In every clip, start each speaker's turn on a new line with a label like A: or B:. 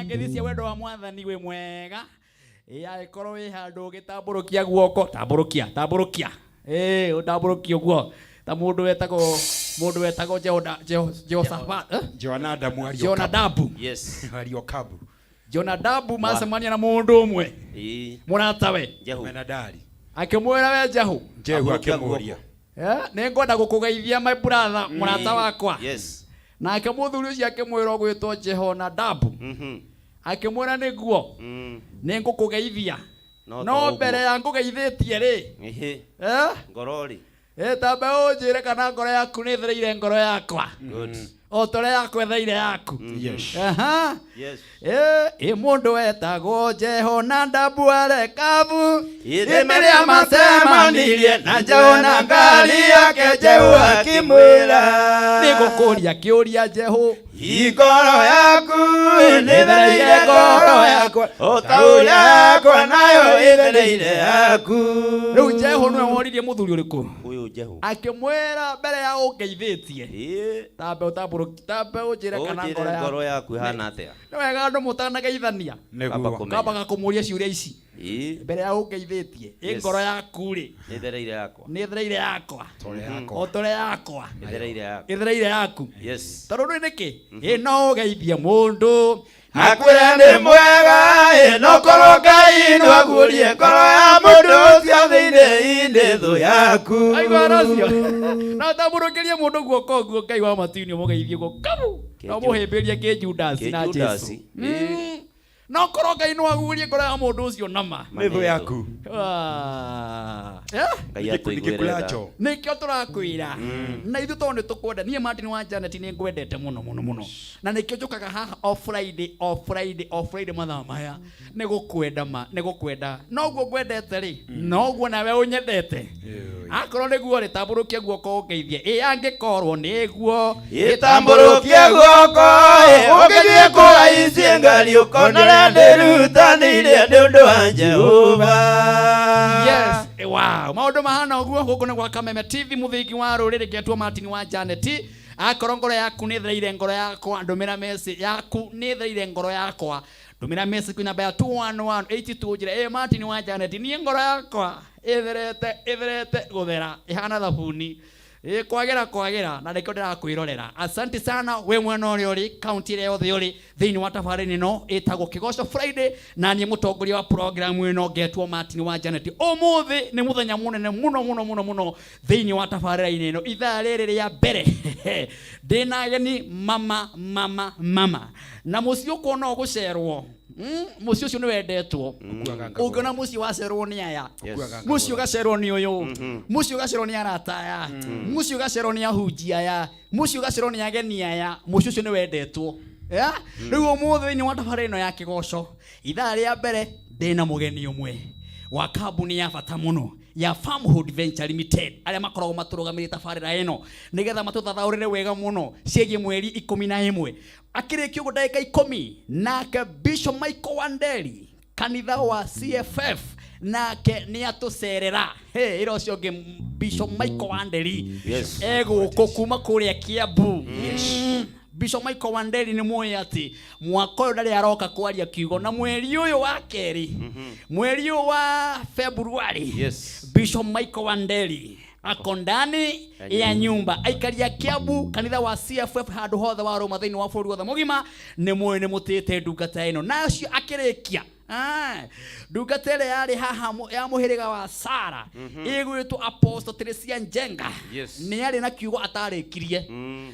A: Ngeithi cia wendo wa mwathani wĩ mwega. Ĩ angĩkorwo wĩ handũ ũgĩtambũrũkia guoko, tambũrũkia, tambũrũkia. Ĩ ũtambũrũkie ũguo ta mũndũ wetagwo Jehoshaphat, eh?
B: Jonadabu ariũ
A: Jonadabu.
C: Yes.
B: Ariũ Kabu.
A: Jonadabu macemania na mũndũ ũmwe mũratawe.
C: Jehu.
B: Menadari.
A: Akĩmwĩra, "We Jehu."
B: Jehu
C: Ambũrũkia
B: akĩmũũria.
A: Eh, nĩ ngwenda gũkũgeithia, my brother, mũrata wakwa. Nake mũthuri ũcio akĩmwĩra ũgwĩtwo Jehonadabu, akĩmwĩra, "Nĩguo, nĩ ngũkũgeithia,
C: No
A: no
C: to ũguo.
A: mbere ya ngũgeithĩtie rĩ, eh,
C: Ngoro rĩ.
A: Tambe ũnjĩre kana ngoro yaku nĩ ĩthereire ngoro yakwa o ta ũrĩa yakwa ĩthereire yaku." Aha. Ĩ mũndũ wetagwo Jehonadabu arekabu
C: Ithima
A: rĩrĩa macemanirie
C: na Jehu na ngari yake, Jehu akĩmwĩra,
A: "Nĩngũkũria kĩũria, Jehu."
C: "Ngoro yaku nĩthereire ngoro yakwa o ta ũrĩa yakwa nayo ĩthereire yaku."
A: Rĩu Jehu nĩwe woririe mũthuri ũrĩkũ?
C: Ũyũ Jehu.
A: Akĩmwĩra, "Mbere ya ũngeithĩtie, tambe ũtambũrũki, tambe ũnjĩre kana
C: Ũnjĩre
A: ngoro yaku
C: ngoro yaku ĩhana atĩa."
A: Nĩ wega andũ mũtanageithania
C: Kamba
B: Nĩguo.
C: kũmenya.
A: kambaga kũmũria ciũria ici mbere ya ũngeithĩtie. Ĩ ngoro yaku rĩ,
C: Nĩthereire yakwa
A: nĩ ĩthereire yakwa
B: Tore
A: o
B: yakwa.
A: ta ũrĩa yakwa
C: ĩthereire yaku?
A: Ĩthereire yaku. Tondũ ndũĩ nĩkĩ ĩ no ũgeithie mũndũ
C: Akwĩre nĩ mwega, ĩ no korwo Ngai no aguũrie ngoro ya mũndũ ũcio thĩinĩ-inĩ thũ yaku.
A: Aigua ũcio na ũtambũrũkĩrie mũndũ guoko ũguo, Ngai wa matu-inĩ, ũmũgeithie ũguo kabu no mũhĩmbĩrie kĩ Judasi na Jesu.
C: Judasi.
A: No korwo Ngai no aguũrie ngoro ya mũndũ ũcio nama.
B: Nĩ thũ yaku.
A: Ah. Eh?
C: Ngai
B: Nĩ
C: atũiguĩre tha.
B: gĩkuracho.
A: Nĩkĩo tũrakwĩra na ithuĩ tondũ nĩ tũkwenda. Niĩ Martin wa Janet nĩ ngwendete mũno mũno mũno, na nĩkĩo njũkaga haha o Friday, o Friday, o Friday mathaa maya, nĩ gũkwenda ma nĩ gũkwenda. Noguo ngwendete rĩ, noguo nawe ũnyendete. Akorwo nĩguo rĩ, tambũrũkia guoko ũngeithie. Ĩ angĩkorwo nĩguo,
C: Ĩtambũrũkie guoko ĩ, ũngĩthiĩ kũhaicie ngari ũkona ũrĩa ndĩrutanĩirie nĩ ũndũ wa Jehova.
A: Yes, wow, maũndũ mahana ũguo. Gũkũ nĩ gwa Kameme TV, mũthingi wa rũrĩrĩ, ngetwo Martin wa Janet. Akorwo ngoro yaku nĩ thereire ngoro yakwa, ndũmĩra message yaku nĩ thereire ngoro yakwa. Ndũmĩra message kwĩ namba ya 21182, njĩra, "Ĩ Martin wa Janet, niĩ ngoro yakwa ĩtherete, ĩtherete gũthera, ĩhana thabuni, ĩ kwagĩra kwagĩra, na nĩkĩo ndĩrakwĩrorera." Asante sana wĩ mwena ũrĩa ũrĩ, kaunti ĩrĩa yothe ũrĩ thĩinĩ wa tabarĩra ĩno ĩtagwo Kĩgoco Friday, na niĩ mũtongoria wa programu ĩno ngetwo Martin wa Janet. Ũmũthĩ nĩ mũthenya mũnene mũno mũno mũno mũno thĩinĩ wa tabarĩra-inĩ ĩno. Ithaa rĩrĩ rĩa mbere ndĩna ageni mama mama mama, na mũciĩ ũkuona ũgũcerwo. Mũciĩ ũcio nĩ wendetwo.
B: Ũkuaga ngagũra.
A: Ũngĩona mũciĩ wacerwo nĩ aya,
B: Ũkuaga
A: mũciĩ
B: ngagũra.
A: ũgacerwo nĩ ũyũ, mũciĩ ũgacerwo nĩ arata aya, mũciĩ ũgacerwo nĩ ahunjia aya, mũciĩ ũgacerwo nĩ ageni aya, mũciĩ ũcio nĩ wendetwo. Yeah? Rĩu ũmũthĩ thĩinĩ wa tabarĩra ĩno ya Kĩgoco, ithaa rĩa mbere ndĩna mũgeni ũmwe wa kambuni ya bata mũno ya Farmhold Venture Limited, arĩa makoragwo matũrũgamĩrĩire tabarĩra ĩno nĩgetha matũthathaũrĩre wega mũno ciĩgiĩ mweri 11. Akĩrĩkia ũguo ndagĩka 10, nake Bishop Michael Wanderi, kanitha wa CFF, nake nĩ atũcerera. Hey, ĩra ũcio ũngĩ Bishop Michael Wanderi egũkũ kuma kũrĩa Kiambu. Bishop Michael Wanderi nĩ mũĩ atĩ mwaka ũyũ ndarĩ aroka kwaria kiugo, na mweri ũyũ wa kerĩ, mweri ũyũ wa February, Bishop Michael Wanderi ako ndani ya nyumba. Aikari a Kiambu, kanitha wa CFF, handũ hothe wa Roma thĩinĩ wa bũrũri wothe mũgima nĩ mũĩ nĩ mũtĩte ndungata ĩno. Na acio akĩrĩkia, ndungata ĩrĩa yarĩ haha ya mũhĩrĩga wa Sara ĩgwĩtwo Apostle Teresia Njenga, nĩ arĩ na kiugo atarĩkirie,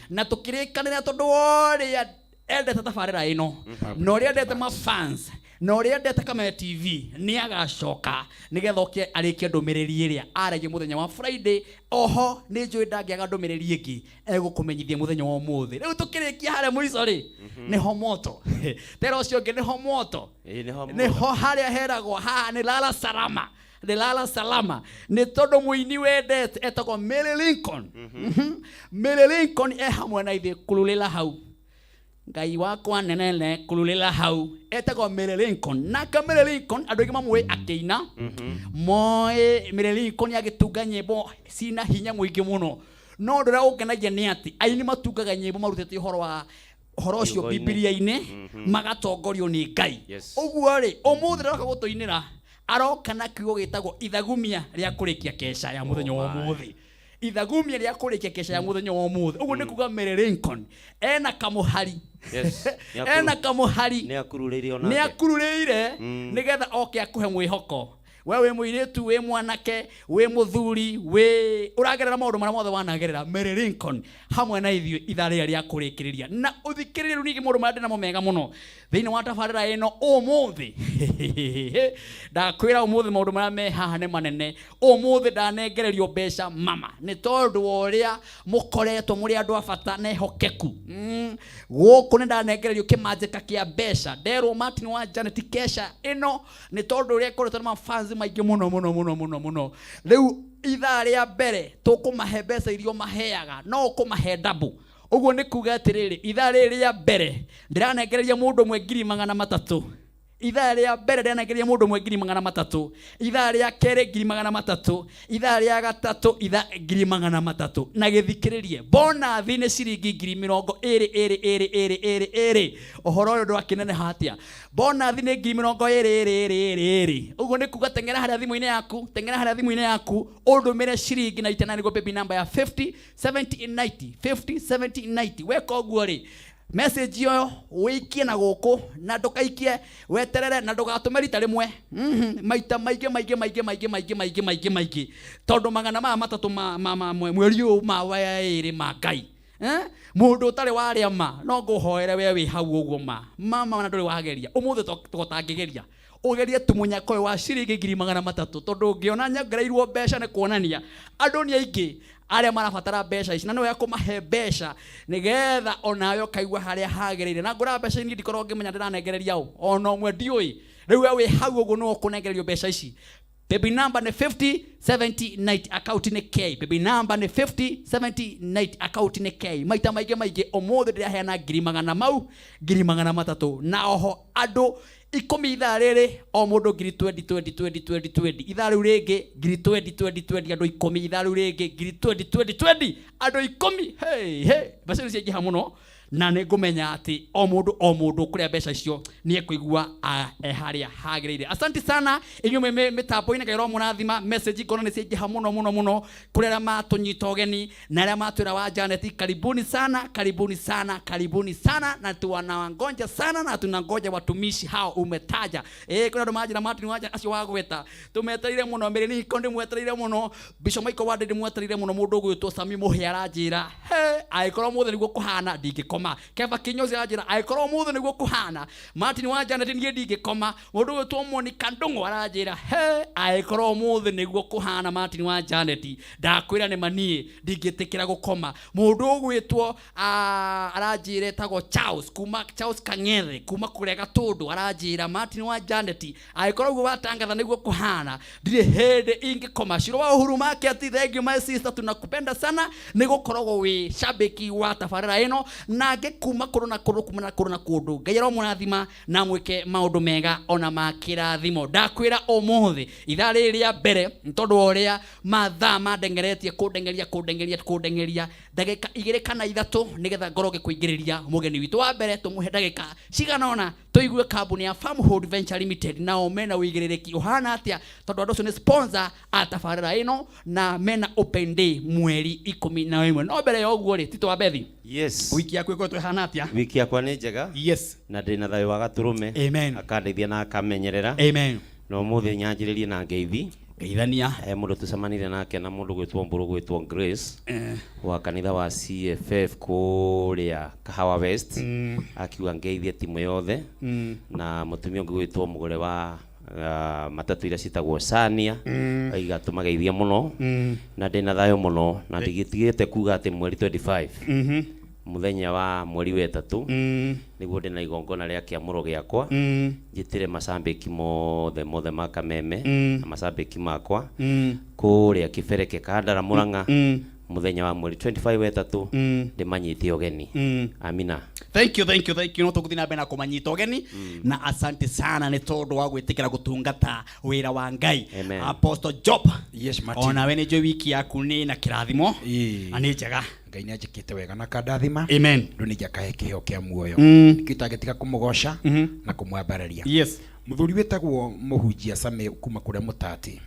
A: na tũkĩrĩkanĩra tondũ wa ũrĩa endete tabarĩra ĩno na ũrĩa endete mafans na ũrĩa endete Kameme TV, nĩ agacoka nĩgetha oke arĩkie ndũmĩrĩri ĩrĩa aragia mũthenya wa Friday. Oho nĩ njũĩ ndangĩaga ndũmĩrĩri ĩngĩ egũkũmenyithia mũthenya wa ũmũthĩ. Rĩu tũkĩrĩkia harĩa mũico rĩ, nĩho moto tera ũcio ũngĩ, nĩho moto.
C: Ĩĩ, nĩho moto.
A: Nĩho harĩa heragwo haha nĩ lala salama, nĩ lala salama, nĩ tondũ mũini wendete etagwo Mary Lincoln. Mary Lincoln e hamwe na ithuĩ kululĩla hau, Ngai wakwa nenene kululĩla hau. Etagwo Mary Lincoln. Nake Mary Lincoln andũ aingĩ mamũĩ akĩina, moĩ Mary Lincoln agĩtunga nyĩmbo cina hinya mũingĩ mũno. No ũndũ ũrĩa ũngenagia nĩ atĩ aini matungaga nyĩmbo marutĩte ũhoro wa Ũhoro ũcio
C: Kiugo-inĩ.
A: Bibilia-inĩ magatongorio nĩ Ngai. Ũguo rĩ, ũmũthĩ ndĩroka gũtũinĩra, aroka na kiugo gĩtagwo ithagumia rĩa kũrĩkia kesha ya mũthenya wa ũmũthĩ, ithagumia rĩa kũrĩkia kesha ya mũthenya wa ũmũthĩ. Ũguo nĩ kuga Mary Lincoln ena kamũhari. Ena kamũhari.
C: Nĩ akururĩire.
A: Nĩ
C: Onake
A: akururĩire nĩgetha oke akũhe mwĩhoko. We wĩ mũirĩtu, wĩ mwanake, wĩ mũthuri, wĩ ũragerera maũndũ marĩa mothe wanagerera, Mary Lincoln hamwe na ithuĩ ithaa rĩrĩa rĩa kũrĩkĩrĩria. Na ũthikĩrĩrie rĩu ningĩ maũndũ marĩa ndĩnamo mega mũno thĩinĩ wa tabarĩra ĩno ũmũthĩ. Ndakwĩra ũmũthĩ maũndũ marĩa me haha nĩ manene. Ũmũthĩ ndanengererio mbeca mama nĩ tondũ wa ũrĩa mũkoretwo mũrĩ andũ a bata na ehokeku. Gũkũ nĩ ndanengererio kĩmanjĩka kĩa mbeca, nderwo Martin wa Janet kesha ĩno nĩ tondũ ũrĩa ĩkoretwo na mafans maingĩ mũno mũno mũno mũno mũno. Rĩu ithaa rĩa mbere tũkũmahe mbeca iria ũmaheaga, no ũkũmahe double. Ũguo nĩ kuga atĩrĩrĩ, ithaa rĩrĩ rĩa mbere ndĩranengereria mũndũ ũmwe 300,000. Ithaa rĩa mbere ndĩranengereria mũndũ ũmwe 300,000, ithaa rĩa kerĩ 300,000, ithaa rĩa gatatũ ithaa 300,000. Na gĩthikĩrĩrie, bonathi nĩ ciringi 22,222. Ũhoro ũyũ ndwakĩneneha atĩa? Bonathi nĩ 22,222. Ũguo nĩ kuga teng'era harĩa thimũ-inĩ yaku, teng'era harĩa thimũ-inĩ yaku, ũndũmĩre ciringi na itana nĩguo baby number ya 50 70 90, 50 70 90. Weka ũguo rĩ, message ĩyo wĩikie na gũkũ na ndũkaikie, weterere na ndũgatũme rita rĩmwe. Maita maingĩ maingĩ maingĩ maingĩ maingĩ maingĩ maingĩ maingĩ, tondũ 300 ma mweri ũyũ ma werĩ ma Ngai. Eh? Mũndũ ũtarĩ warĩa ma no ngũhoere we wĩ hau ũguo ma mama na ndũrĩ wageria ũmũthĩ tũtangĩgeria ũgerie tu mũnyaka ũyũ wa ciringi 300,000, tondũ ũngĩona nyongereirwo mbeca nĩ kuonania andũ nĩ aingĩ arĩa marabatara mbeca ici, na nĩwe akũmahe mbeca nĩgetha onawe ũkaigua harĩa hagĩrĩire. Na ngũraga mbeca ici ndikorwo ngĩmenya ndĩranengereria ũ ona ũmwe ndiũĩ. Rĩu we wĩ hau ũguo nĩwe ũkũnengererio mbeca ici. Baby number nĩ 50 70 90, account nĩ K. Baby number nĩ 50 70 90, account nĩ K. Maita maingĩ maingĩ ũmũthĩ ndĩraheana ngiri magana mau 300,000, na oho andũ 10 ithaa rĩrĩ o mũndũ ngiri 20 20 20 20 20. Ithaa rĩu rĩngĩ ngiri 20 20 20 andũ 10. Ithaa rĩu rĩngĩ ngiri 20 20 20 andũ 10. Hey, hey, mbeca ici ciaingĩha mũno na nĩ ngũmenya atĩ o mũndũ o mũndũ kũrĩa mbeca icio nĩ ekũigua e harĩa hagĩrĩire. Asante sana inyuĩ mwĩ mĩtambo-inĩ, Ngai ũromũrathima. Message ngona nĩ ciaingĩha mũno mũno mũno kũrĩ arĩa matũnyita ũgeni na arĩa matwĩra wa Janet, karibuni sana, karibuni sana, karibuni sana, na tunawangoja sana na tunangoja watumishi hao umetaja. Kuna andũ manjĩra Martin wa acio wagweta tũmetereire mũno, Mary Niko ndĩmwetereire mũno, Bishop Michael Wande ndĩmwetereire mũno, mũndũ ũgwĩtwo Sami Mũhĩa aranjĩra he angĩkorwo mũthĩ nĩguo kũhana ndingĩkoma. Keba Kinyozi aranjĩra angĩkorwo mũthĩ nĩguo kũhana Martin wa Janet niĩ ndingĩkoma. Mũndũ ũgwĩtwo Monica Ndung'u aranjĩra he angĩkorwo mũthĩ nĩguo kũhana Martin wa Janet ndakwĩra nĩ maniĩ ndingĩtĩkĩra gũkoma. Mũndũ ũgwĩtwo aranjĩra etagwo Charles kuma Charles Kang'ethe kuma kũrĩa Gatũndũ aranjĩra Martin wa Janet angĩkorwo ũguo watangatha nĩguo kũhana ndirĩ hĩndĩ ingĩkoma. Ciro wa Uhuru Market, thank you my sister, tunakupenda sana nĩ gũkoragwo wĩ shabiki wa tabarĩra ĩno na angĩ kuma kũndũ na kũndũ, kuma na kũndũ na kũndũ. Ngai aromũrathima na mwĩke maũndũ mega ona ma kĩrathimo. Ndakwĩra ũmũthĩ ithaa rĩrĩ rĩa mbere nĩ tondũ wa ũrĩa mathaa mandengeretie kũndengeria kũndengeria kũndengeria ndagĩka 2 kana 3 nĩgetha ngorwo ngĩkũingĩrĩria mũgeni witũ wa mbere, tũmũhe ndagĩka cigana ũna tũigue kambuni ya Farmhold Venture Limited nao mena ũigĩrĩrĩki ũhana atĩa, tondũ andũ acio nĩ sponsor a tabarĩra ĩno na mena open day mweri 11. No mbere ya ũguo rĩ, Tito wa Bethi,
C: Yes.
A: wiki yaku ĩkoretwo ĩhana atĩa?
C: Wiki yakwa nĩ njega.
A: Yes.
C: Na ndĩna thayũ wa gatũrũme.
A: Amen.
C: Akandeithia na akamenyerera.
A: Amen.
C: Na ũmũthĩ nyanjĩrĩrie na ngeithi.
A: Ngeithania.
C: Mũndũ tũcemanire nake na mũndũ gwĩtwo Mbũrũ gwĩtwo Grace wa kanitha wa CFF kũrĩa Kahawa West. Akiuga ngeithie timu yothe. Na mũtumia ũngĩ gwĩtwo mũgũre wa matatu iria ciĩtagwo Sania. Aiga tũmageithie mũno. Na ndĩna thayũ mũno na ndigĩtigĩte kuga atĩ mweri 25 mũthenya wa mweri wa ĩtatũ nĩguo ndĩna igongona rĩa kĩamũro gĩakwa. Njĩtĩre macambĩki mothe mothe ma Kameme na macambĩki makwa kũrĩa Kĩbereke Kandara Mũrang'a mũthenya wa mweri 25 wa ĩtatũ ndĩmanyite ũgeni. Amina.
A: Thank you, thank you, thank you. No tũgũthiĩ na mbere na kũmanyita ũgeni na asante sana nĩ tondũ wa gwĩtĩkĩra gũtungata wĩra wa Ngai.
C: Amen.
A: Apostle Job.
B: Yes, Martin.
A: Ona we nĩ njũĩ wiki yaku nĩ na kĩrathimo.
B: Ĩĩ.
A: Na nĩ njega.
B: Ngai nĩ anjĩkĩte wega na akandathima.
A: Amen.
B: Rĩu ningĩ akahe kĩheo kĩa muoyo. Nĩkĩo itangĩtiga kũmũgoca na kũmwambararia.
A: Yes.
B: Mũthuri wĩtagwo mũhunjia Same kuma kũrĩa mũtati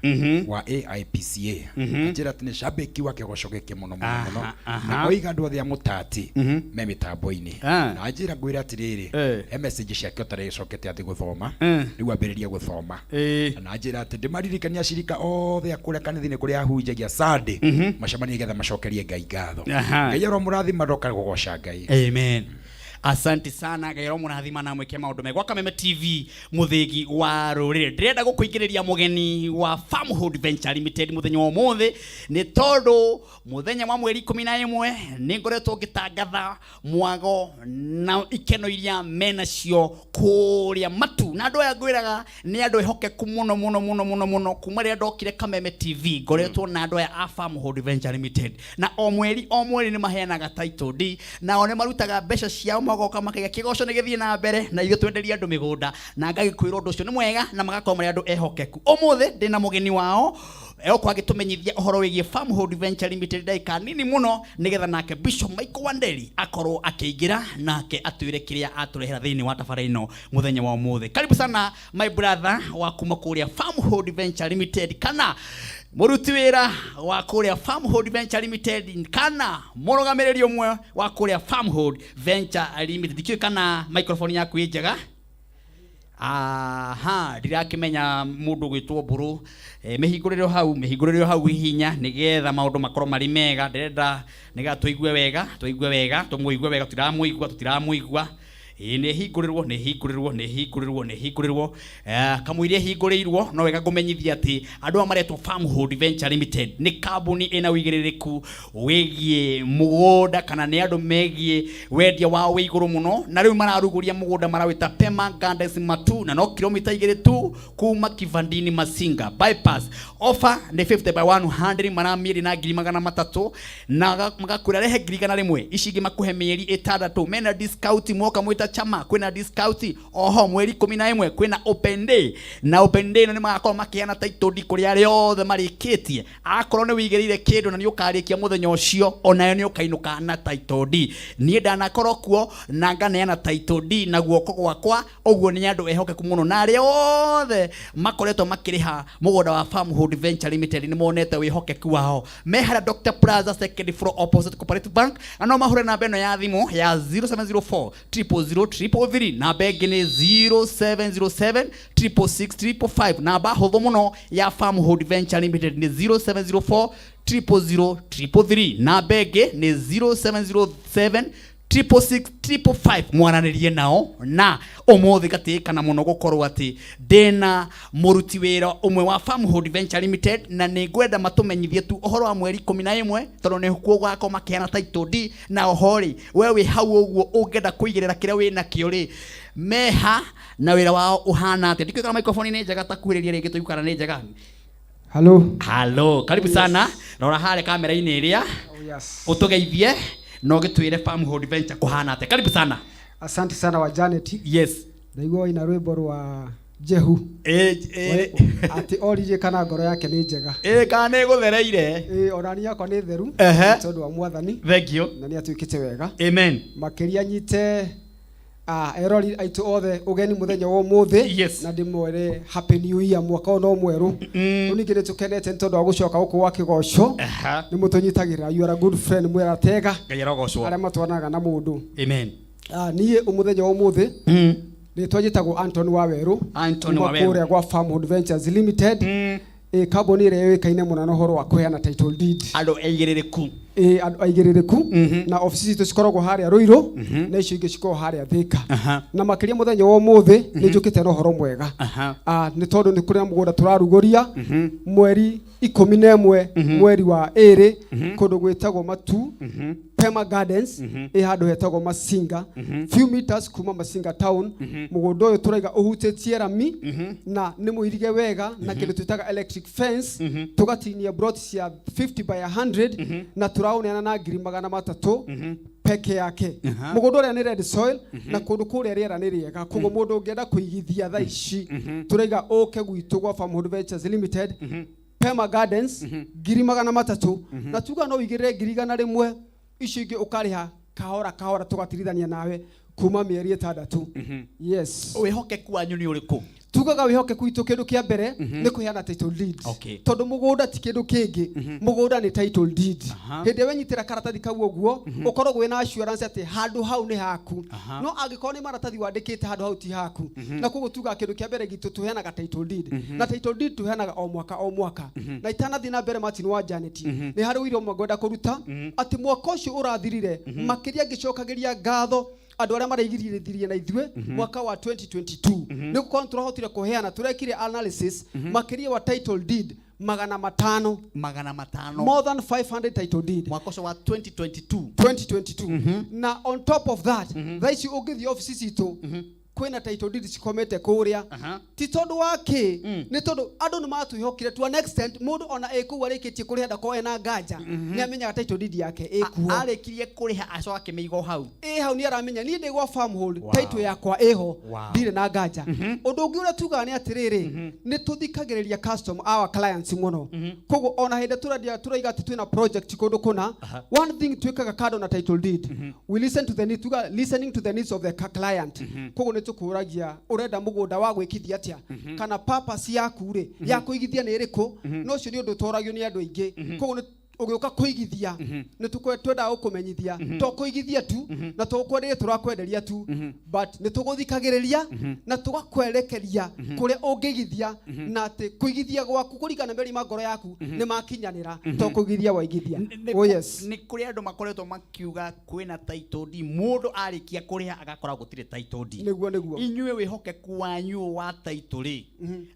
B: wa AIPCA anjĩra atĩ nĩ shabiki wa kĩgoco gĩkĩ mũno mũno mũno, na oiga andũ othe a mũtati me mĩtambo-inĩ. Na anjĩra ngwĩre atĩrĩrĩ, he message ciake ũtarĩcokete atĩ gũthoma, rĩu ambĩrĩrie gũthoma. Na anjĩra atĩ ndĩmaririkania acirika othe a kũrĩa kanitha-inĩ kũrĩa ahunjagia Sunday macemanie nĩgetha macokerie Ngai ngatho. Ngai aromũrathima ndoka gũgoca Ngai.
A: Amen. Asante sana, Ngai aromũrathima na mwĩke maũndũ mega. Gwa Kameme TV, mũthĩgi wa rũrĩrĩ, ndĩrenda gũkũingĩrĩria mũgeni wa Farmhold Venture Limited mũthenya wa ũmũthĩ, nĩ tondũ mũthenya wa mweri 11 nĩ ngoretwo ngĩtangatha mwago na ikeno iria menacio kũrĩa Matu, na andũ aya ngwĩraga nĩ andũ ehokeku mũno mũno mũno mũno mũno. Kuma rĩrĩa ndokire Kameme TV, ngoretwo na andũ aya a Farmhold Venture Limited, na o mweri o mweri nĩ maheanaga title deed, nao nĩ marutaga mbeca ciao magoka makaiga kĩgoco nĩ gĩthiĩ na mbere na ithuĩ twenderie andũ mĩgũnda, na ngagĩkwĩra ũndũ ũcio nĩ mwega, na magakorwo marĩ andũ ehokeku. Ũmũthĩ ndĩna mũgeni wao egũkorwo agĩtũmenyithia ũhoro wĩgiĩ Farmhold Venture Limited ndagĩka nini mũno, nĩgetha nake Bishop Michael Wanderi akorwo akĩingĩra nake atwĩre kĩrĩa atũrehera thĩinĩ wa tabara ĩno mũthenya wa ũmũthĩ. Karibu sana my brother wa kuma kũrĩa Farmhold Venture Limited, kana mũruti wĩra wa kũrĩa Farmhold Venture Limited, kana mũrũgamĩrĩri ũmwe wa kũrĩa Farmhold Venture Limited. Ndikĩũĩ kana microphone yaku ĩ njega. Aha, ndirakĩmenya mũndũ gwĩtwo Mbũrũ. Mĩhingũrĩre hau, mĩhingũrĩre hau hihinya nĩgetha maũndũ makorwo marĩ mega. Ndĩrenda nĩgetha tũigue wega, tũigue wega, tũmũigue wega, tũtiramũigua, tũtiramũigua. Ĩĩ, nĩ hingũrĩrwo, nĩ hingũrĩrwo, nĩ hingũrĩrwo, nĩ hingũrĩrwo. Kamũira ĩhingũrĩirwo, no wega ngũmenyithia atĩ andũ aya maretwo Farmhold Venture Limited nĩ kambuni ĩna ũigĩrĩrĩku wĩgiĩ mũgũnda, kana nĩ andũ megiĩ wendia wao wĩ igũrũ mũno, na rĩu mararugũria mũgũnda marawĩta Pema Gardens Matu, na no kilomita 2 tu kuma Kivandini Masinga bypass. Offer nĩ 50 by 100, maramĩendia na 300,000, na magakwĩra rehe 100,000, ici ingĩ makũhe mĩeri 6, mena discount, moka mwĩta chama kwĩna discount. Oho mweri 11 kwĩna open day, na open day ĩno nĩ magakorwo makĩheana title deed kũrĩ arĩa othe marĩkĩtie. Akorwo nĩ wĩigĩrĩire kĩndũ na nĩ ũkarĩkia mũthenya ũcio, onayo nĩ ũkainũka na title deed. Niĩ ndanakorwo kuo na nganeana title deed na guoko gwakwa, ũguo nĩ andũ ehokeku mũno, na arĩa othe makoretwo makĩrĩha mũgũnda wa Farmhold Venture Limited nĩ monete wĩhokeku wao. Me harĩa Dr Plaza, second floor, opposite Cooperative Bank, na no mahũre namba ĩno ya thimũ ya 0704 000 333. Namba ĩngĩ nĩ 0707 666 555. Namba hũthũ mũno ya Farmhold Venture Limited nĩ 0704 000 333, namba ĩngĩ nĩ 0707 666 555. Mwaranĩrie nao. Na ũmũthĩ gatĩkana mũno gũkorwo atĩ ndĩna mũruti wĩra ũmwe wa Farmhold Venture Limited, na nĩ ngwenda matũmenyithie tu ũhoro wa mweri 11, tondũ nĩ kuo gũgakorwo makĩheana title deed. Na oho rĩ, we wĩ hau ũguo ũngĩenda kũigĩrĩra kĩrĩa wĩ nakĩo rĩ, meha na wĩra wao ũhana atĩa? Ndikũĩ kana microphone nĩ njega, ta kuhĩrĩria rĩngĩ tũigue kana nĩ njega.
D: Hello.
A: Hello, karibu sana. Rora harĩa kamera-inĩ ĩrĩa.
D: Oh, yes.
A: Ũtũgeithie na ũgĩtwĩre Farmhold Venture kũhana atĩa. Karibu sana.
D: Asante sana wa Janet.
A: Yes.
D: Ndaigua ina rwĩmbo rwa Jehu. Atĩ oririe kana ngoro yake nĩ njega.
A: Kana nĩ gũthereire.
D: Ona niĩ yakwa nĩ theru. Tondũ wa Mwathani.
A: Thank you.
D: Na nĩ atuĩkĩte wega.
A: Amen.
D: Makĩria nyite erori aitũ othe ũgeni mũthenya wa ũmũthĩ.
A: Yes.
D: Na ndĩmwĩre happy new year, mwaka ũyũ no mwerũ. Rĩu ningĩ nĩ tũkenete nĩ tondũ wa gũcoka gũkũ gwa kĩgoco. Nĩ mũtũnyitagĩrĩra, you are a good friend, mwĩratega.
A: Ngai arogocwo.
D: Arĩa matwaranaga na mũndũ.
A: Amen.
D: Niĩ mũthenya wa ũmũthĩ rĩtwa njĩtagwo Anton Wawerũ.
A: Anton
D: Kuma
A: Wawerũ.
D: kũrĩa gwa Farmhold Ventures Limited. Kambuni ĩrĩa yũĩkaine mũno na ũhoro wa kũheana title deed.
A: Andũ aigĩrĩrĩku.
D: Andũ aigĩrĩrĩku. Na ofici citũ cikoragwo harĩa Ruiru, na icio ingĩ cikoragwo harĩa Thika. Na makĩria mũthenya wa ũmũthĩ nĩ njũkĩte na ũhoro mwega. Nĩ tondũ nĩ kũrĩ na mũgũnda tũrarugũria mweri 11 mweri wa 2, kũndũ gwĩtagwo Matu, Pema Gardens, ĩ handũ hetagwo Masinga, few meters kuma Masinga town. Mũgũnda ũyũ tũraiga ũhutĩtie rami na nĩ mũirige wega na kĩndũ twĩtaga electric fence, tũgatinia plot cia 50 by 100, na tũraũneana na 300,000 peke yake. Mũgũnda ũrĩa nĩ red soil, na kũndũ kũrĩa rĩera nĩ rĩega, koguo mũndũ ũngĩenda kũigithia thaa ici, tũraiga ũke gwitũ gwa Farmhold Ventures Limited, Pema Gardens, 300,000, na tuga no ũigĩrĩre 100,000. Icio ingĩ ũkarĩha kahora kahora, tũgatirithania nawe kuma mĩeri 6. Yes.
A: Wĩhokeku wanyu nĩ ũrĩkũ?
D: Tugaga wĩhokeku witũ, kĩndũ kĩa mbere nĩ kũheana title deed. Tondũ mũgũnda ti kĩndũ kĩngĩ, mũgũnda nĩ title deed. Hĩndĩ ĩrĩa wenyitĩra karatathi kau ũguo, ũkoragwo wĩna assurance atĩ handũ hau nĩ haku. No angĩkorwo nĩ maratathi wandĩkĩte, handũ hau ti haku. Na koguo tugaga kĩndũ kĩa mbere gitũ tũheanaga title deed, na title deed tũheanaga o mwaka o mwaka. Na itanathiĩ na mbere, Martin wa Janet, nĩ harĩ ũira ũmwe ngwenda kũruta atĩ mwaka ũcio ũrathirire, makĩria ngĩcokagĩria ngatho andũ arĩa maraigithithirie na ithuĩ mwaka wa 2022, nĩ gũkorwo nĩ tũrahotire kũheana, tũrekire analysis makĩria wa title deed 500.
A: 500.
D: More than 500 title deed.
A: Mwaka ũcio wa 2022.
D: 2022. Na on top of that, thaa ici ũngĩthiĩ ofici citũ, kwĩna title deed cikomete kũrĩa. Ti tondũ wa kĩ, nĩ tondũ andũ nĩ matwĩhokire to an extent mũndũ ona ĩ kũu arĩkĩtie kũrĩha ndakorwo ena nganja, nĩ amenyaga title deed yake ĩkuo.
A: Arĩkirie kũrĩha, acoka akĩmĩiga o hau.
D: Ĩ hau, nĩ aramenya niĩ ndĩ gwa Farmhold, title yakwa ĩho, ndirĩ na nganja. Ũndũ ũngĩ ũrĩa tugaga nĩ atĩrĩrĩ, nĩ tũthikagĩrĩria custom our clients mũno. Koguo ona hĩndĩ tũrendia, tũraiga atĩ twĩna project kũndũ kũna, one thing twĩkaga kando na title deed, we listen to the need, tuga listening to the needs of the client. Koguo nĩ tũkũragia ũrenda mũgũnda wa gwĩkithia atĩa, kana purpose yaku rĩ ya kũigithia nĩ ĩrĩkũ. No ũcio nĩ ũndũ ũtoragio nĩ andũ aingĩ. Koguo nĩ ũgĩũka kũigithia, nĩ twendaga gũkũmenyithia to kũigithia tu na to gũkwenderia tũrakwenderia tu, but nĩ tũgũthikagĩrĩria na tũgakwerekeria kũrĩa ũngĩigithia, na atĩ kũigithia gwaku kũringana na meri ma ngoro yaku nĩ makinyanĩra, to kũigithia waigithia. Oh yes.
A: Nĩ kũrĩ andũ makoretwo makiuga kwĩna title deed, mũndũ arĩkia kũrĩha agakora gũtirĩ title deed.
D: Nĩguo.
A: Inyuĩ wĩhokeku wanyu wa title rĩ,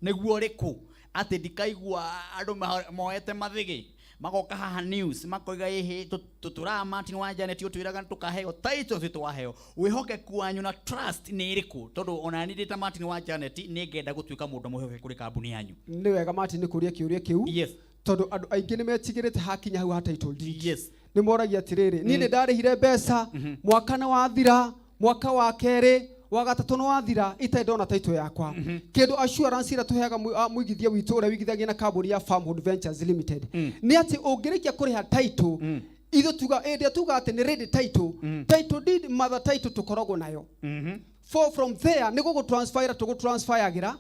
A: nĩguo ũrĩkũ, atĩ ndikaigua andũ moete mathĩgĩ magoka haha news makoiga ĩhĩ tũtũraga Martin wa Janet ũtwĩraga tũkaheo title ithuĩ twaheo? Wĩhokeku wanyu na trust nĩ ĩrĩkũ? Tondũ ona niĩ ndĩ ta Martin wa Janet nĩ ngenda gũtuĩka mũndũ mwĩhokeku kũrĩ kambuni yanyu.
D: Nĩ wega, Martin, nĩ kũria kĩũria kĩu, tondũ andũ aingĩ nĩ metigĩrĩte hakinya hau ha title deed. Nĩ moragia atĩrĩrĩ, niĩ nĩ ndarĩhire mbeca, mwaka nĩ wathira, mwaka wa kerĩ, wa gatatũ nĩ wathira, itarĩ ndona title yakwa. Kĩndũ assurance ĩrĩa tũheaga mũigithia witũ ũrĩa wĩigithagia na kambuni ya Farmhold Ventures Limited nĩ atĩ ũngĩrĩkia kũrĩha title, ithuĩ tuga ĩndĩ ĩrĩa tuga atĩ nĩ ready title, title deed, mother title tũkoragwo nayo. For from there nĩ gũgũ transfer, tũgũ transferagĩra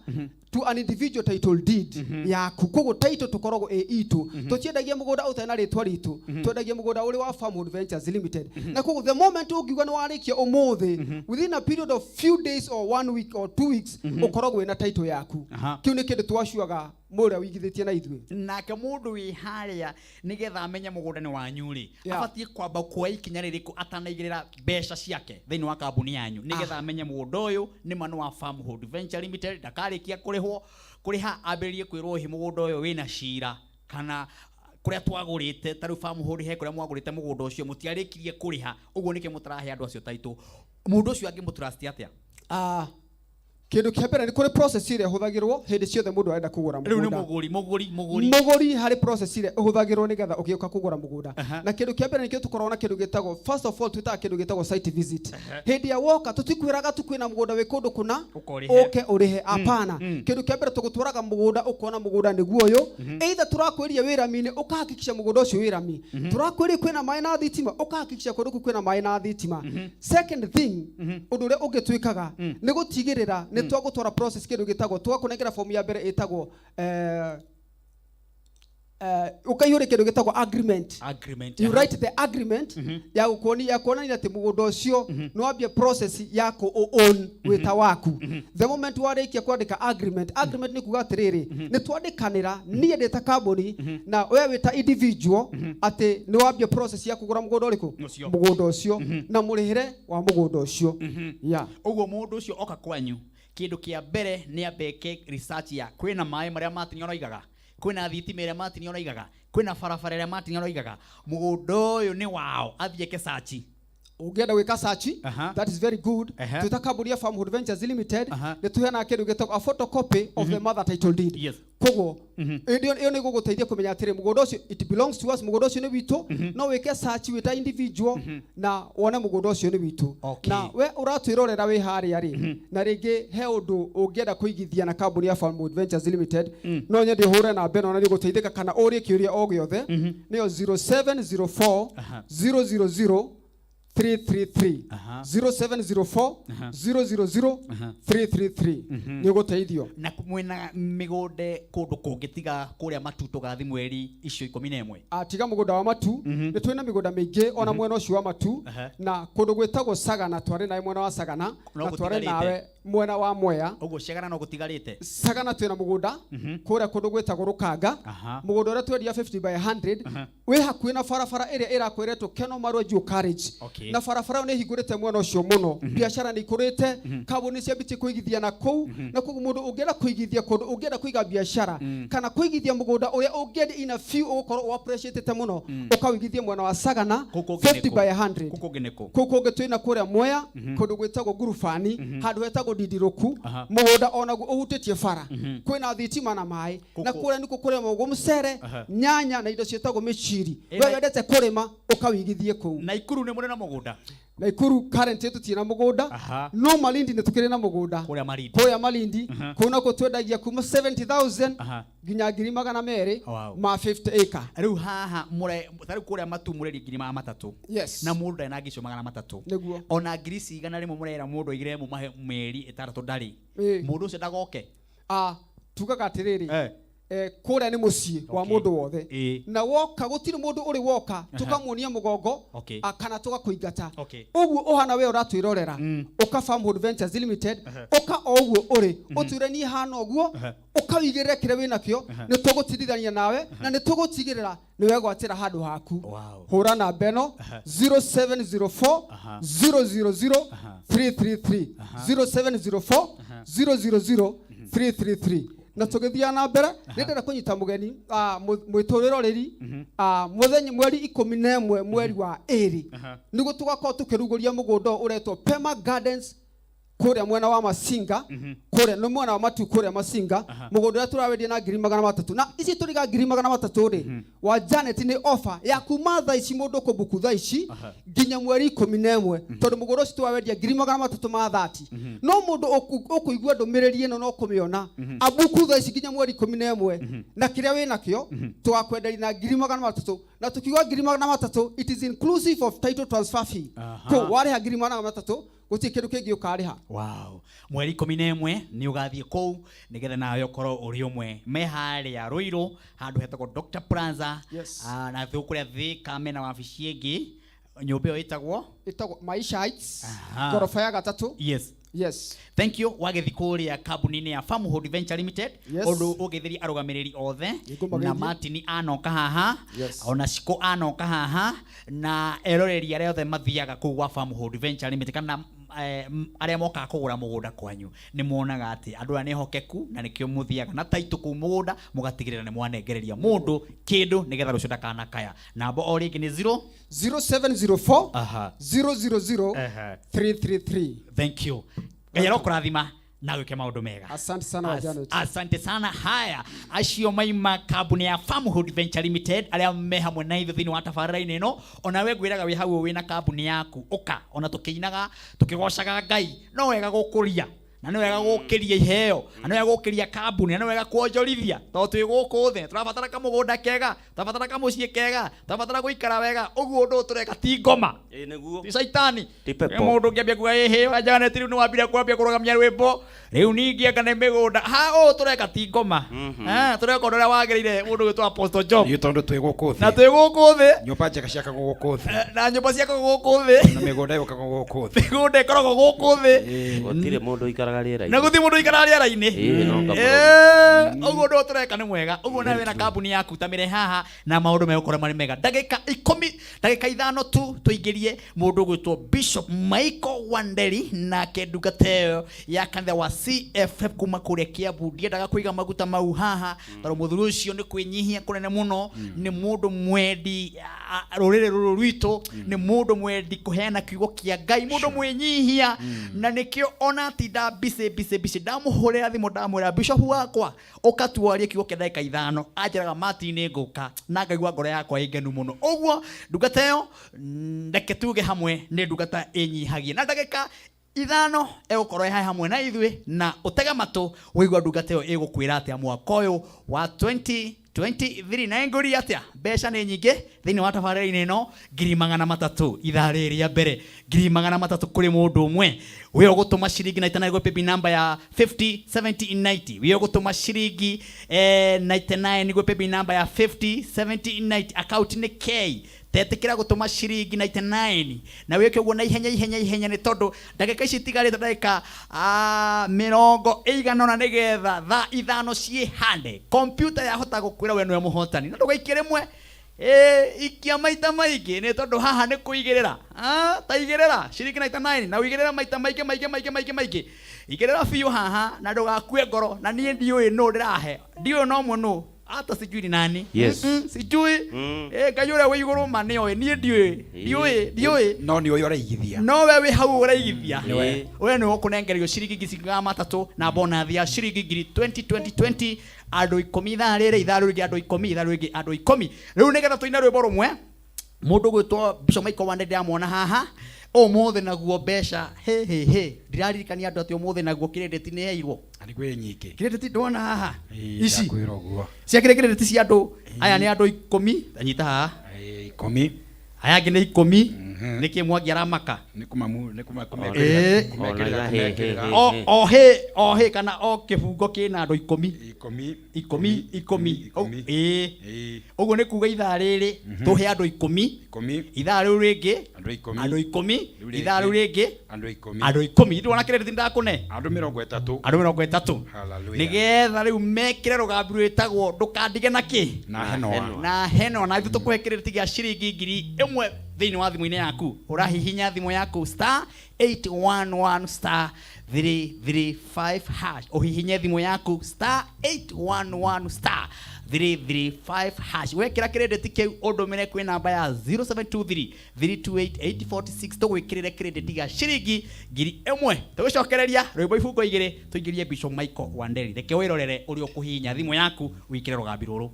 D: to an individual title deed yaku. Koguo title tũkoragwo ĩ itũ, tũtiendagia mũgũnda ũtarĩ na rĩtwa ritũ, twendagia mũgũnda ũrĩ wa Farmhold Ventures Limited. Na koguo the moment ũngiuga nĩ warĩkia ũmũthĩ, within a period of few days or one week or 2 weeks, ũkoragwo wĩna title yaku. Kĩu nĩ kĩndũ twacuaga mũrĩa wĩigithĩtie na ithuĩ.
A: Nake mũndũ wĩ harĩa, nĩgetha amenye mũgũnda nĩ wanyu rĩ, abatiĩ kwamba kuoya ikinya rĩrĩkũ atanaigĩrĩra mbeca ciake thĩinĩ wa kambuni yanyu, nĩgetha amenye mũgũnda ũyũ nĩ ma nĩ wa Farmhold Venture Limited, ndakarĩkia kũrĩhwo kũrĩha ambĩrĩrie kwĩrwo hihi mũgũnda ũyũ wĩna cira, kana kũrĩa twagũrĩte, ta rĩu Farmhold he kũrĩa mwagũrĩte mũgũnda ũcio mũtiarĩkirie kũrĩha, ũguo nĩkĩo mũtarahe andũ acio taitũ? Mũndũ ũcio angĩmũtrust atĩa?
D: Ah, kĩndũ kĩa mbere, nĩ kũrĩ process ĩrĩa ĩhũthagĩrwo hĩndĩ ciothe mũndũ arenda kũgũra
A: Rĩu nĩ
D: mũgũnda.
A: Mũgũri.
D: Mũgũri, harĩ process ĩrĩa ĩhũthagĩrwo nĩgetha ũgĩũka kũgũra mũgũnda. Na kĩndũ kĩa mbere nĩkĩo tũkoragwo na kĩndũ gĩtagwo, first of all, twĩtaga kĩndũ gĩtagwo site visit. Hĩndĩ ya woka, tũtikwĩraga tu kwĩna mũgũnda wĩ kũndũ kũna,
A: Ũka ũrĩhe.
D: ũke ũrĩhe. Apana. Kĩndũ kĩa mbere, tũgũtwaraga mũgũnda, ũkona mũgũnda nĩguo ũyũ. Either tũrakwĩria wĩ rami-inĩ, ũkahakikisha mũgũnda ũcio wĩ rami. Tũrakwĩria kwĩna maĩ na thitima, ũkahakikisha kũndũ kũu kwĩna maĩ na thitima. Second thing, ũndũ ũrĩa ũngĩ twĩkaga nĩ gũtigĩrĩra nĩ twagũtwara process, kĩndũ gĩtagwo, twakũnengera fomu ya mbere ĩtagwo ũkaihũria kĩndũ gĩtagwo agreement.
A: Agreement.
D: You write the agreement ya gũkuonia, ya kuonania atĩ mũgũnda ũcio nĩ wambia process ya kũ own wĩta waku. The moment warĩkia kwandĩka agreement, agreement nĩ kuga atĩrĩrĩ, nĩ twandĩkanĩra niĩ ndĩ ta kambuni na we wĩ ta individual atĩ nĩ wambia process ya kũgũra mũgũnda ũrĩkũ?
A: Ũcio.
D: Mũgũnda ũcio na mũrĩhĩre wa mũgũnda ũcio, yeah.
A: Ũguo mũndũ ũcio oka kwanyu, kĩndũ kĩa mbere nĩ ambeke research ya kwĩna maĩ marĩa Martin aroigaga, kwĩna thitima ĩrĩa Martin aroigaga, kwĩna barabara ĩrĩa Martin aroigaga, mũgũnda ũyũ nĩ wao, athiĩ eke search.
D: Ũngĩenda gwĩka search, that is very good. Twĩta kambuni ya Farmhold Ventures Limited, nĩ tũheanaga kĩndũ gĩtagwo a photocopy of the mother title deed. Koguo ĩyo ĩyo nĩ gũgũteithia kũmenya atĩrĩ, mũgũnda ũcio, it belongs to us, mũgũnda ũcio nĩ witũ. No wĩke search wĩ ta individual na wone mũgũnda ũcio nĩ witũ. Na we ũratwĩrorera wĩ harĩa rĩ, na rĩngĩ he ũndũ ũngĩenda kũigithia na kambuni ya Farmwood Ventures Limited, no nyende ũhũre namba ĩno na nĩ ũgũteithĩka, kana ũrie kĩũria o gĩothe, nĩyo 0704 000 333. 0704 000 333, nĩ ũgũteithio.
A: Na mwĩna mĩgũnda kũndũ kũngĩ tiga kũrĩa Matu tũgathi mweri icio 11?
D: Ah, tiga mũgũnda wa Matu, nĩ twĩna mĩgũnda mĩingĩ ona mwena ũcio wa Matu na kũndũ gwĩtagwo Sagana. Twarĩ nawe mwena wa Sagana
A: No
D: na twarĩ
A: gũtigarĩte.
D: Nawe mwena wa Mwea.
A: Ũguo Ciagana no gũtigarĩte?
D: Sagana twĩna mũgũnda kũrĩa kũndũ gwĩtagwo Rũkanga, mũgũnda ũrĩa twendia 50 by 100, wĩ hakuhĩ na barabara ĩrĩa ĩrakwĩretwo Keno Marua Dual Carriage. Na barabara ĩyo nĩ ĩhingũrĩte mwena ũcio mũno, biacara nĩ ikũrĩte, kambuni ciambĩtie kũigithia na kũu, na koguo mũndũ ũngĩenda kũigithia kũndũ, ũngĩenda kũiga biacara kana kũigithia mũgũnda ũrĩa ũngĩendia ina few, ũgũkorwo ũ appreciate mũno, ũkawĩigithie mwena wa Sagana.
A: Kũu kũngĩ nĩ
D: 50
A: kũ?
D: by 100.
A: Kũu kũngĩ nĩ kũ?
D: Kũu kũngĩ twĩna kũrĩa Mwea, kũndũ gwĩtagwo Ngurubani, handũ hetagwo Ndindirũku. Mũgũnda onaguo ũhutĩtie bara, kwĩna thitima na maĩ na kũrĩa nĩkuo kũrĩmagwo mũcere, nyanya na indo ciĩtagwo mĩciri. We wendete kũrĩma, ũkawĩigithie kũu.
A: Naikuru nĩ mũrĩ na mũgũnda?
D: Naikuru current tũtirĩ na mũgũnda, no Malindi nĩ tũkĩrĩ na mũgũnda.
A: Kũrĩa Malindi?
D: Kũrĩa Malindi, kũu nakuo twendagia kuma 70,000 nginya 200,000 ma 50 acre.
A: Rĩu haha mũre ta rĩu kũrĩa Matu mũreria 300,000?
D: Yes.
A: Na mũndũ ndarĩ na ngiri icio 300?
D: Nĩguo.
A: Ona ngiri ci 100 mũrera mũndũ aigire mũmahe mĩeri 6 ndarĩ, mũndũ ũcio ndagoke?
D: Ah, tugaga atĩrĩrĩ, kũrĩa nĩ mũciĩ wa mũndũ wothe, na woka gũtirĩ mũndũ ũrĩ woka tũkamuonia mũgongo kana tũgakũingata. Ũguo ũhana we ũratwĩrorera, ũka Farmhold Ventures Limited, ũka o ũguo ũrĩ, ũtwĩre niĩ hana ũguo, ũkawĩigĩrĩre kĩrĩa wĩnakĩo, nĩ tũgũtindithania nawe na nĩ tũgũtigĩrĩra nĩ wegwatĩra handũ haku. Hũra namba ĩno, 0704 000 333, 0704 000 333. Na tũgĩthiaga na mbere, nĩ ndĩrenda kũnyita mũgeni mwĩtũrĩrorĩri, mũthenya mweri 11 mweri wa 2, nĩguo tũgakorwo tũkĩrugũria mũgũnda ũyũ ũretwo Pema Gardens kũrĩa mwena wa Masinga, kũrĩa nĩ mwena wa Matu, kũrĩa Masinga, mũgũnda ũrĩa tũrawendia na 300,000. Na ici tũriga 300,000 rĩ, wa Janet, nĩ offer ya kuma thaa ici, mũndũ kũbuku thaa ici nginya mweri 11, tondũ mũgũnda ũcio tũrawendia 330,000. No mũndũ ũkũigua ndũmĩrĩri ĩno no kũmĩona, abuku thaa ici nginya mweri 11 na kĩrĩa wĩ nakĩo, tũgakwenderia na 300,000. Na tukiuga 300,000, it is inclusive of title transfer fee. Kũu warĩha 300,000, gũtirĩ kĩndũ kĩngĩ ũkarĩha.
A: Wow. Mweri 11 nĩ ũgathiĩ kũu nĩgetha nawe ũkorwo ũrĩ ũmwe me harĩa Rũirũ, handũ hetagwo Dr Plaza.
D: Yes.
A: Ah, na thĩ kũrĩa Thĩka mena wabici ĩngĩ, nyũmba ĩyo ĩtagwo?
D: Ĩtagwo Maisha Heights, ngoroba ya gatatũ. Yes.
A: Thank you. Wagĩthiĩ kũrĩa kambuni-inĩ ya Farmhold Venture Limited, ũndũ ũngĩthĩria arũgamĩrĩri othe.
D: Nĩngũmageithia.
A: Na Martin anoka haha, ona Ciko anoka haha, na eroreri arĩa othe mathiaga kũu gwa Farmhold Venture Limited, kana arĩa mokaga kũgũra mũgũnda kwanyu, nĩ monaga atĩ andũ aya nĩ ehokeku, na nĩkĩo mũthiaga na taitũ kũu mũgũnda mũgatigĩrĩra nĩ mwanengereria mũndũ kĩndũ nĩgetha rũciũ ndakanakaya. Namba o rĩngĩ nĩ 0
D: 0704 000 333.
A: Thank you. Ngai arokũrathima na gwĩke maũndũ mega.
D: Asante sana wa Janet.
A: Asante sana. Haya, acio maima kambuni ya Farmhood Venture Limited, arĩa me hamwe na ithuĩ thĩinĩ wa tabarĩra-inĩ ĩno. Ona we ngwĩraga wĩ hau wĩna kambuni yaku, ũka ona tũkĩinaga tũkĩgocaga Ngai. No wega gũkũria, na nĩ wega gũkĩria iheo, na nĩ wega gũkĩria kambuni, na nĩ wega kuonjorithia, tondũ twĩ gũkũ thĩ tũrabatara kamũgũnda kega, tũrabatara kamũciĩ kega, tũrabatara gũikara wega. Ũguo ũndũ ũyũ tũreka ti ngoma,
C: Ĩĩ nĩguo.
A: ti caitani.
C: Ti pepo.
A: Nĩ mũndũ ũngĩambia kuga ĩhĩ wa Janet, rĩu nĩ wambire kwambia kũrũgamia rwĩmbo, rĩu ningĩ anga nĩ mĩgũnda ha ũũ tũreka ti ngoma. Eh, tũreka ũndũ ũrĩa wagĩrĩire, mũndũ gwĩtwo Apostle Job.
B: Nĩ tondũ twĩ gũkũ
A: Na
B: thĩ.
A: twĩ gũkũ thĩ.
B: Nyũmba njega ciakagwo gũkũ thĩ.
A: Eh, na nyũmba ciakagwo gũkũ thĩ.
B: Na mĩgũnda yũkagwo gũkũ thĩ.
A: Mĩgũnda ĩkoragwo gũkũ thĩ.
C: Gũtirĩ mũndũ ũikaraga
A: Na
C: rĩera-inĩ.
A: gũtirĩ mũndũ ũikaraga rĩera-inĩ.
C: Ĩĩ, no ngamũrora.
A: Eh, ũguo ũndũ ũyũ tũreka nĩ mwega. Ũguo nawe wĩna kambuni yaku, ta mĩre haha na maũndũ megũkorwo marĩ mega. Ndagĩka 10, ndagĩka 5 tu, tũingĩrie mũndũ ũgwĩtwo Bishop Michael Wanderi, nake ndungata ĩyo ya kanitha wa CFF kuma kũrĩa Kiambu. Ndiendaga kũiga maguta mau haha tondũ mũthuri ũcio nĩ kwĩnyihia kũnene mũno, nĩ mũndũ mwendi rũrĩrĩ rũrũ rwitũ, nĩ mũndũ mwendi kũheana kiugo kĩa Ngai, mũndũ mwĩnyihia, na nĩkĩo ona atinda busy busy busy. Ndamũhũrĩra thimũ ndamwĩra bishop wakwa ũkatuarie kiugo kĩa ndagĩka 5, anjĩraga Martin nĩ ngũka, na ngaigua ngoro yakwa ĩ ngenu mũno. Ũguo ndungata ĩyo, reke tuge hamwe nĩ ndungata ĩnyihagia, na ndagĩka 5 egũkorwo ĩ hamwe na ithuĩ, na ũtege matũ ũigua ndungata ĩyo ĩgũkwĩra atĩa mwaka ũyũ wa 2023. Na ngũria atĩa, mbeca nĩ nyingĩ thĩinĩ wa tabarĩra-inĩ ĩno, 300,000 ithaa rĩrĩ rĩa mbere, 300,000 kũrĩ mũndũ ũmwe. We ũgũtũma ciringi 99 gwĩ paybill number ya 50 70 90. We ũgũtũma ciringi 99 gwĩ paybill number ya 50 70 90. Account nĩ K. Tetĩkĩra gũtũma ciringi 99 na wĩke ũguo na ihenya ihenya ihenya, nĩ tondũ ndagĩka ici itigarĩte ndagĩka 40 nĩgetha thaa 5 ciĩhande. Kompyuta yahota gũkwĩra we nĩwe mũhotani, na ndũgaikie rĩmwe, ikia maita maingĩ, nĩ tondũ haha nĩ kũigĩrĩra. Ta igĩrĩra ciringi 99 na ũigĩrĩre maita maingĩ maingĩ maingĩ maingĩ maingĩ, igĩrĩra biũ haha na ndũgakue ngoro. Na niĩ ndiũĩ nũ ndĩrahe, ndiũĩ no ũmwe nũ, hata sijui ni nani.
C: Yes.
A: Sijui. Ngai ũrĩa wĩ igũrũ ma nĩoĩ, niĩ ndiũĩ, ndiũĩ, ndiũĩ.
B: No nĩ ũyũ ũraigithia.
A: No we wĩ hau ũraigithia.
C: Nĩwe.
A: We nĩwe ũkũnengererio ciringi 300,000 na bonathi ya ciringi ngiri 20 20 20, andũ 10 ithaa rĩrĩ, ithaa rĩu rĩngĩ andũ 10, ithaa rĩu rĩngĩ andũ 10. Rĩu nĩgetha tũine rwĩmbo rũmwe, mũndũ gwĩtwo Bishop Michael Wande ndĩramwona haha ũmũthĩ naguo mbeca he he he, ndĩraririkania andũ atĩ ũmũthĩ naguo credit nĩ heirwo.
B: Nĩ kwĩ nyingĩ.
A: Credit ndona haha
B: Ĩĩ,
A: ici
B: ndakwĩra ũguo.
A: ciakĩrĩ credit cia andũ aya nĩ andũ 10, anyita haha.
B: Ĩĩ, 10.
A: Aya angĩ nĩ 10. Nĩkĩ Mwangi aramaka?
B: Nĩ kũmamu nĩ
C: Ĩĩ.
B: kũmekĩrĩra
C: Ona he, he,
B: kũmekĩrĩra.
C: he.
A: O o he o he kana o kĩbungo kĩna andũ 10.
B: 10.
A: 10 10.
B: 10.
A: Ĩĩ.
B: Ĩĩ.
A: Ũguo nĩ kuga ithaa rĩrĩ tũhe andũ 10.
B: 10.
A: Ithaa rĩu rĩngĩ
B: Andũ 10.
A: andũ 10.
B: Rĩu
A: Ithaa rĩu
B: rĩngĩ.
A: rĩngĩ
B: Andũ 10.
A: andũ 10. Ndĩrona credit ndakũne.
B: Andũ 30.
A: Andũ 30.
B: Hallelujah.
A: Nĩgetha rĩu mekĩre rũgambi rwĩtagwo ndũkandige na kĩ
B: Na henoa.
C: Henoa.
A: Na heno, na ithuĩ tũkũhe credit gĩa ciringi 1000 thĩinĩ wa thimũ-inĩ yaku. Ũrahihinya thimũ yaku star 811 star 335 hash, ũhihinye thimũ yaku star 811 star 335 hash, wekĩra credit kĩu ũndũmĩre kwĩ namba ya 0723 328 846, tũgwĩkĩrĩre credit gĩa ciringi 1000. Tũgĩcokereria rwĩmbo ibungo 2 tũingĩrie Bishop Michael Wanderi. Reke wĩrorere ũrĩa ũkũhihinya thimũ yaku wĩkĩre rũgambi rũrũ.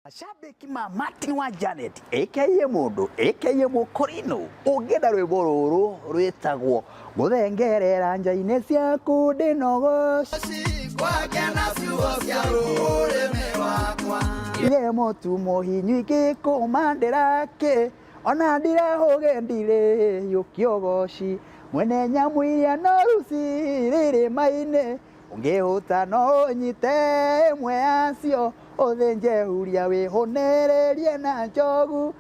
E: Mashabiki ma Martin wa Janet aka mũndũ aka mũkũrinũ, ũngĩenda rwĩmbo rũrũ rwĩtagwo gũthengerera nja-inĩ ciaku ndĩnogoci Ithe mũtu mũhinyu ingĩkũmandĩra kĩ ona ndirahũge ndirĩ yũkĩogoci mwene nyamũ iria noru cirĩrĩma-inĩ ũngĩhũta no ũnyite ĩmwe yacio ũthĩnje huria wĩhũnĩrĩrie na njogu.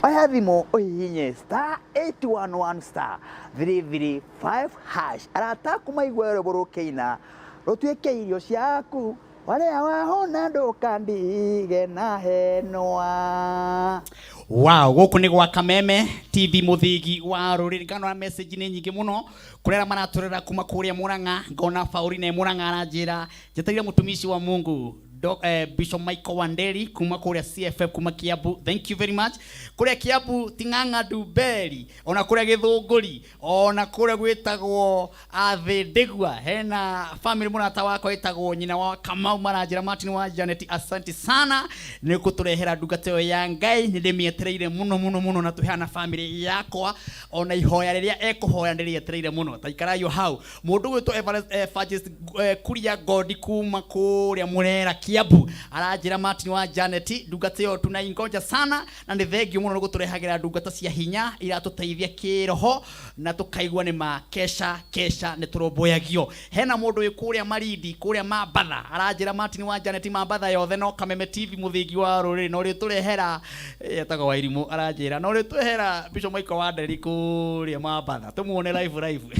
E: Oya thimũ ũhihinye star 811 star 335 hash, arata aku maigue rwĩmbo rũkĩina rũtuĩke irio ciaku warĩa wahũna ndũkandige na henwa.
A: Wow, gũkũ nĩ gwa Kameme TV mũthigi wa rũrĩrĩ. Ngana message nĩ nyingĩ mũno kũrĩa maratũrera kuma kũrĩa Murang'a, ngona Faurine Murang'a aranjĩra njetereire mũtumishi wa Mungu Bishop Michael Wanderi kuma kũrĩa CFF kuma Kiambu. Thank you very much. Kũrĩa Kiambu Ting'ang'a Ndumberi, ona kũrĩa Gĩthũngũri, ona kũrĩa gwĩtagwo Athĩndĩgua, hena family mũrata wakwa wĩtagwo nyina wa Kamau maranjĩra Martin wa Janet, asante sana nĩ gũtũrehera ndungata ĩyo ya Ngai, nĩ ndĩmĩetereire mũno mũno mũno, na tũheana family yakwa ona ihoya rĩrĩa ekũhoya ndĩrĩetereire mũno. Ta ikaraio hau. Mũndũ gwĩtwo Evangelist Kuria Godi kuma kũrĩa Murera Kiambu aranjĩra Martin wa Janet, ndungata ĩyo tunaingoja sana na nĩ thengio mũno nĩ gũtũrehagĩra ndungata cia hinya iratũteithia kĩroho na tũkaigua nĩ ma kesha kesha nĩ tũrũmbũyagio. Hena mũndũ wĩ kũrĩa Marindi kũrĩa Mambatha aranjĩra Martin wa Janet, Mambatha yothe no Kameme TV mũthingi wa rũrĩrĩ no rĩtũrehera, etagwo Wairimũ aranjĩra no rĩtũrehera Bishop Michael Wanderi kũrĩa Mambatha tũmuone live live.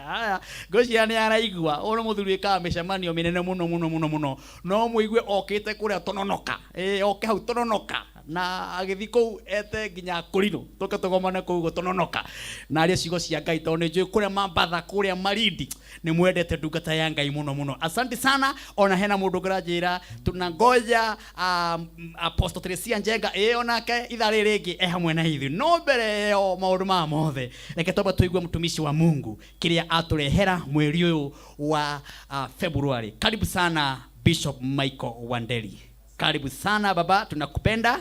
A: Haya, ngwĩciria nĩ araigua ũyũ nĩ mũthuri wĩkaga mĩcemanio mĩnene mũno mũno mũno mũno, no mũigue okĩte kũrĩa Tononoka, oke hau Tononoka. Na agĩthiĩ kũu ete nginya kũrinũ tũke tũgomane kũu gũtũnonoka na arie ciugo cia Ngai, tondũ nĩ njũĩ kũrĩa Mambatha, kũrĩa Malindi nĩ mwendete ndungata ya Ngai mũno mũno. Asante sana. Ona hena mũndũ ũngĩranjĩra tunangoja Apostle Teresia Njenga, ĩĩ onake ithaa rĩrĩ rĩngĩ e hamwe na ithuĩ. No mbere ĩyo maũndũ maya mothe, reke twambe tũigue mtumishi wa Mungu kĩrĩa atũrehera mweri ũyũ wa February. Karibu sana Bishop Michael Wanderi, karibu sana baba, tunakupenda.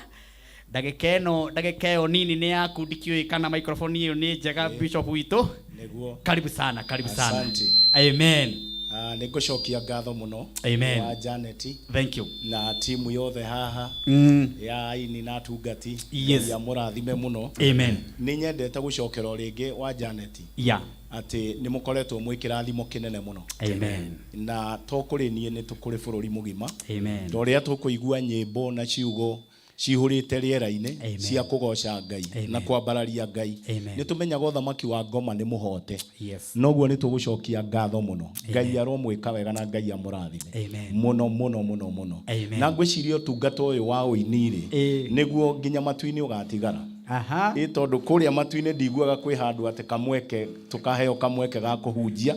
A: Ndagĩka ĩno, ndagĩka ĩyo nini nĩ yaku. Ndikĩũĩ kana microphone ĩyo nĩ njega, Bishop witũ.
F: Nĩguo.
A: Karibu sana, karibu sana.
F: Asante.
A: Amen.
F: Nĩ ngũcokia ngatho mũno
A: Amen.
F: wa Janet
A: Thank you.
F: Na timu yothe haha ya aini na atungati. Ngai amũrathime mũno.
A: Amen.
F: Nĩ nyendete gũcokera o rĩngĩ wa Janet atĩ nĩ mũkoretwo mwĩ kĩrathimo kĩnene mũno
A: Amen.
F: Na to kũrĩ niĩ, nĩ tũkũrĩ bũrũri mũgima,
A: Amen.
F: ta ũrĩa tũkũigua nyĩmbo na ciugo cihũrĩte rĩera-inĩ
A: Amen.
F: cia kũgoca Ngai
A: Amen.
F: na kwambararia Ngai.
A: Amen.
F: Nĩ tũmenyaga ũthamaki wa ngoma nĩ mũhote. Noguo nĩ tũgũcokia ngatho mũno. Ngai aromwĩka wega na Ngai amũrathime
A: Amen.
F: mũno mũno mũno mũno.
A: Amen.
F: Na ngwĩciria ũtungata ũyũ wa ũini-rĩ, nĩguo nginya matu-inĩ ũgatigara. Ĩ tondũ kũrĩa matu-inĩ ndiguaga kwĩ handũ atĩ kamweke tũkaheo kamweke ga kũhunjia,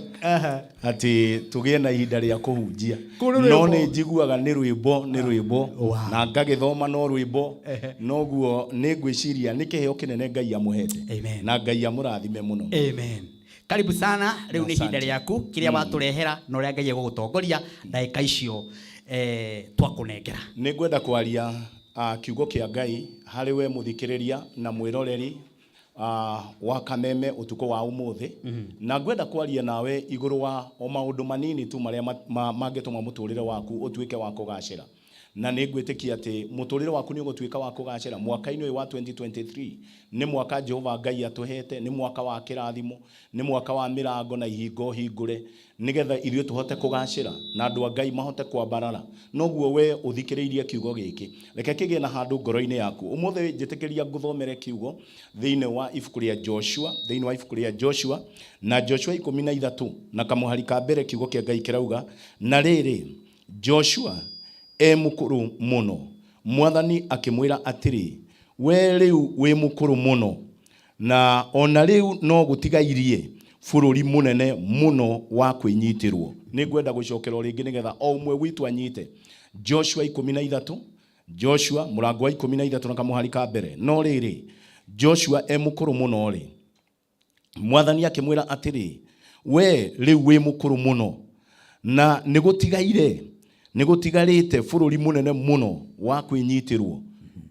F: atĩ tũgĩe na ihinda rĩa kũhunjia.
A: Kũrĩ
F: No
A: rwĩmbo.
F: Nĩ njiguaga nĩ rwĩmbo, nĩ rwĩmbo na ngagĩthoma no rwĩmbo. Noguo nĩ ngwĩciria nĩ kĩheo kĩnene Ngai amũhete.
A: Amen.
F: Na Ngai amũrathime mũno.
A: Amen. Karibu sana. Rĩu nĩ ihinda
F: Asante.
A: rĩaku, kĩrĩa watũrehera na ũrĩa Ngai egũgũtongoria ndagĩka icio twakũnengera.
F: Nĩ ngwenda kwaria kiugo kĩa Ngai harĩ we mũthikĩrĩria na mwĩroreri wa Kameme ũtukũ wa ũmũthĩ, na ngwenda kwaria nawe igũrũ wa o maũndũ manini tu marĩa mangĩtũma mũtũrĩre waku ũtuĩke wa kũgacĩra. Na nĩ ngwĩtĩkia atĩ mũtũrĩre waku nĩ ũgũtuĩka wa kũgacĩra mwaka-inĩ ũyũ wa 2023. Nĩ mwaka Jehova Ngai atũhete, nĩ mwaka wa kĩrathimo, nĩ mwaka wa mĩrango na ihingo hingũre, nĩgetha ithuĩ tũhote kũgacĩra na andũ a Ngai mahote kwambarara. Noguo we ũthikĩrĩirie kiugo gĩkĩ, reke kĩgĩe na handũ ngoro-inĩ yaku ũmũthĩ. Njĩtĩkĩria ngũthomere kiugo thĩinĩ wa ibuku rĩa Joshua, thĩinĩ wa ibuku rĩa Joshua, na Joshua 13 na kamũhari ka mbere. Kiugo kĩa Ngai kĩrauga, "Na rĩrĩ, Joshua e mũkũrũ mũno, Mwathani akĩmwĩra atĩrĩ, 'We rĩu wĩ mũkũrũ mũno, na ona rĩu no gũtigairie bũrũri mũnene mũno wa kwĩnyitĩrwo.'" Nĩ ngwenda gũcokera o rĩngĩ nĩgetha o ũmwe witũ anyite. Joshua 13, Joshua mũrango wa 13 na kamũhari ka mbere. "No rĩrĩ, Joshua e mũkũrũ mũno rĩ, Mwathani akĩmwĩra atĩrĩ, 'We rĩu wĩ mũkũrũ mũno, na nĩ gũtigaire, nĩ gũtigarĩte bũrũri mũnene mũno wa kwĩnyitĩrwo.'"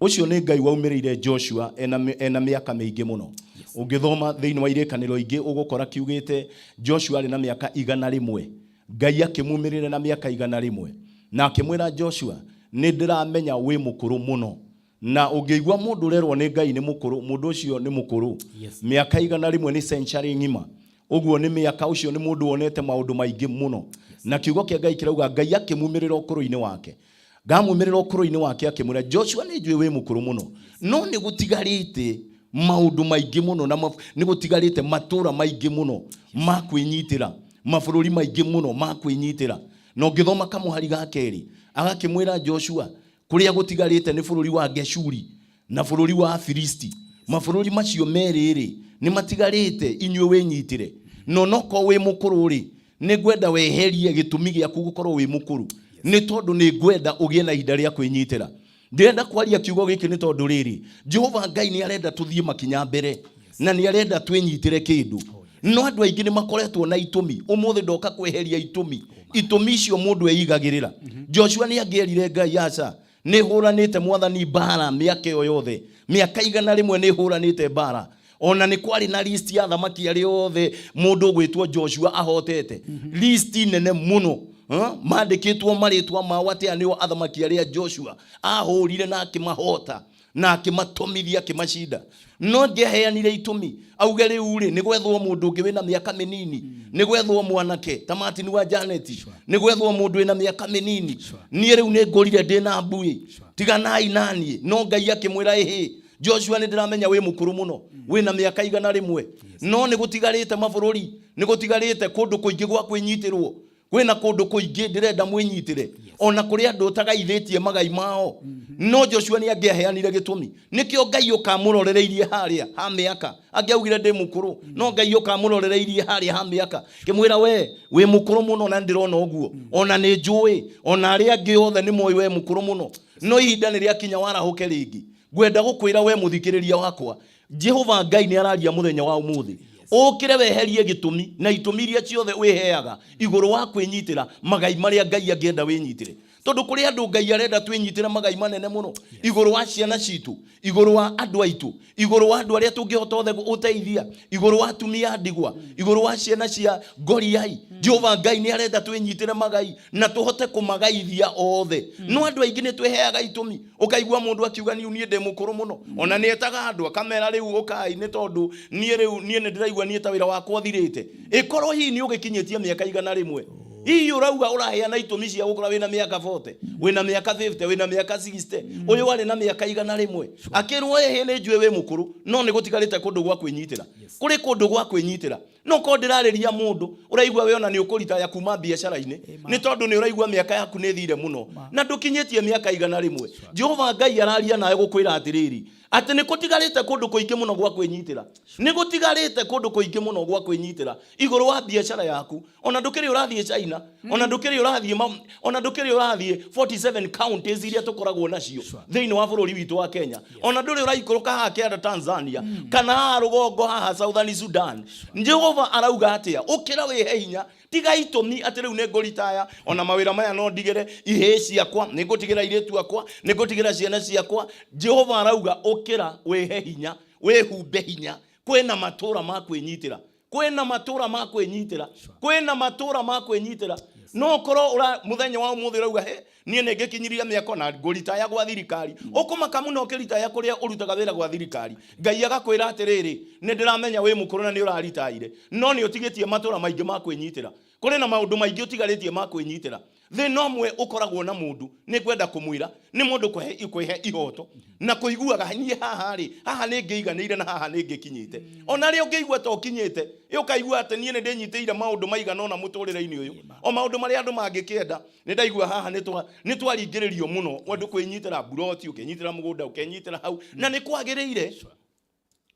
F: Ũcio nĩ Ngai waumĩrĩire Joshua ena mĩaka mĩingĩ mũno. Ũngĩthoma thĩinĩ wa irĩkanĩro ingĩ, ũgũkora kiugĩte Joshua arĩ na mĩaka 100. Ngai akĩmumĩrĩra na mĩaka 100 na akĩmwĩra, "Joshua, nĩ ndĩramenya wĩ mũkũrũ mũno." Na ũngĩigua mũndũ ũrerwo nĩ Ngai nĩ mũkũrũ, mũndũ ũcio nĩ mũkũrũ. Mĩaka 100 nĩ century ng'ima. Ũguo nĩ mĩaka, ũcio nĩ mũndũ wonete maũndũ maingĩ mũno. Na kiugo kĩa Ngai kĩrauga Ngai akĩmumĩrĩra ũkũrũ-inĩ wake, ngamumĩrĩra ũkũrũ-inĩ wake akĩmwĩra, "Joshua, nĩ njũĩ wĩ mũkũrũ mũno, no nĩ gũtigarĩte maũndũ maingĩ mũno na nĩ gũtigarĩte matũũra maingĩ mũno ma kwĩnyitĩra, mabũrũri maingĩ mũno ma kwĩnyitĩra." Na ũngĩthoma kamũhari ga kerĩ, agakĩmwĩra Joshua kũrĩa gũtigarĩte nĩ bũrũri wa Geshuri na bũrũri wa Afilisti. Mabũrũri macio merĩ rĩ, nĩ matigarĩte inyuĩ wĩnyitĩre. No nokorwo wĩ mũkũrũ rĩ, nĩ ngwenda weherie gĩtũmi gĩaku gũkorwo wĩ mũkũrũ, nĩ tondũ nĩ ngwenda ũgĩe na ihinda rĩa kwĩnyitĩra. Ndĩrenda kwaria kiugo gĩkĩ nĩ tondũ rĩrĩ, Jehova Ngai nĩ arenda tũthiĩ makinya mbere na nĩ arenda twĩnyitĩre kĩndũ, no andũ aingĩ nĩ makoretwo na itũmi. Ũmũthĩ ndoka kweheria itũmi, itũmi icio mũndũ eigagĩrĩra. Joshua nĩ angĩerire Ngai, "Aca, nĩ hũranĩte Mwathani mbara mĩaka ĩyo yothe, mĩaka 100 nĩ hũranĩte mbara." Ona nĩ kwarĩ na list ya athamaki arĩa othe mũndũ ũgwĩtwo Joshua ahotete, list nene mũno. Mandĩkĩtwo marĩtwa mao atĩ aya nĩo athamaki arĩa Joshua ahũrire na akĩmahota na akĩmatomithia, akĩmacinda. No ngĩaheanire itũmi auge rĩu rĩ, nĩ gwethwo mũndũ ũngĩ wĩna mĩaka mĩnini, nĩ gwethwo mwanake ta Martin wa Janet, nĩ gwethwo mũndũ wĩna mĩaka mĩnini, niĩ rĩu nĩ ngũrire, ndĩna mbuĩ, tiganai naniĩ. No Ngai akĩmwĩra, "Ĩhĩ Joshua, nĩ ndĩramenya wĩ mũkũrũ mũno, wĩna mĩaka 100, no nĩ gũtigarĩte mabũrũri, nĩ gũtigarĩte kũndũ kũingĩ gwa kwĩnyitĩrwo." Kwĩna kũndũ kũingĩ ndĩrenda mwĩnyitĩre, ona kũrĩ andũ ũtagaithĩtie magai mao. No Joshua nĩ angĩaheanire gĩtũmi. Nĩkĩo Ngai ũkamũrorereirie harĩa ha mĩaka. Angĩaugire ndĩ mũkũrũ, no Ngai ũkamũrorereirie harĩa ha mĩaka. Kĩmwĩra we wĩ mũkũrũ mũno na ndĩrona ũguo. Ona nĩ njũĩ, ona arĩa angĩ othe nĩ moĩ we mũkũrũ mũno. No ihinda nĩ rĩakinya warahũke rĩngĩ. Ngwenda gũkwĩra we mũthikĩrĩria wakwa, Jehova Ngai nĩ araria mũthenya wa ũmũthĩ. Ũkĩre weherie gĩtũmi na itũmi iria ciothe wĩheaga igũrũ wa kwĩnyitĩra magai marĩa Ngai angĩenda wĩnyitĩre. Tondũ kũrĩ andũ Ngai arenda twĩnyitĩre magai manene mũno igũrũ wa ciana citũ, igũrũ wa andũ aitũ, igũrũ wa andũ arĩa tũngĩhota othe gũteithia, igũrũ wa atumia a ndigwa, igũrũ wa ciana cia ngoriai. Jehova Ngai nĩ arenda twĩnyitĩre magai na tũhote kũmagaithia othe. No andũ aingĩ nĩ twĩheaga itũmi. Ũkaigua mũndũ akiuga niĩ niĩ ndĩ mũkũrũ mũno. Ona nĩ etaga andũ akamera rĩu ũkai nĩ tondũ niĩ rĩu niĩ nĩ ndĩraigua niĩ ta wĩra wakwa ũthirĩte. Ĩkorwo hihi nĩ ũgĩkinyĩtie mĩaka 100. Hihi ũrauga ũraheana itũmi cia gũkorwo wĩna mĩaka 40, wĩna mĩaka 50, wĩna mĩaka 60. Ũyũ arĩ na mĩaka 100. Akĩrwo ĩhĩ nĩ njũĩ wĩ mũkũrũ, no nĩ gũtigarĩte kũndũ gwa kwĩnyitĩra. Kũrĩ kũndũ gwa kwĩnyitĩra. No korwo ndĩrarĩria mũndũ ũraigua we ona nĩ ũkũritaya kuma biacara-inĩ nĩ tondũ nĩ ũraigua mĩaka yaku nĩ ĩthire mũno na ndũkinyĩtie mĩaka 100. Jehova Ngai araria nawe gũkwĩra atĩrĩrĩ, atĩ nĩ kũtigarĩte kũndũ kũingĩ mũno gwa kwĩnyitĩra. Nĩ gũtigarĩte kũndũ kũingĩ mũno gwa kwĩnyitĩra igũrũ wa biacara yaku. Ona ndũkĩrĩ ũrathiĩ China, ona ndũkĩrĩ ũrathiĩ ma, ona ndũkĩrĩ ũrathiĩ 47 counties iria tũkoragwo nacio thĩinĩ wa bũrũri witũ wa Kenya. Ona ndũrĩ ũraikũrũka haha kĩanda Tanzania, kana haha rũgongo haha Southern Sudan. Jehova arauga atĩa? Ũkĩra wĩhe hinya, tiga itũmi atĩ rĩu nĩ ngũritaya, ona mawĩra maya no ndigĩre ihĩĩ ciakwa, nĩ ngũtigĩra airĩtu akwa, nĩ ngũtigĩra ciana ciakwa. Jehova arauga ũkĩra wĩhe hinya, wĩhumbe hinya. Kwĩna matũra ma kwĩnyitĩra. Kwĩna matũra ma kwĩnyitĩra. Kwĩna matũra ma kwĩnyitĩra. No korwo ũra mũthenya wa ũmũthĩ ũrauga he niĩ nĩ ngĩkinyirie mĩaka na ngũritaya gwa thirikari. Ũkũmaka mũno ũkĩritaya kũrĩa ũrutaga wĩra gwa thirikari. Ngai agakwĩra atĩrĩrĩ, nĩ ndĩramenya wĩ mũkũrũ na nĩ ũraritaire, no nĩ ũtigĩtie matũra maingĩ ma kwĩnyitĩra. Kũrĩ na maũndũ maingĩ ũtigarĩtie ma kwĩnyitĩra. Thĩna ũmwe ũkoragwo na mũndũ, nĩ ngwenda kũmwĩra, nĩ mũndũ kwĩhe ihoto na kũiguaga niĩ haha rĩ, haha nĩ ngĩiganĩire na haha nĩ ngĩkinyĩte. Ona rĩ ũngĩigua ta ũkinyĩte, ĩ ũkaigua atĩ niĩ nĩ ndĩnyitĩire maũndũ maigana ũna mũtũrĩre-inĩ ũyũ, o maũndũ marĩa andũ mangĩkĩenda, nĩ ndaigua haha nĩ twaringĩrĩrio mũno, andũ kwĩnyitĩra mburoti, ũkenyitĩra mũgũnda, ũkenyitĩra hau, na nĩ kwagĩrĩire.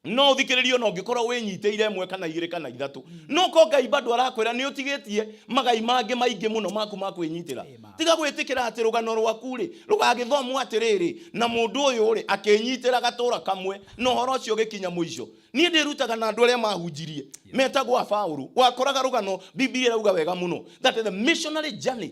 F: No ũthikĩrĩrie ona ũngĩkorwo wĩnyitĩire ĩmwe kana igĩrĩ kana ithatũ, no ko Ngai bado arakwĩra nĩ ũtigĩtie magai mangĩ maingĩ mũno maku ma kwĩnyitĩra. Tiga gwĩtĩkĩra atĩ rũgano rwaku rĩ rũgagĩthomwo atĩrĩrĩ, na mũndũ ũyũ rĩ akĩnyitĩra gatũra kamwe na ũhoro ũcio ũgĩkinya mũico. Niĩ ndĩrutaga na andũ arĩa mahunjirie metagwo a Paũlũ. Wakoraga rũgano, Biblia ĩrauga wega mũno that the missionary journey,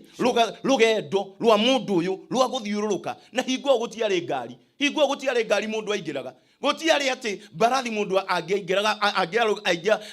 F: rũgendo rwa mũndũ ũyũ rwa gũthiũrũrũka, na hingo ĩyo gũtiarĩ ngari, hingo ĩyo gũtiarĩ ngari mũndũ aingĩraga, gũtiarĩ atĩ mbarathi mũndũ angĩaingĩraga,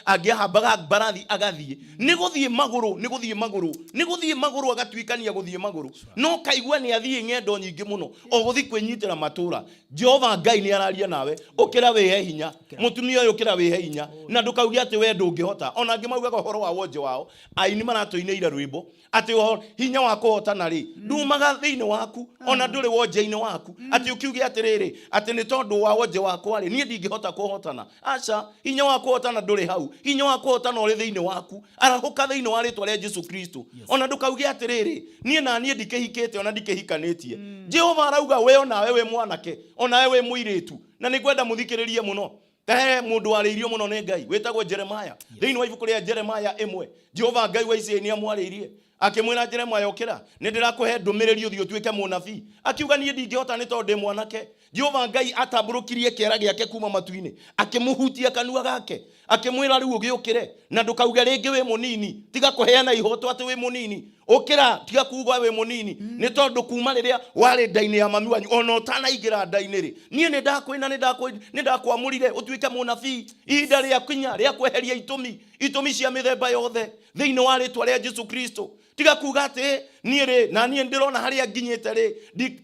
F: angĩahambaga mbarathi agathiĩ. Nĩ gũthiĩ magũrũ, nĩ gũthiĩ magũrũ, nĩ gũthiĩ magũrũ, agatuĩkania gũthiĩ magũrũ. No kaigua nĩ athiĩ ng'endo nyingĩ mũno, o gũthiĩ kwĩnyitĩra matũra. Jehova Ngai nĩ araria nawe, ũkĩra wĩhe hinya. Mũtumia ũyũ ũkĩra wĩhe hinya, na ndũkauge atĩ we ndũngĩhota. Ona angĩ maugaga ũhoro wa wonje wao, aini maratũinĩire rwĩmbo atĩ hinya wa kũhotana rĩ ndumaga thĩinĩ waku, ona ndũrĩ wonje-inĩ waku, atĩ ũkiuge atĩrĩrĩ atĩ nĩ tondũ wa wonje wakwa rĩ niĩ ndingĩhota kũhotana. Aca, hinya wa kũhotana ndũrĩ hau, hinya wa kũhotana ũrĩ thĩinĩ waku. Arahũka thĩinĩ wa rĩtwa rĩa Jesu Kristo. Ona ndũkauge atĩrĩrĩ niĩ na niĩ ndikĩhikĩte ona ndikĩhikanĩtie. Jehova arauga we onawe wĩ mwanake, onawe wĩ mũirĩtu, na nĩ ngwenda mũthikĩrĩrie mũno. Ta he mũndũ warĩirio mũno nĩ Ngai wĩtagwo Jeremiah. Thĩinĩ wa ibuku rĩa Jeremiah ĩmwe, Jehova Ngai wa Isiraeli nĩ amwarĩirie akĩmwĩra, Jeremiah ũkĩra, nĩ ndĩrakũhe ndũmĩrĩri ũthiĩ ũtuĩke mũnabii. Akiuga niĩ ndingĩhota nĩ tondũ ndĩ mwanake. Jehova Ngai atambũrũkirie kĩara gĩake kuma matu-inĩ, akĩmũhutia kanua gake, akĩmwĩra rĩu ũgĩũkĩre na ndũkauge rĩngĩ wĩ mũnini. Tiga kũheana ihoto atĩ wĩ mũnini. Ũkĩra, tiga kuuga wĩ mũnini, nĩ tondũ kuma rĩrĩa warĩ nda-inĩ ya mami wanyu ona ũtanaingĩra nda-inĩ rĩ, niĩ nĩ ndakwĩna, nĩ ndakwamũrire ũtuĩke mũnabii. Ihinda rĩa kinya rĩa kweheria itũmi, itũmi cia mĩthemba yothe thĩinĩ wa rĩtwa rĩa Jesu Kristo. Tiga kuga atĩ niĩ rĩ, na niĩ ndĩrona harĩa nginyĩte rĩ,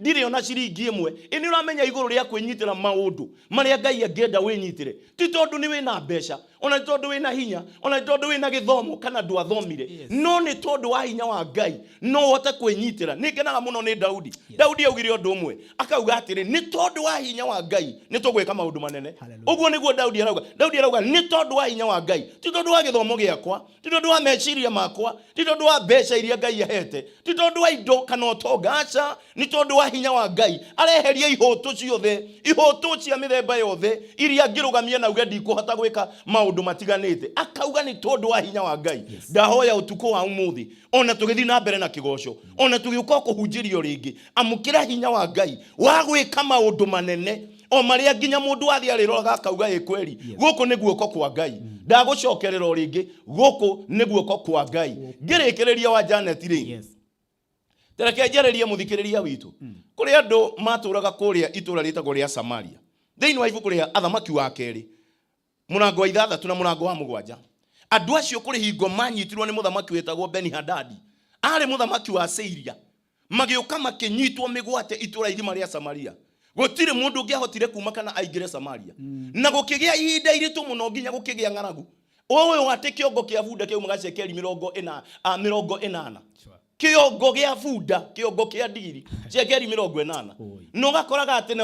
F: ndirĩ ona ciringi ĩmwe. Ĩ nĩ ũramenya igũrũ Igũrũ rĩa kwĩnyitĩra maũndũ marĩa Ngai angĩenda wĩnyitĩre, ti tondũ nĩ wĩna mbeca, ona ti tondũ wĩna hinya, ona ti tondũ wĩna gĩthomo kana ndwathomire, no nĩ tondũ wa hinya wa Ngai no ũhote kwĩnyitĩra. Nĩ ngenaga mũno nĩ Daudi. Daudi augire ũndũ ũmwe, akauga atĩrĩ, nĩ tondũ wa hinya wa Ngai nĩ tũgwĩka maũndũ manene. Ũguo nĩguo Daudi arauga. Daudi arauga nĩ tondũ wa hinya wa Ngai, ti tondũ wa gĩthomo gĩakwa, ti tondũ wa meciria makwa, ti tondũ wa mbeca iria Ngai ahete, ti tondũ wa indo kana ũtonga, aca, nĩ tondũ wa hinya wa Ngai. Areheria ihũtũ ciothe, ihũtũ cia mĩthemba yothe iria angĩrũgamia na auge ndikũhota gwĩka maũndũ matiganĩte, akauga nĩ tondũ wa hinya wa Ngai. Ndahoya ũtukũ wa ũmũthĩ, ona tũgĩthiĩ na mbere na kĩgoco, ona tũgĩũka kũhunjĩrio rĩngĩ, amũkĩra hinya wa Ngai wa gwĩka maũndũ manene o marĩa nginya mũndũ athiĩ arĩroraga akauga ĩ kweri, gũkũ nĩ guoko kwa Ngai. Ndagũcokerera o rĩngĩ, gũkũ nĩ guoko kwa Ngai. Ngĩrĩkĩrĩria wa Janet rĩ, Tereke njarĩrie mũthikĩrĩria witũ. Kũrĩ andũ matũraga kũrĩa itũra rĩtagwo rĩa Samaria. Thĩinĩ wa ibuku rĩa Athamaki wa kerĩ, mũrango wa 6 na mũrango wa 7. Andũ acio kũrĩ hingo manyitirwo nĩ mũthamaki wetagwo Beni-Hadadi. Arĩ mũthamaki wa Syria. Magĩũka makĩnyitwo mĩgwate itũra igima rĩa Samaria. Gũtirĩ mũndũ ũngĩahotire kuma kana aingĩre Samaria. Na gũkĩgĩa ihinda iritũ mũno nginya gũkĩgĩa ng'aragu. Ũyũ atĩ kĩongo kĩa bunda kĩaumaga cekeri 80. Kĩongo gĩa bunda, kĩongo kĩa ndigiri, cekeri 80. Na ũgakoraga atĩ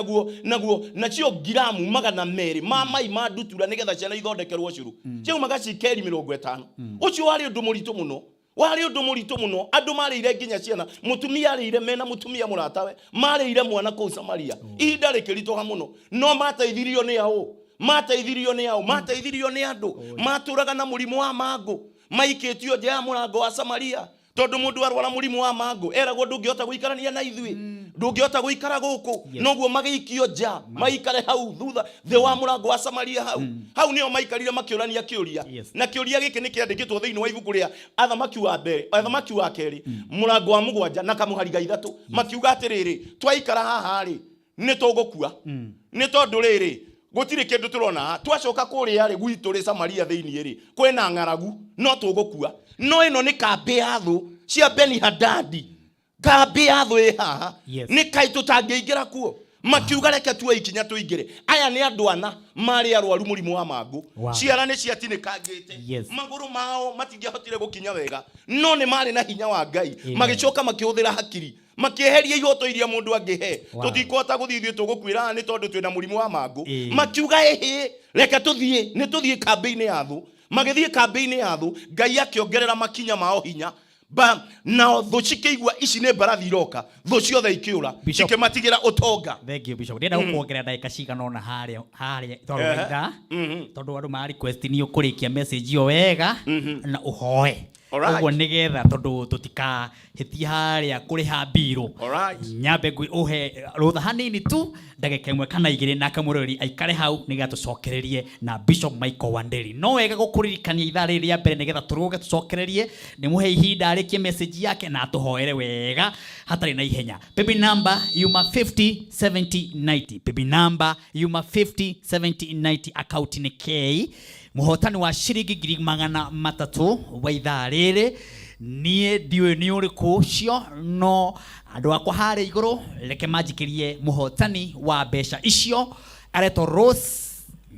F: naguo nacio ngiramu 200 ma mai ma ndutura nĩgetha ciana ithondekerwo ũcũrũ, ciaumaga cekeri 50. Ũcio warĩ ũndũ mũritũ mũno. Warĩ ũndũ mũritũ mũno. Andũ marĩire nginya ciana. Mũtumia arĩire mena mũtumia mũratawe, marĩire mwana kũu Samaria. Ihinda rĩkĩritũha mũno. No mateithirio nĩ aũ? Mateithirio nĩ aũ? Mateithirio nĩ andũ matũraga na mũrimũ wa mangũ, maikĩtio nja ya mũrango wa Samaria. Tondũ mũndũ arwara mũrimũ wa mangũ eragwo ndũngĩhota gũikarania na ithuĩ, ndũngĩhota gũikara gũkũ. Noguo magĩikio nja, maikare hau thutha thĩ wa mũrango wa Samaria hau. Hau nĩho maikarire makĩũrania kĩũria. Na kĩũria gĩkĩ nĩ kĩandĩkĩtwo thĩinĩ wa ibuku rĩa Athamaki wa mbere, Athamaki wa kerĩ, mũrango wa 7 na kamũhari ga 3. Makiuga atĩrĩrĩ, twaikara haha rĩ, nĩ tũgũkua. Nĩ tondũ rĩrĩ, gũtirĩ kĩndũ tũrona haha. Twacoka kũrĩa rĩ, gwitũ rĩ, Samaria thĩinĩ rĩ, kwĩna ng'aragu, no tũgũkua. No ĩno nĩ kambĩ ya thũ cia Beni-Hadadi. Kambĩ ya thũ ĩ haha. Nĩ kaĩ tũtangĩingĩra kuo? Makiuga reke tuoe ikinya tũingĩre. Aya nĩ andũ ana marĩ arwaru mũrimũ wa mangũ. Ciara nĩ ciatinĩkangĩte. Magũrũ mao matingĩahotire gũkinya wega. No nĩ marĩ na hinya wa Ngai. Magĩcoka makĩhũthĩra hakiri. Makĩeheria ihoto iria mũndũ angĩhe. Tũtikũhota gũthiĩ ithuĩ tũgũkuĩra haha nĩ tondũ twĩna mũrimũ wa mangũ. Makiuga ĩhĩ, reke tũthiĩ, nĩ tũthiĩ kambĩ-inĩ ya thũ. Magĩthiĩ kambĩ-inĩ ya thũ, Ngai akĩongerera makinya mao hinya. Ba, nao thũ cikĩigua ici nĩ mbarathi iroka, thũ ciothe ikĩũra,
A: Bishop.
F: cikĩmatigĩra ũtonga.
A: Thank you, Bishop. Ndĩrenda gũkuongerera ndagĩka cigana ũna harĩa harĩa tondũ ithaa tondũ andũ ma request nĩ ũkũrĩkia message ĩyo wega na ũhoe.
F: Alright.
A: Ũguo nĩgetha tondũ tũtikahĩtie harĩa kũrĩha mbirũ.
F: Alright.
A: Nyambe ngwĩ ũhe rũtha hanini tu ndagĩka ĩmwe kana igĩrĩ nake mũrori aikare hau nĩgetha tũcokererie na Bishop Michael Wanderi. No wega gũkũririkania ithaa rĩrĩ rĩa mbere nĩgetha tũrũge tũcokererie, ndĩmũhe ihinda arĩkie message yake na atũhoere wega hatarĩ na ihenya. Baby number yuma 50 70 90. Baby number yuma 50 70 90 account nĩ K. Mũhotani wa ciringi 300,000 wa ithaa rĩrĩ niĩ ndiũĩ nĩ ũrĩkũ ũcio, no andũ akwa harĩa igũrũ reke manjikĩrie mũhotani wa mbeca icio aretwo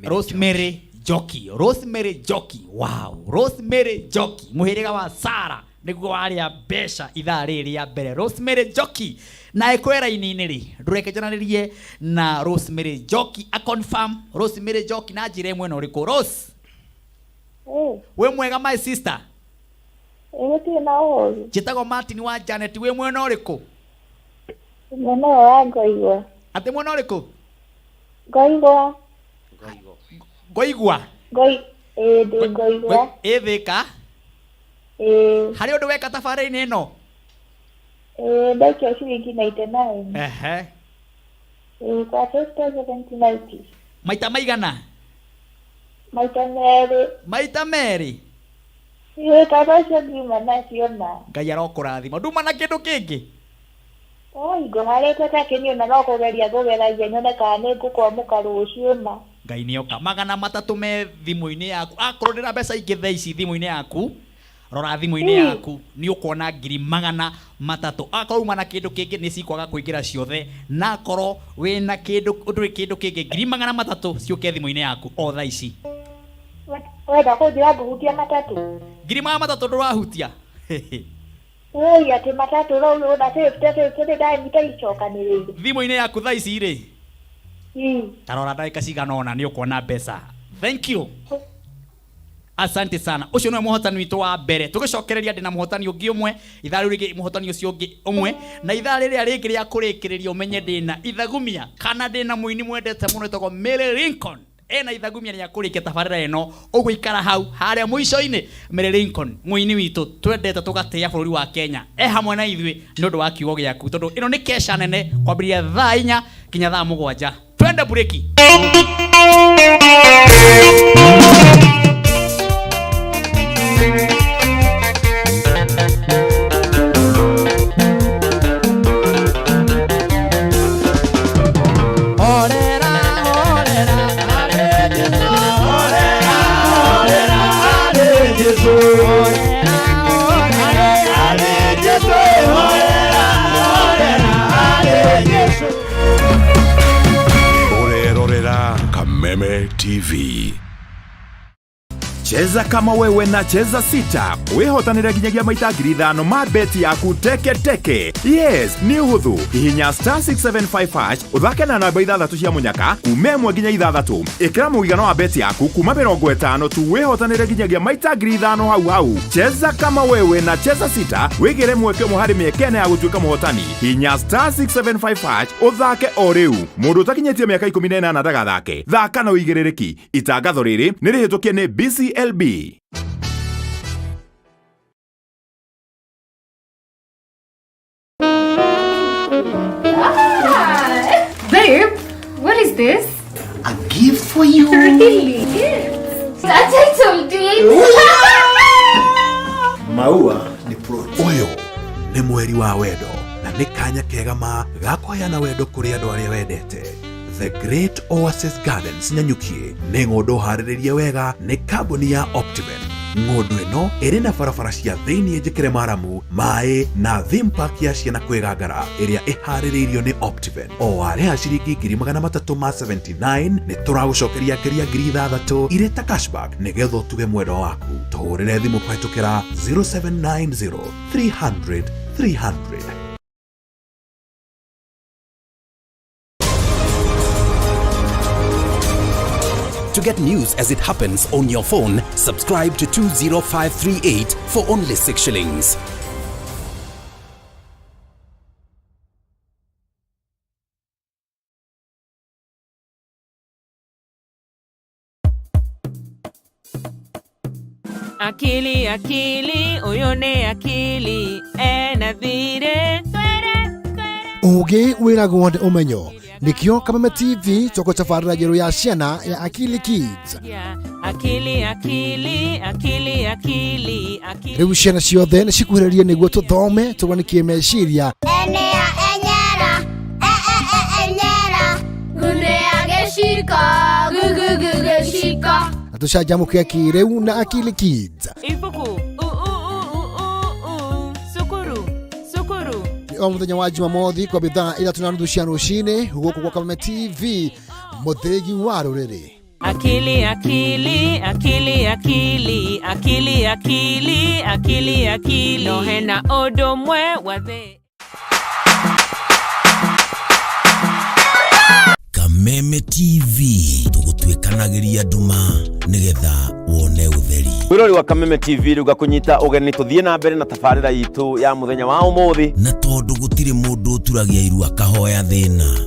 A: Rosemary Njoki. Rosemary Njoki, wow, Rosemary Njoki mũhĩrĩga wa Sara nĩguo warĩa mbeca ithaa rĩrĩ rĩa mbere. Rosemary Njoki na ĩkwĩ raini-inĩ rĩ, ndũreke njaranĩrie na Rosemary Njoki a confirm Rosemary Njoki na njĩra ĩmwe na ũrĩkũ. Rose, wĩ mwega my sister?
G: Gũtirĩ na ũru.
A: Njĩtagwo Martin wa Janet, wĩ mwena ũrĩkũ?
G: Mwena ũyũ wa Ngoigwa.
A: Atĩ mwena ũrĩkũ?
G: Ngoigwa.
A: Ngoigwa.
G: Ĩĩ, ndĩ Ngoigwa.
A: Ĩ Thĩka?
G: Ĩĩ.
A: Harĩ ũndũ weka tabarĩra-inĩ ĩno?
G: Ĩĩ, ndaikio ciringi 99. Ĩĩ, kwa 50 70 90.
A: Maita maigana?
G: Maita merĩ.
A: Maita merĩ?
G: Ĩĩ, tondũ ũcio ngiuma nacio ma.
A: Ngai arokũrathima. Nduma na kĩndũ kĩngĩ?
G: Oi, ngũharĩte ta kĩniũ na no kũgeria ngũgeragia nyone kana nĩ ngũkwamũka rũciũ ma.
A: Ngai nĩoka. 300 me thimũ-inĩ yaku. Akorwo ndĩna mbeca ingĩ thaa ici thimũ-inĩ yaku, Rora thimũ-inĩ yaku nĩ ũkuona 300,000. Akorwo uma na kĩndũ kĩngĩ nĩ cikwaga kũingĩra ciothe, na akorwo wĩna kĩndũ ndũrĩ kĩndũ kĩngĩ, 300,000 ciũke thimũ-inĩ yaku o thaa ici.
G: Wenda kũnjĩra ngũhutia matatũ?
A: 300,000 ndũrahutia.
G: Woi, atĩ matatũ rĩu na 50 50 ndanyita icokanĩrĩire.
A: Thimũ-inĩ yaku thaa ici rĩ, tarora ndagĩka cigana ũna nĩ ũkuona mbeca. Thank you, asante sana. Ũcio nĩwe mũhotani witũ wa mbere. Tũgĩcokereria ndĩna mũhotani ũngĩ ũmwe ithaa rĩu rĩngĩ, mũhotani ũcio ũngĩ ũmwe, na ithaa rĩrĩa rĩngĩ rĩa kũrĩkĩrĩria ũmenye ndĩna ithagumia kana ndĩna mũini mwendete mũno wĩtagwo Mary Lincoln, ena ithagumia rĩa kũrĩkia tabarĩra ĩno. Ũguo ikara hau harĩa mũico-inĩ. Mary Lincoln, mũini witũ twendete tũgatĩĩa bũrũri wa Kenya, e hamwe na ithuĩ nĩ ũndũ wa kiugo gĩaku, tondũ ĩno nĩ kesha nene kwambĩrĩria thaa 4 nginya thaa 7. Twende bureki. Orera, orera, are Jesu. Orera, orera, are Jesu. Orera, orera, are Jesu. Orera, orera, are Jesu.
H: Orerorera Kameme TV. Cheza kama wewe na Cheza Sita wihotanire nginyagia maita 5,000 ma beti yaku teke teke. Yes, nĩ ũhũthũ. Hihinya star 675 hash ũthake na namba ithathatũ cia mũnyaka kuma 1 nginya 6. Ĩkĩra mũigana wa beti yaku kuma 50 tu wihotanire nginyagia maita 5,000 hau hau. Cheza kama wewe na Cheza Sita wĩgĩre mweke ũmwe harĩ mĩeke ĩna ya gũtuĩka mũhotani. Hihinya star 675 hash ũthake o rĩu. Mũndũ ũtakinyĩtie mĩaka 18 ndagathake. Thaka na ũigĩrĩrĩki. Itangatho rĩrĩ nĩ rĩhĩtũkie nĩ BCLB.
I: Babe, what is this?
E: A gift for you.
I: Really? It's a title deed.
E: Maua ni plot.
J: Ũyũ nĩ mweri wa wendo na nĩ kanya kega ma ga kũheana wendo kũrĩ andũ arĩa wendete. The Great Oasis Gardens Nanyuki nĩ ng'ũndũ harĩrĩrie wega nĩ kambuni ya Optiven. Ng'ũndũ ĩno ĩrĩ na barabara cia thĩinĩ njĩkĩre maramu, maĩ na theme park ya ciana kwĩgangara ĩrĩa ĩharĩrĩirio nĩ Optiven. O warĩha ciringi 379 nĩ tũragũcokeria ngeria 6,000 irĩ ta cashback nĩgetha ũtuge mwendwa waku. Tũhũrĩre thimũ kũhetũkĩra 0790 300 300.
K: To get news as it happens on your phone, subscribe to 20538 for only 6 shillings.
L: Akili, akili, uyu ni akili, ena thire.
M: Ũgĩ wĩragwo nĩ ũmenyo, nĩkĩo Kameme TV tũgũtabarĩra njerũ ya ciana ya Akili Kids.
L: Akili, akili, akili, akili, akili.
M: Rĩu ciana ciothe nĩ cikuhĩrĩrie nĩguo tũthome tũgwanikie meciria.
N: Enea enyera, e e e enyera, gunea gĩciko, gu gu gu gĩciko.
M: Na tũcanjamũke kĩrĩu na Akili Kids.
L: Ibuku, u u u u u u, sukuru, sukuru.
M: O mũthenya wa Jumamothi kwa thaa 3:30 cia rũcinĩ gũkũ kwa Kameme TV, mũthĩgi wa rũrĩrĩ.
L: Akili, akili, akili, akili, akili, akili, akili, akili. No hena ũndũ ũmwe wa thĩ.
K: Kameme TV tũgũtuĩkanagĩria nduma nĩgetha wone ũtheri.
C: Mwĩrori wa Kameme TV rĩu ngakũnyita ũgeni tũthiĩ na mbere na tabarĩra itũ ya mũthenya wa ũmũthĩ.
K: Na tondũ gũtirĩ mũndũ ũturagia iru akahoya thĩna,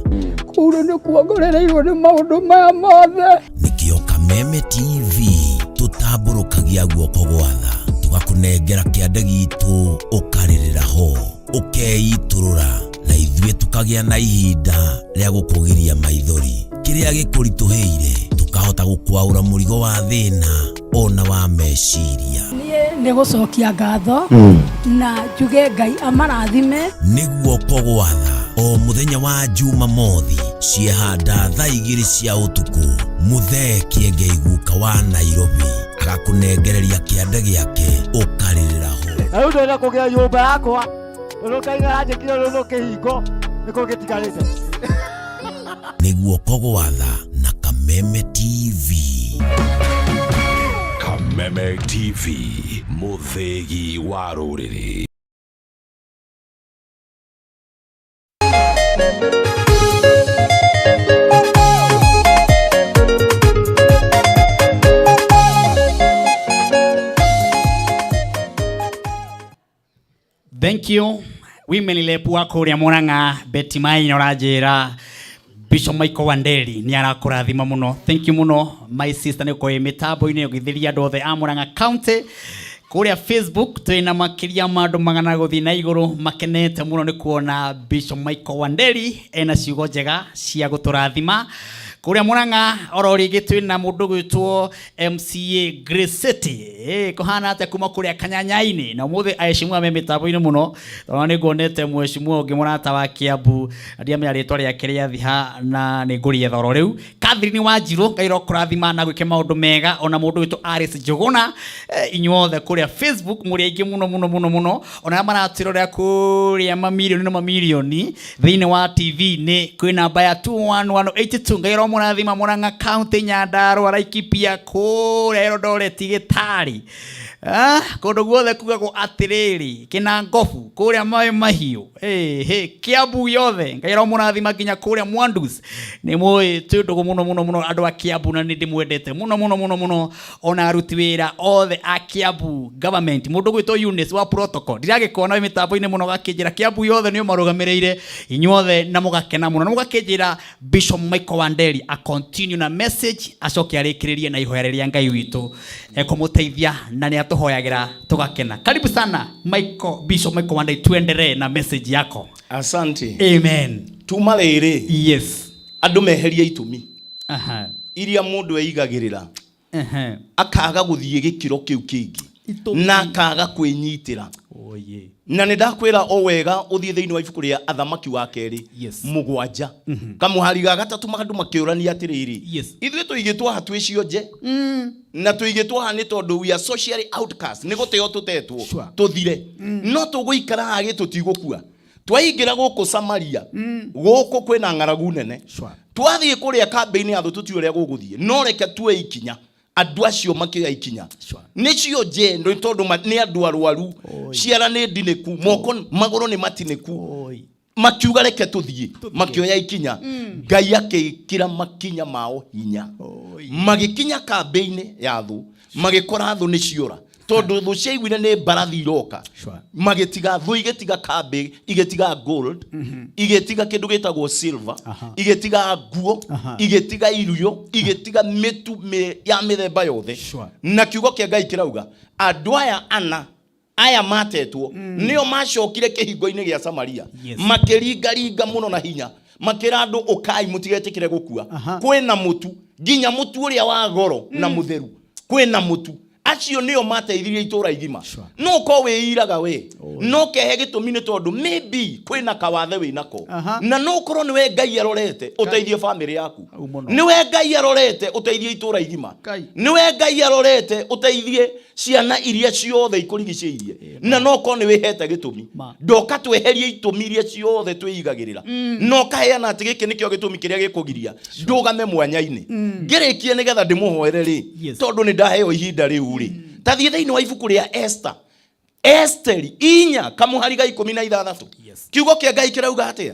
O: Kũu nĩ kuongorereirwo nĩ maũndũ maya mothe.
K: nĩkĩo Kameme TV tũtambũrũkagia guoko gwa tha tũgakũnengera kĩande gitũ ũkarĩrĩra ho ũkeitũrũra na ithuĩ tũkagĩa na ihinda rĩa gũkũgiria maithori. Kĩrĩa gĩkũritũhĩire tũkahota gũkwaũra mũrigo wa thĩna ona wa meciria.
O: Niĩ nĩ gũcokia ngatho na njuge Ngai amarathime.
K: Nĩ guoko gwa tha o mũthenya wa Jumamothi ciehanda thaa 2 cia ũtukũ, Mũthee Kĩengei guka wa Nairobi agakũnengereria kĩande gĩake ũkarĩrĩra.
P: Na rĩu ndĩrenda kũgĩa nyũmba yakwa tondũ Ngai nĩaranjĩkire rĩu no kĩhingo nĩkĩo gĩtigarĩte.
K: Nĩ guoko gwa tha na Kameme TV.
J: Kameme TV, mũthĩgi wa rũrĩrĩ.
A: Thank you women rep wa kũrĩa Murang'a Betty Maina ũranjĩra Bishop Michael Wanderi nĩ arakũrathima mũno. Thank you mũno my sister nĩ gũkorwo wĩ mĩtambo-inĩ ũgĩthĩria andũ othe a Murang'a County. Kũrĩa Facebook twĩ na makĩria ma andũ magana gũthiĩ na igũrũ makenete mũno nĩ kuona Bishop Michael Wanderi ena ciugo njega cia gũtũrathima. Kũrĩa Murang'a oro rĩngĩ twĩ na mũndũ gwĩtwo MCA Grace City. Eh, kũhana atĩa kuma kũrĩa Kanyanya-inĩ? Na ũmũthĩ aheshimiwa me mĩtambo-inĩ mũno tondũ nĩ nguonete mheshimiwa ũngĩ mũrata wa Kiambu na ndiamenya rĩtwa rĩake rĩa thiha na nĩ ngũrĩetha oro rĩu. Catherine Wanjirũ, Ngai arokũrathima na gwĩke maũndũ mega ona mũndũ witũ Alice Njũgũna. Eh, inyuothe kũrĩa Facebook mũrĩ aingĩ mũno mũno mũno mũno ona arĩa maratwĩrorera kũrĩa mamirioni na mamirioni thĩinĩ wa TV nĩ kwĩ namba ya 21182. Ngai aromũrathima Murang'a County, Nyandarua, Laikipia, kũrĩa Eldoret, Gĩtari, Ah, kũndũ guothe kugagwo atĩrĩrĩ Kĩnangobu kũrĩa Maĩ Mahiũ, ĩhĩ Kiambu yothe Ngai aromũrathima nginya kũrĩa Mwandus. Nĩ mũĩ twĩ ndũgũ mũno mũno mũno andũ a Kiambu na nĩ ndĩmwendete mũno mũno mũno mũno ona aruti wĩra othe a Kiambu government. Mũndũ gwĩtwo Eunice wa protocol ndiragĩkuona wĩ mĩtambo-inĩ mũno gakĩnjĩra Kiambu yothe nĩo marũgamĩrĩire inyuothe na mũgakena mũno na mũgakĩnjĩra Bishop Michael Wanderi a continue na message acoke arĩkĩrĩrie na ihoya rĩrĩa Ngai witũ ekũmũteithia na nĩ atũhoyagĩra tũgakena. Karibu sana Michael, Bishop Michael Wanderi, tuendelee na message yako.
F: Asante.
A: Amen.
F: Tuma rĩrĩ.
A: Yes.
F: Andũ meherie itũmi.
A: Aha.
F: Iria mũndũ eigagĩrĩra.
A: Ehe.
F: Akaga gũthiĩ gĩkĩro kĩu kĩngĩ.
A: Itũmi.
F: Na akaga kwĩnyitĩra.
A: Oye.
F: Na nĩ ndakwĩra o wega ũthiĩ thĩinĩ wa ibuku rĩa Athamaki wa kerĩ.
A: Yes.
F: Mũgwanja. Kamũhari ga gatatũ andũ makĩũrania atĩrĩrĩ.
A: Yes.
F: Ithuĩ tũigĩtwo haha twĩ cionje. Na tũigĩtwo haha nĩ tondũ we are socially outcast. Nĩ gũteo tũtetwo.
A: Sure.
F: Tũthire. No tũgũikara haha gĩ tũtigũkua. Twaingĩra gũkũ Samaria, gũkũ kwĩna ng'aragu nene.
A: Sure.
F: Twathiĩ kũrĩa kambĩ-inĩ ya thũ tũtiũĩ ũrĩa gũgũthiĩ. No reke tuoe ikinya. Andũ acio makĩoya ikinya.
A: Sure.
F: Nĩ cionje nĩ tondũ nĩ andũ arwaru. Ciara nĩ ndinĩku, moko magũrũ nĩ matinĩku.
A: Oi.
F: Makiuga reke tũthiĩ. Makĩoya ikinya. Ngai akĩĩkĩra makinya mao hinya. Magĩkinya kambĩ-inĩ ya thũ, magĩkora thũ nĩ ciora. Tondũ thũ ciaiguire nĩ mbarathi iroka.
A: Sure.
F: Magĩtiga thũ, igĩtiga kambĩ, igĩtiga gold, igĩtiga kĩndũ gĩtagwo silver, igĩtiga nguo, igĩtiga irio, igĩtiga mĩtu ya mĩthemba yothe.
A: Sure.
F: Na kiugo kĩa Ngai kĩrauga andũ aya ana aya matetwo nĩo macokire kĩhingo-inĩ gĩa Samaria.
A: Yes.
F: Makĩringaringa mũno na hinya, makĩra andũ ũkai mũtigetĩkĩre gũkua. Kwĩna mũtu, nginya mũtu ũrĩa wa goro na mũtheru, kwĩna mũtu. Acio nĩo mateithirie itũra igima.
A: Sure.
F: No ũkorwo wĩiraga we, no kehe gĩtũmi nĩ tondũ maybe kwĩna kawathe wĩnako. Na no ũkorwo nĩwe Ngai arorete ũteithie famĩlĩ yaku.
A: Au mũno.
F: Nĩwe Ngai arorete ũteithie itũra igima.
A: Ngai.
F: Nĩwe Ngai arorete ũteithie ciana iria ciothe ikũrigicĩirie. Na no ũkorwo nĩ wĩhete gĩtũmi.
A: Ma.
F: Ndoka tweherie itũmi iria ciothe twĩigagĩrĩra. Na ũkaheana atĩ gĩkĩ nĩkĩo gĩtũmi kĩrĩa gĩkũgiria ndũgame mwanya-inĩ. Ngĩrĩkie nĩgetha ndĩmũhoere rĩ,
A: Yes.
F: tondũ nĩ ndaheo ihinda rĩu rĩ. Ta thiĩ thĩinĩ wa ibuku rĩa Esther. Esteri inya kamũhari ga ikũmi na ithathatũ.
A: Yes.
F: Kiugo kĩa Ngai kĩrauga atĩa?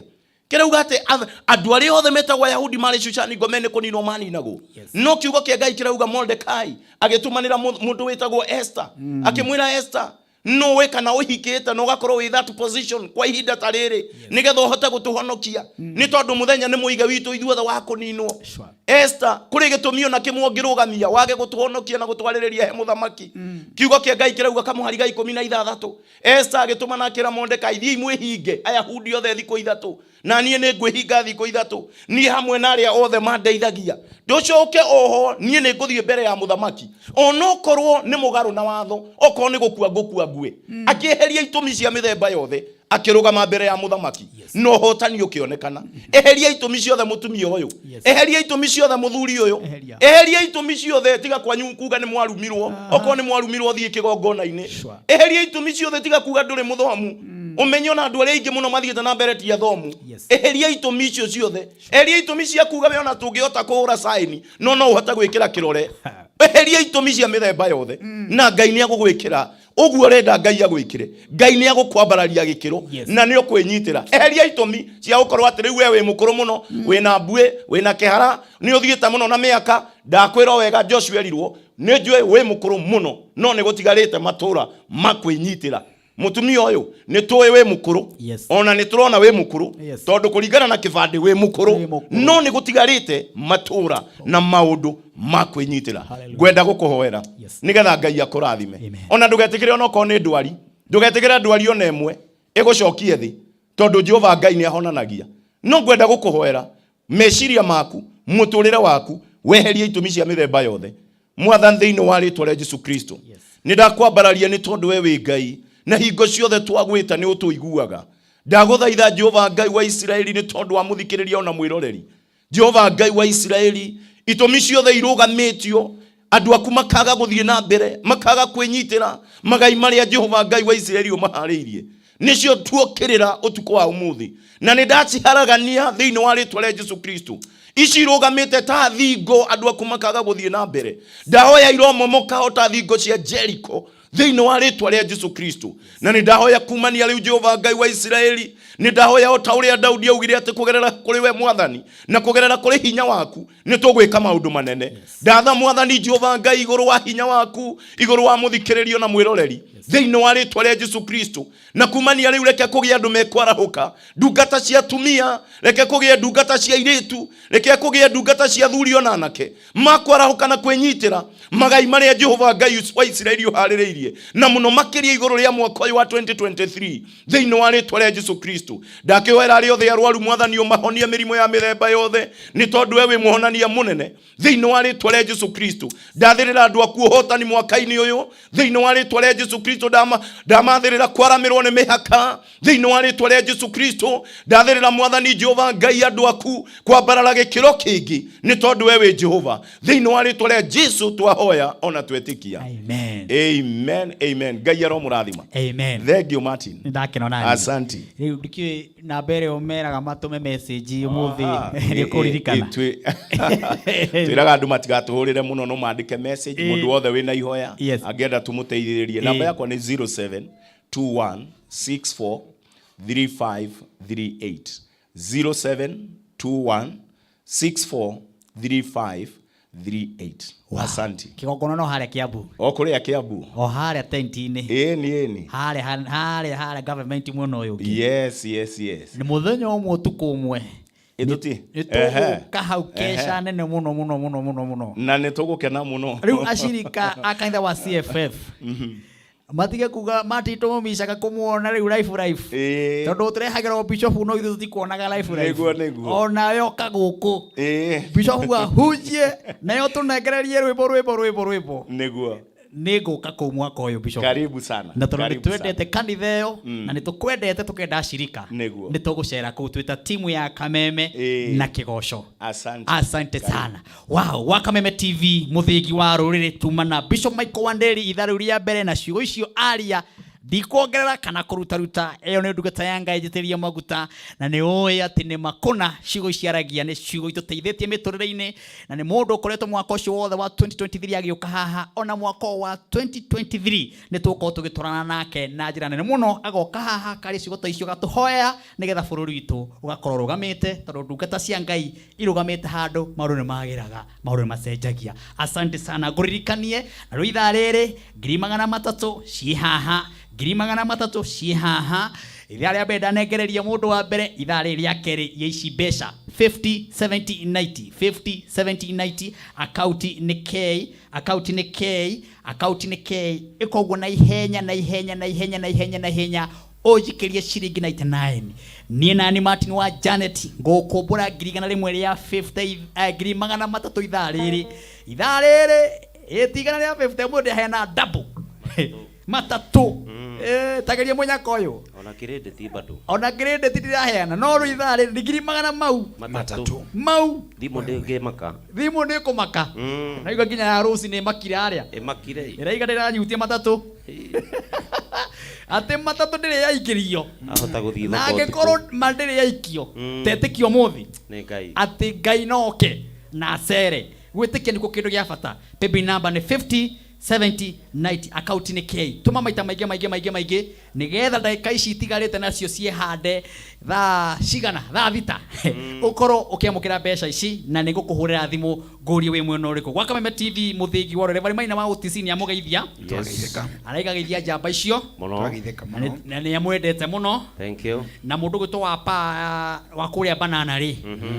F: Kĩrauga atĩ andũ arĩa othe metagwo Ayahudi marĩ Shushani ngome nĩ kũninwo maninagwo.
A: Yes.
F: No kiugo kĩa Ngai kĩrauga Mordekai agĩtũmanĩra mũndũ wĩtagwo Esther. Akĩmwĩra Esther, nũĩ kana ũhikĩte na ũgakorwo wĩ that position kwa ihinda ta rĩrĩ nĩgetha ũhote gũtũhonokia. Nĩ tondũ mũthenya nĩ mũige witũ ithuothe wa kũninwo.
A: Sure.
F: Esther, kũrĩ gĩtũmi ona kĩmwe ũngĩrũgamia wage gũtũhonokia na gũtwarĩrĩria he mũthamaki. Kiugo kĩa Ngai kĩrauga kamũhari ga ikũmi na ithathatũ. Esther agĩtũma na akĩra Mordekai, thiĩi mwĩhinge Ayahudi othe thikũ ithatũ, na niĩ nĩ ngwĩhinga thikũ ithatũ, niĩ hamwe na arĩa othe mandeithagia. Ndũcoke oho, niĩ nĩ ngũthiĩ mbere ya mũthamaki, onokorwo nĩ mũgarũ na watho, okorwo nĩ gũkua ngũkua ngue. Akĩeheria itũmi cia mĩthemba yothe, Akĩrũgama mbere ya mũthamaki na ũhotani ũkĩonekana. Eheria itũmi ciothe mũtumia ũyũ, eheria itũmi ciothe mũthuri ũyũ, eheria itũmi ciothe. Tiga kwanyu kuga nĩ mwarumirwo, okorwo nĩ mwarumirwo thiĩ kĩgongona-inĩ. Eheria itũmi ciothe, tiga kuga ndũrĩ mũthomu, ũmenye ona andũ arĩa aingĩ mũno mathiĩte na mbere ti athomu. Eheria itũmi icio ciothe, eheria itũmi cia kuga we ona tũngĩhota kũhũra saini no no ũhote gwĩkĩra kĩrore. Eheria itũmi cia mĩthemba yothe na Ngai nĩ agũgwĩkĩra ũguo ũrenda Ngai agwĩkĩre. Ngai nĩ agũkwambararia gĩkĩro na nĩ ũkwĩnyitĩra. Eheria itũmi cia gũkorwo atĩ rĩu we wĩ mũkũrũ mũno, wĩna mbuĩ, wĩna kĩhara, nĩ ũthiĩte mũno na mĩaka. Ndakwĩra o wega, Joshua erirwo, nĩ njũĩ wĩ mũkũrũ mũno, no nĩ gũtigarĩte matũra ma kwĩnyitĩra. Mũtumia ũyũ, nĩ tũĩ wĩ mũkũrũ, ona nĩ tũrona wĩ mũkũrũ, tondũ kũringana na kĩbandĩ wĩ mũkũrũ, no nĩ gũtigarĩte matũra na maũndũ ma kwĩnyitĩra. Ngwenda gũkũhoera nĩgetha Ngai akũrathime. Ona ndũgetĩkĩre onokorwo nĩ ndwari, ndũgetĩkĩre ndwari ona ĩmwe ĩgũcokie thĩ, tondũ Jehova Ngai nĩ ahonanagia. No ngwenda gũkũhoera meciria maku, mũtũrĩre waku, weherie itũmi cia mĩthemba yothe. Mwathani, thĩinĩ wa rĩtwa rĩa Jesu Kristo, nĩ ndakwambararia nĩ tondũ we wĩ Ngai na hingo ciothe twagwĩta nĩ ũtũiguaga. Ndagũthaitha Jehova Ngai wa Isiraeli, nĩ tondũ wa mũthikĩrĩria ona mwĩroreri, Jehova Ngai wa Isiraeli, itũmi ciothe irũgamĩtio andũ aku makaga gũthiĩ na mbere, makaga kwĩnyitĩra magai marĩa Jehova Ngai wa Isiraeli ũmaharĩirie, nĩcio tuokĩrĩra ũtukũ wa ũmũthĩ na nĩ ndaciharagania thĩinĩ wa rĩtwa rĩa Jesu Kristo. Ici irũgamĩte ta thingo andũ aku makaga gũthiĩ na mbere, ndahoya iromomoka o ta thingo cia Jericho thĩinĩ wa rĩtwa rĩa Jesu Kristo. Na nĩ ndahoya kumania rĩu, Jehova Ngai wa Isiraeli, nĩ ndahoya o ta ũrĩa Daudi augire atĩ kũgerera kũrĩ we Mwathani na kũgerera kũrĩ hinya waku nĩ tũgwĩka maũndũ manene. Ndatha Mwathani Jehova Ngai igũrũ wa hinya waku igũrũ wa mũthikĩrĩrio na mwĩroreri thĩinĩ wa rĩtwa rĩa Jesu Kristo, na kumania rĩu reke kũgĩe andũ mekwarahũka, ndungata cia atumia, reke kũgĩe ndungata cia airĩtu, reke kũgĩe ndungata cia athuri ona anake makwarahũka na kwĩnyitĩra magai marĩa Jehova Ngai wa Isiraeli ũharĩrĩirie, na mũno makĩria igũrũ rĩa mwaka ũyũ wa 2023 thĩinĩ wa rĩtwa rĩa Jesu Kristo. Ndakĩhoera arĩa othe arwaru, Mwathani, ũmahonie mĩrimũ ya mĩthemba yothe, nĩ tondũ we wĩ mũhonania mũnene thĩinĩ wa rĩtwa rĩa Jesu Kristo. Ndathĩrĩra andũ aku ũhotani mwaka-inĩ ũyũ thĩinĩ wa rĩtwa rĩa Jesu Kristo. Ndamathĩrĩra kwaramĩrwo nĩ mĩhaka thĩinĩ wa rĩtwa rĩa Jesu Kristo. Ndathĩrĩra Mwathani Jehova Ngai andũ aku kwambarara gĩkĩro kĩngĩ, nĩ tondũ we wĩ Jehova. Thĩinĩ wa rĩtwa rĩa Jesu twahoya ona twetĩkia.
A: Amen.
F: Amen, amen. Ngai aromũrathima.
A: Amen.
F: Thank you, Martin.
A: Nĩ ndakena ona niĩ.
F: Asanti.
A: Rĩu ndikĩũĩ namba ĩrĩa ũmeraga matũme message ũmũthĩ nĩ ũkũririkana.
F: Twĩraga andũ matigatũhũrĩre mũno, no mandĩke message. Mũndũ wothe wĩna ihoya angĩenda tũmũteithĩrĩrie, namba yakwa nĩ 0721 64 3538, 0721 64 3538. Asanti.
A: Kĩgongona no harĩa Kiambu.
F: O kũrĩa Kiambu.
A: O harĩa tent-inĩ.
F: Ĩni, ĩni.
A: Harĩa government mwena ũyũ ũngĩ.
F: Yes.
A: Nĩ mũthenya ũmwe, ũtukũ ũmwe.
F: Ĩtũti.
A: Nĩ tũgũka hau keca nene mũno mũno mũno mũno mũno.
F: Na nĩ tũgũkena mũno.
A: Rĩu acirika a kanitha wa CFF matige kuga matitũmũmicaga kũmuona rĩu life life, tondũ tũrehagĩrwo bishop no ithuĩ tũtikuonaga life life.
F: Nĩguo, nĩguo.
A: Onawe oka gũkũ, bishop ahunjie nayo tũnengererie rwĩmbo rwĩmbo rwĩmbo rwĩmbo. Nĩ ngũka kũu mwaka ũyũ, bishop.
F: Karibu sana.
A: Na tondũ nĩ
F: Karibu sana.
A: twendete kanitha ĩyo na nĩ tũkwendete, tũkenda acirika, nĩ tũgũcera kũu twĩta timu ya Kameme na Kĩgoco.
F: Asante.
A: Asante sana. Wow, wa Kameme TV, mũthĩgi wa rũrĩrĩ, tuma na Bishop Michael Wanderi ithaa rĩu rĩa mbere, na ciugo icio aria ndikuongerera kana kũrutaruta. Ĩyo nĩ ndungata ya Ngai njĩtĩrie maguta, na nĩ ũĩ atĩ nĩ makũna ciugo ici aragia nĩ ciugo itũteithĩtie mĩtũrĩre-inĩ, na nĩ mũndũ ũkoretwo mwaka ũcio wothe wa 2023 agĩũka haha. Ona mwaka ũyũ wa 2023 nĩ tũgũkorwo tũgĩtwarana nake na njĩra nene mũno, agoka haha akarĩa ciugo ta icio, agatũhoya nĩgetha bũrũri witũ ũgakorwo ũrũgamĩte, tondũ ndungata cia Ngai irũgamĩte handũ maũndũ nĩ magĩraga, maũndũ nĩ macenjagia. Asante sana. Ngũririkanie na rĩu ithaa rĩrĩ 300,000 ciĩ haha, 300,000 ciĩ haha. Ithaa rĩa mbere ndanengereria mũndũ wa mbere, ithaa rĩrĩ rĩa kerĩ ya ici mbeca 50 70 90, 50 70 90. Akaunti nĩ K, akaunti nĩ K, akaunti nĩ K. Ĩka ũguo na ihenya, na ihenya, na ihenya, na ihenya, na ihenya, ũnjikĩrie ciringi 99. Niĩ nani Martin wa Janet ngũkũmbũra 100,000 rĩa 50, 300,000 ithaa rĩrĩ, ithaa rĩrĩ ĩti igana rĩa 50 mũndũ aheana double matatũ. Eh, tageria mũnyaka ũyũ.
C: Ona kĩrĩndĩ bado.
A: Ona credit ndiraheana no rĩu ithaa rĩrĩ ngiri magana mau.
C: Matatũ.
A: Mau.
C: Thimũ ndĩngĩmaka.
A: Thimũ nĩ kũmaka. Naigua nginya ya rũcinĩ ĩmakire harĩa.
C: Ĩmakire.
A: Ĩraiga ndĩranyutia matatũ. Atĩ matatũ ndĩrĩ yaikĩrio.
C: Ahota gũthiĩ
A: Na
C: thoko.
A: angĩkorwo ma ndĩrĩ yaikio, tetĩkio ũmũthĩ
C: Nĩ Ngai.
A: atĩ Ngai no oke na acere. Gwĩtĩkia nĩkuo kĩndũ gĩa bata. Paybill number nĩ 50 70 90, account nĩ K. Tũma maita maingĩ maingĩ maingĩ maingĩ nĩgetha ndagĩka ici itigarĩte nacio ciĩhande thaa cigana, thaa 6 ũkorwo ũkĩamũkĩra mbeca ici, na nĩ ngũkũhũrĩra thimũ ngũrie wĩ mwena ũrĩkũ. Gwa Kameme TV mũthĩgi wa Reverend Maina wa OTC nĩ amũgeithia.
C: Yes.
A: Araiga geithia njamba icio
C: Mũno.
A: Na nĩ amwendete mũno.
C: Thank you.
A: Na mũndũ gwĩtwo wa pa wa kũrĩa banana rĩ,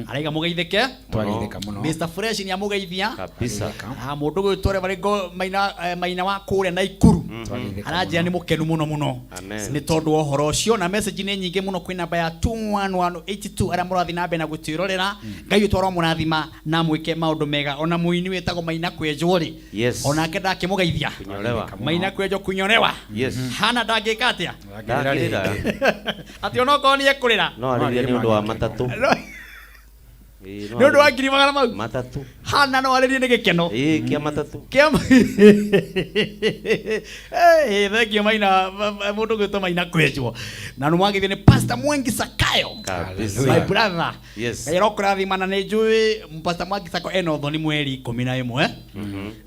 A: araiga mũgeithĩke.
B: Twageithĩka mũno.
A: Mr Fresh nĩ amũgeithia.
C: Kabisa.
A: Ah, mũndũ gwĩtwo Reverend Maina, Maina wa kũrĩa Naikuru aranjĩra nĩ mũkenu mũno mũno
C: Amen.
A: nĩ tondũ wa ũhoro ũcio, na message nĩ nyingĩ mũno kwĩ namba ya 21182 arĩa mũrathiĩ na mbere na gũtwĩrorera. Ngai witũ aromũrathima na mwĩke maũndũ mega. Ona mũini wĩtagwo Maina Kwenjwo rĩ,
C: Yes.
A: onake ndakĩmũgeithia.
C: Kunyolewa.
A: Maina Kwenjwo kunyolewa.
C: Yes.
A: Hana ndangĩka atĩa?
C: Ndangĩrĩra.
A: Atĩ onokorwo nĩ ekũrĩra.
C: No arĩrie nĩ ũndũ wa matatũ. Ĩĩ, no
A: Nĩ ũndũ wa
C: arĩrie.
A: ngiri magana mau
C: Matatũ.
A: Hana no arĩrie nĩ gĩkeno.
C: Ĩĩ, kĩa matatũ.
A: Kĩa Eh, thank you Maina, mũndũ gwĩtwo Maina Kwenjwo. Na nĩ mwagithio nĩ Pastor Mwangi Sakayo.
C: Kabisa.
A: My brother.
C: Yes.
A: Ngai arokũrathima, na nĩ njũĩ Pastor Mwangi Sakayo ena ũthoni mweri 11.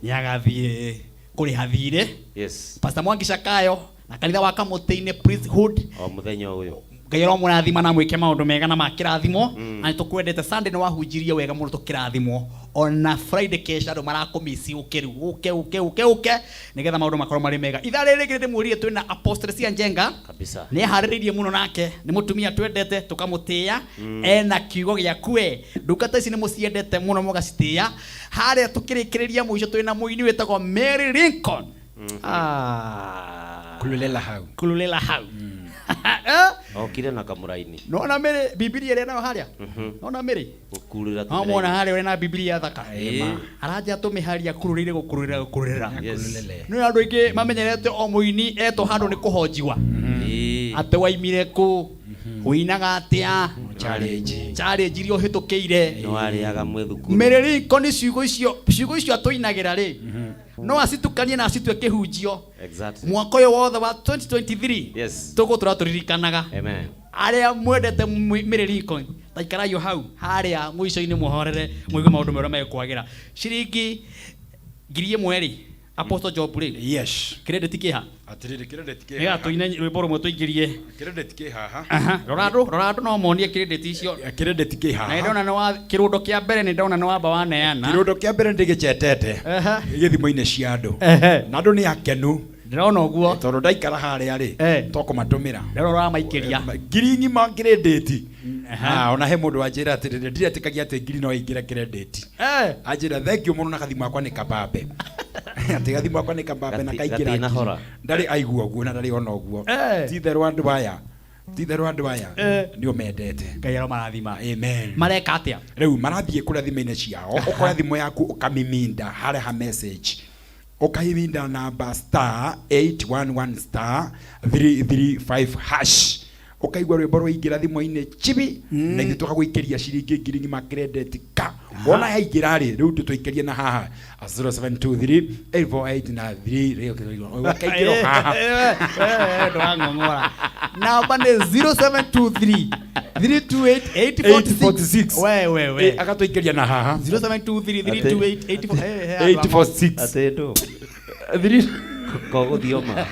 A: Nĩ agathiĩ kũrĩha thirĩ.
C: Yes.
A: Pastor Mwangi Sakayo na kanitha wa Kamũtĩ-inĩ Priesthood.
C: O mũthenya ũyũ.
A: Ngai aromũrathima na mwĩke maũndũ mega na makĩrathimwo. Na nĩtũkwendete. Sunday nĩ wahunjirie wega mũno tũkĩrathimwo. Ona Friday kesha andũ marakũmisi ũke rĩu, ũke ũke ũke ũke nĩgetha maũndũ makorwo marĩ mega. Ithaa rĩrĩ rĩngĩ ndĩmwĩrire twĩna Apostle cia Njenga.
C: Kabisa.
A: Nĩ eharĩrĩirie mũno, nake nĩ mũtumia twendete tũkamũtĩĩa. Ena kiugo gĩakue. Ndungata ici nĩ mũciendete mũno mũgacitĩĩa. Harĩa tũkĩrĩkĩrĩria mũico twĩna mũini wĩtagwo Mary Lincoln. Ah.
B: Kululela hau.
A: Kululela hau.
C: Okire na kamũraini.
A: Nona Mary Bibilia ĩrĩa nayo harĩa. Nona Mary.
C: Gũkurĩra.
A: No muona harĩa ũrĩ na Bibilia thaka.
C: Ĩĩ.
A: Aranja tũmĩharia kurũrĩire gũkurũrĩra gũkurũrĩra.
C: Yes.
A: Nĩ andũ aingĩ mamenyerete o mũini etwo handũ nĩ kũhonjiwa.
C: Ĩĩ.
A: Atĩ waimire kũ, ũinaga atĩa,
B: Challenge.
A: challenge iria ũhĩtũkĩire.
C: Nĩ warĩaga mwĩ thukuru.
A: Mary Lincoln ciugo icio, ciugo icio atũinagĩra rĩ, no acitukanie na acitue kĩhunjio.
C: Exactly.
A: Mwaka ũyũ wothe wa 2023
C: Yes.
A: tũgũtũra tũririkanaga.
C: Amen.
A: Arĩa mwendete Mary Lincoln taikarai o hau harĩa mũico-inĩ mũhorere mũigue maũndũ merũ mekwagĩra. Ciringi 1000 rĩ, Apostle Job rĩ.
B: Yes.
A: Credit kĩha?
B: Atĩrĩrĩ, credit kĩ
A: Nĩgetha
B: haha.
A: tũine rwĩmbo rũmwe tũingĩrie.
B: Credit kĩ haha.
A: Aha, rora andũ, rora andũ no monie credit icio.
B: Credit kĩ
A: Na
B: haha.
A: nĩndona nĩ wa kĩrũndo kĩa mbere, nĩndona nĩ wamba waneana.
B: Kĩrũndo kĩa mbere ndĩgĩchetete. Gĩthimo-inĩ cia andũ. Na andũ nĩ akenu.
A: Ndĩrona ũguo.
B: Tondũ ndaikara harĩa rĩ, tokũmatũmĩra.
A: Ndĩrona ũramaikĩria.
B: Ngiri ng'ima credit. Ah, ona he mũndũ wanjĩra atĩrĩrĩ, ndiretĩkagia atĩ ngiri no ĩingĩre credit. Anjĩra thank you mũno na gathimũ akwa nĩ kabambe. Atĩ gathimũ akwa nĩ kabambe na kaingĩra ngiri.
C: Gatinahora.
B: Ndarĩ aigua ũguo na ndarĩ ona ũguo. Ti itherũ andũ aya. Ti itherũ andũ aya nĩ ũmendete.
A: Ngai aromarathima.
B: Amen.
A: Mareka atĩa?
B: Rĩu marathiĩ kũrĩa thimũ-inĩ ciao, ũkoya thimũ yaku ũkamiminda harĩa ha message. Ũkahihinda namba star 811 star 335 hash, ũkaigua rwĩmbo rwaingĩra thimũ-inĩ chibi, na ithuĩ tũgagũikĩria ciringi ngiri ng'ima credit ka. Wona yaingĩra rĩ, rĩu tũtũikĩrie na haha 0723 848 na 3 ũkaingĩra haha.
A: Ndũrang'ong'ora. Namba nĩ 0723 328 846. We we we.
B: Agatũikĩria na haha
A: 0723 328
B: 846.
C: Atĩ ndũ. Kogũthioma.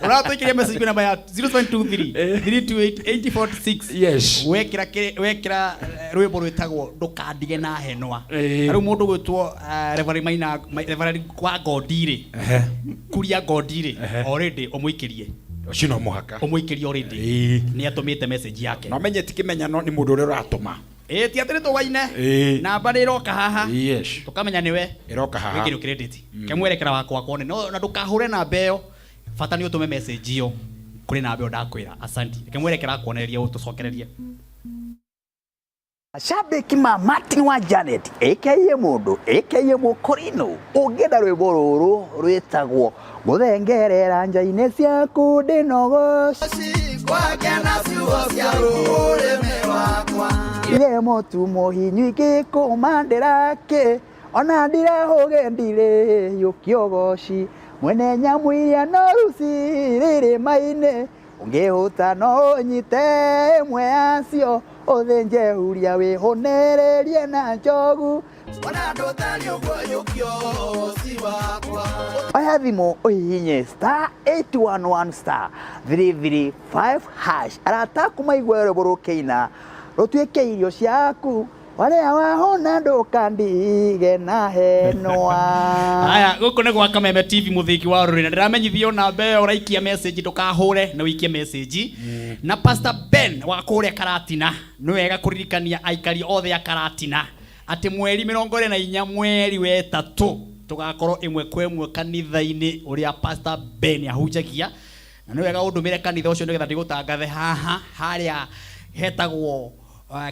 A: Ũratũikĩria message kwĩ namba ya 0723 328 846.
B: Yes.
A: Wekĩra wekĩra rwĩmbo rwĩtagwo ndũkandige na henwa. Rĩu mũndũ gwĩtwo Reverend Maina, Reverend wa Gondi rĩ, Kuria Gondi rĩ, already ũmũikĩrie.
B: Ũcio no mũhaka
A: ũmũikĩrie already. Nĩ atũmĩte message yake.
B: Na ũmenye ti kĩmenyano nĩ mũndũ ũrĩa ũratũma.
A: Ĩĩ, ti atĩ nĩ tũwaine. Namba nĩ ĩroka haha.
B: Yes.
A: Tũkamenya nĩwe.
B: Ĩroka haha.
A: Wĩkĩrio credit. Kemwerekera wakwa kuone. No na ndũkahũre namba ĩyo. Bata nĩ ũtũme message ĩyo kũrĩ namba ĩyo ndakwĩra. Asanti. Kemwerekera akuonererie ũtũcokererie.
E: Shabiki ma Martin wa Janet aka mũndũ aka mũkũrinũ, ũngĩenda rwĩmbo rũrũ rwĩtagwo gũthengerera nja-inĩ ciaku ndĩnogoci ithe mũtu mũhinyu ingĩkũmandĩra-kĩ ona ndirahũge ndirĩ yũkĩogoci mwene nyamũ iria noru cirĩrĩma-inĩ ũngĩhũta no ũnyite ĩmwe yacio ũthĩnje huria wĩhũnĩrĩrie na njogu. Oya thimũ ũhihinye star 811 star 335 hash. Arata aku maigue rwĩmbo rũkĩina rũtuĩke irio ciaku warĩa wahũna ndũkandige na henwa.
A: Haya, gũkũ nĩ gwa Kameme TV, mũthĩgi wa rũrĩrĩ. Na ndĩramenyithio namba ĩyo ũraikia message, ndũkahũre na ũikie message. Na Pastor Ben wa kũrĩa Karatina, nĩ wega kũririkania aikari othe a Karatina atĩ mweri 24 mweri wa ĩtatũ tũgakorwo ĩmwe kwa ĩmwe kanitha-inĩ ũrĩa Pastor Ben ahunjagia. Na nĩ wega ũndũmĩre kanitha ũcio nĩgetha ndĩgũtangathe haha harĩa hetagwo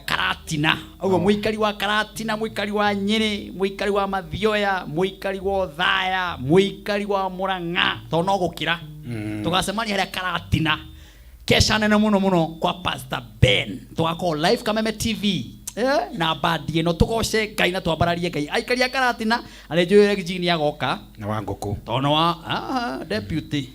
A: Karatina. Ũguo mũikari wa Karatina, mũikari wa Nyĩrĩ, mũikari wa Mathioya, mũikari wa Othaya, mũikari wa Murang'a, tondũ no gũkĩra tũgacemania harĩa Karatina, kesha nene mũno mũno kwa Pastor Ben. Tũgakorwo live Kameme TV na bandi ĩno, tũgoce Ngai na twambararie Ngai. Aikari a Karatina, na nĩ njũĩ Reggie nĩ agoka
B: na wa ngũkũ
A: tondũ wa deputy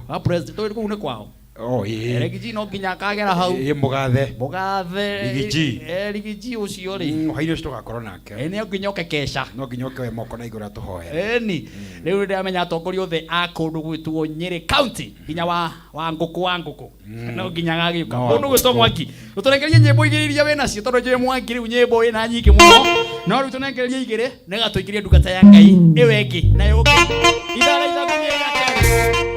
A: wa president tondũ kũu nĩ kwao.
B: Oh, ĩĩ.
A: Reggie no nginya akagera hau.
B: Ĩĩ, mũgathe.
A: Mũgathe.
B: Riggy G.
A: Riggy G ũcio rĩ.
B: Hwaĩ-inĩ ũcio tũgakorwo nake.
A: Nĩ nginya oke kesha.
B: No nginya oke we moko na igũrũ atũhoere.
A: Ĩni. Rĩu ndĩramenya atongoria othe a kũndũ gwĩtwo Nyĩrĩ County nginya wa ngũkũ wa ngũkũ. No nginya agagĩũka.
B: No,
A: Mũndũ gwĩtwo
B: ngũkũ.
A: Mwangi. Tũtũnengerie nyĩmbo igĩrĩ iria wĩ nacio tondũ njũĩ Mwangi rĩu nyĩmbo ĩna nyingĩ mũno. No rĩu tũnengererie igĩrĩ nĩgetha tũingĩrie ndungata ya Ngai ĩyo ĩngĩ na yũke. Ithaa rĩa ithaa kumi rĩa kerĩ.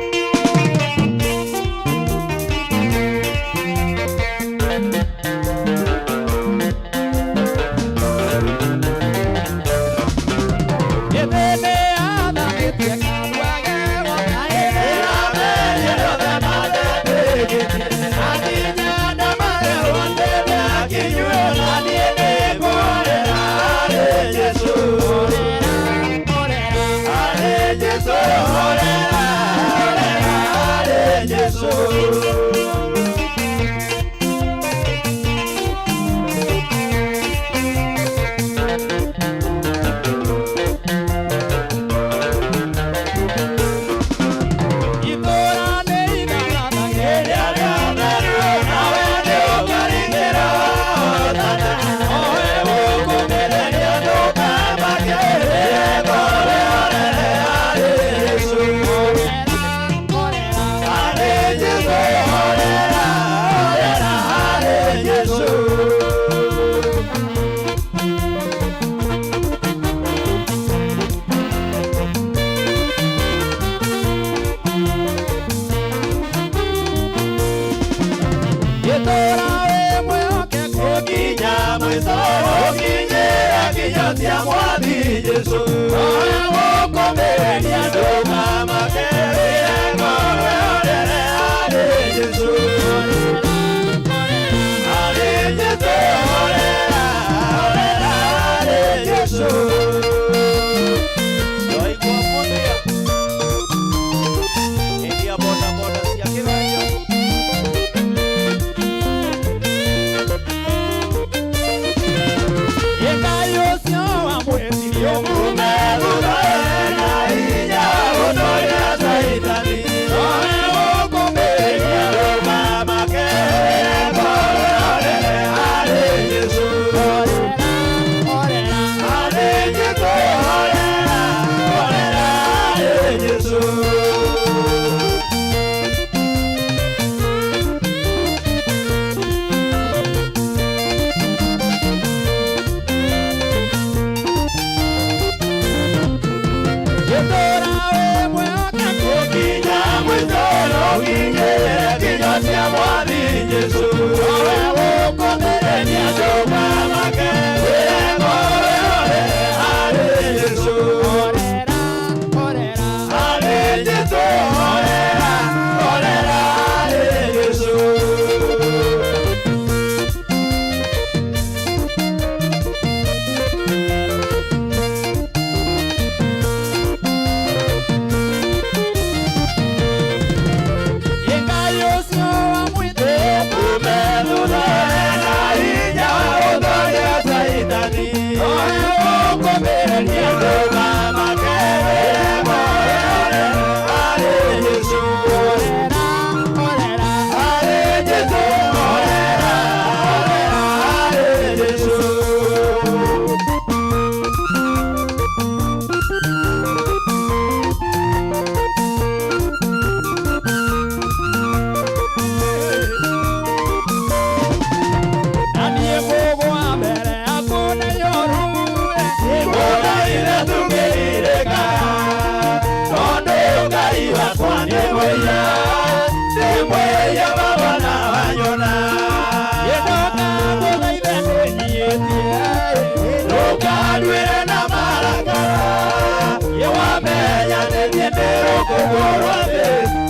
Q: Rũkũngũ rwa thĩ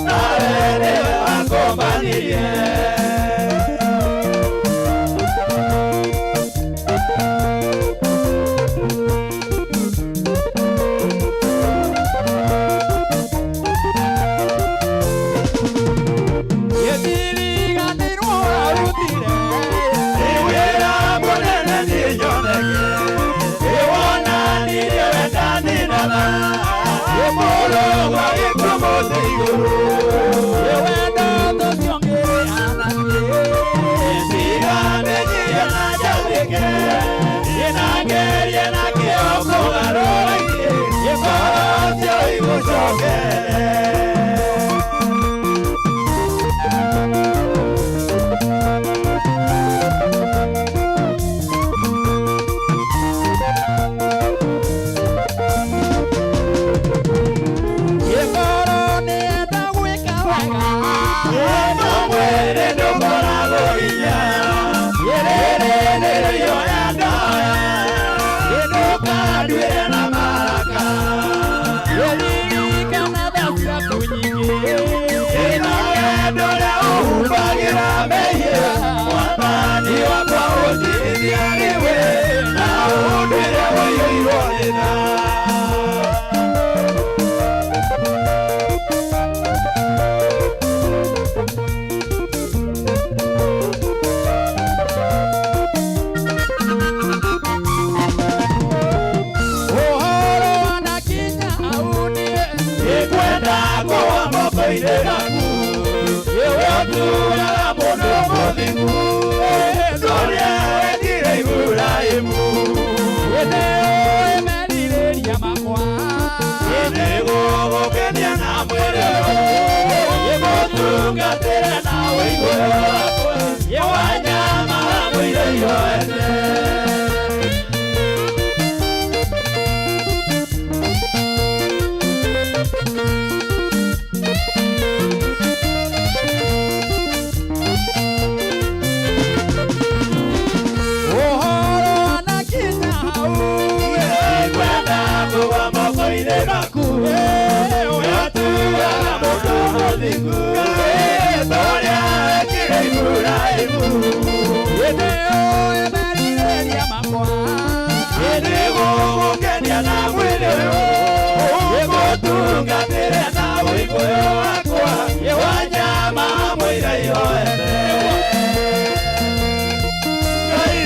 Q: nawe nĩwe wakombanirie.
A: Gĩtiriganĩirwo ũrarutire.
Q: Nĩ wĩra mũnene niĩ nyoneke, nĩwonanirie wendani na tha, nĩ mũrũgwa gĩkuũ mũtĩ igũrũ.
A: Nĩ wendo tũcio ngĩrĩananie.
Q: Nĩndigane na njathĩke, nĩnangerie na kĩo kũgarũra ingĩ, ngoro cio igũcokere.
A: Gĩkoro nĩenda gwĩka wega.
Q: Ĩno mwĩrĩ ndũkoragwo hinya, rĩrĩ nĩrĩo ya ndoya, ndũkanduĩre na maraka.
A: Ririkana tha ciaku nyingĩ.
Q: Ĩno wendo ũrĩa ũhumbagĩra mehia, Mwathani wakwa ũnjirithia nĩwe, na ũnduĩre ũiyũirwo nĩ tha.
A: Ũhoro wanakinya hau niĩ.
Q: Nĩngwenda kũgwa moko-inĩ maku, nĩwe ũtuaga mũndũ mũthingu, ũrĩa wendire Iburahĩmu.
A: Nĩũĩ merirĩria makwa.
Q: Nĩgũgũkenia na mwĩrĩ ũyũ, ngĩgũtungatĩra na ũigue wakwa, wanyama hamwe indo iyoete.
A: Ũhoro wanakinya hau.
Q: Nĩngwenda kũgwa moko-inĩ maku, nĩwe ũtuaga mũndũ mũthingu, ta ũrĩa wekire Iburahĩmu.
A: Nĩũĩ merirĩria makwa.
Q: Nĩgũgũkenia na mwĩrĩ ũyũ, ngĩgũtungatĩre na ũigũyo wakwa, wanyama hamwe iria iyoete. Ngai.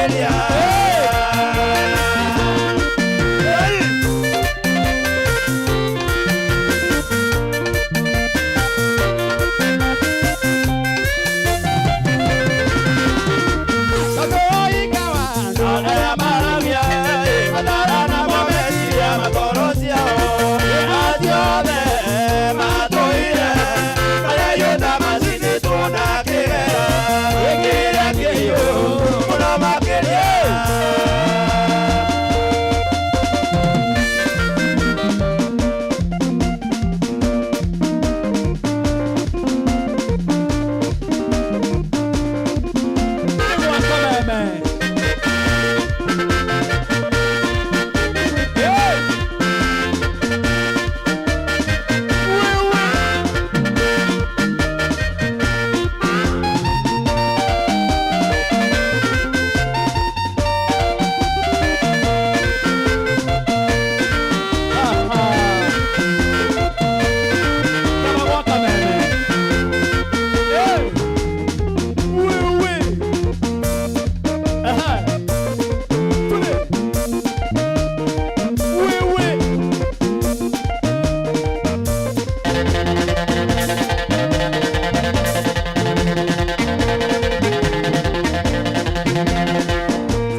Q: makĩria.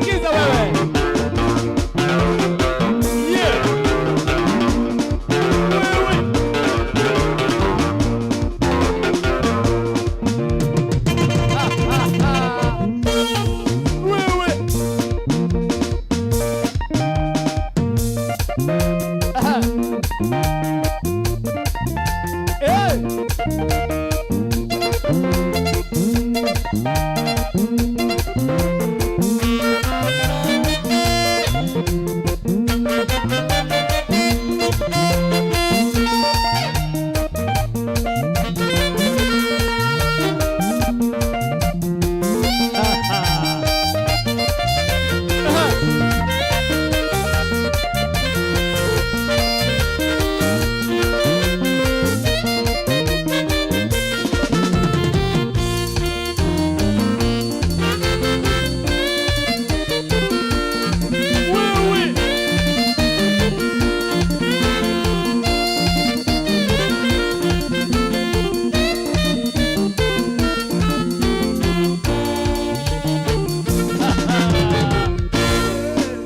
A: Sikiza wewe. Yeah. Wewe. Aha. Hey.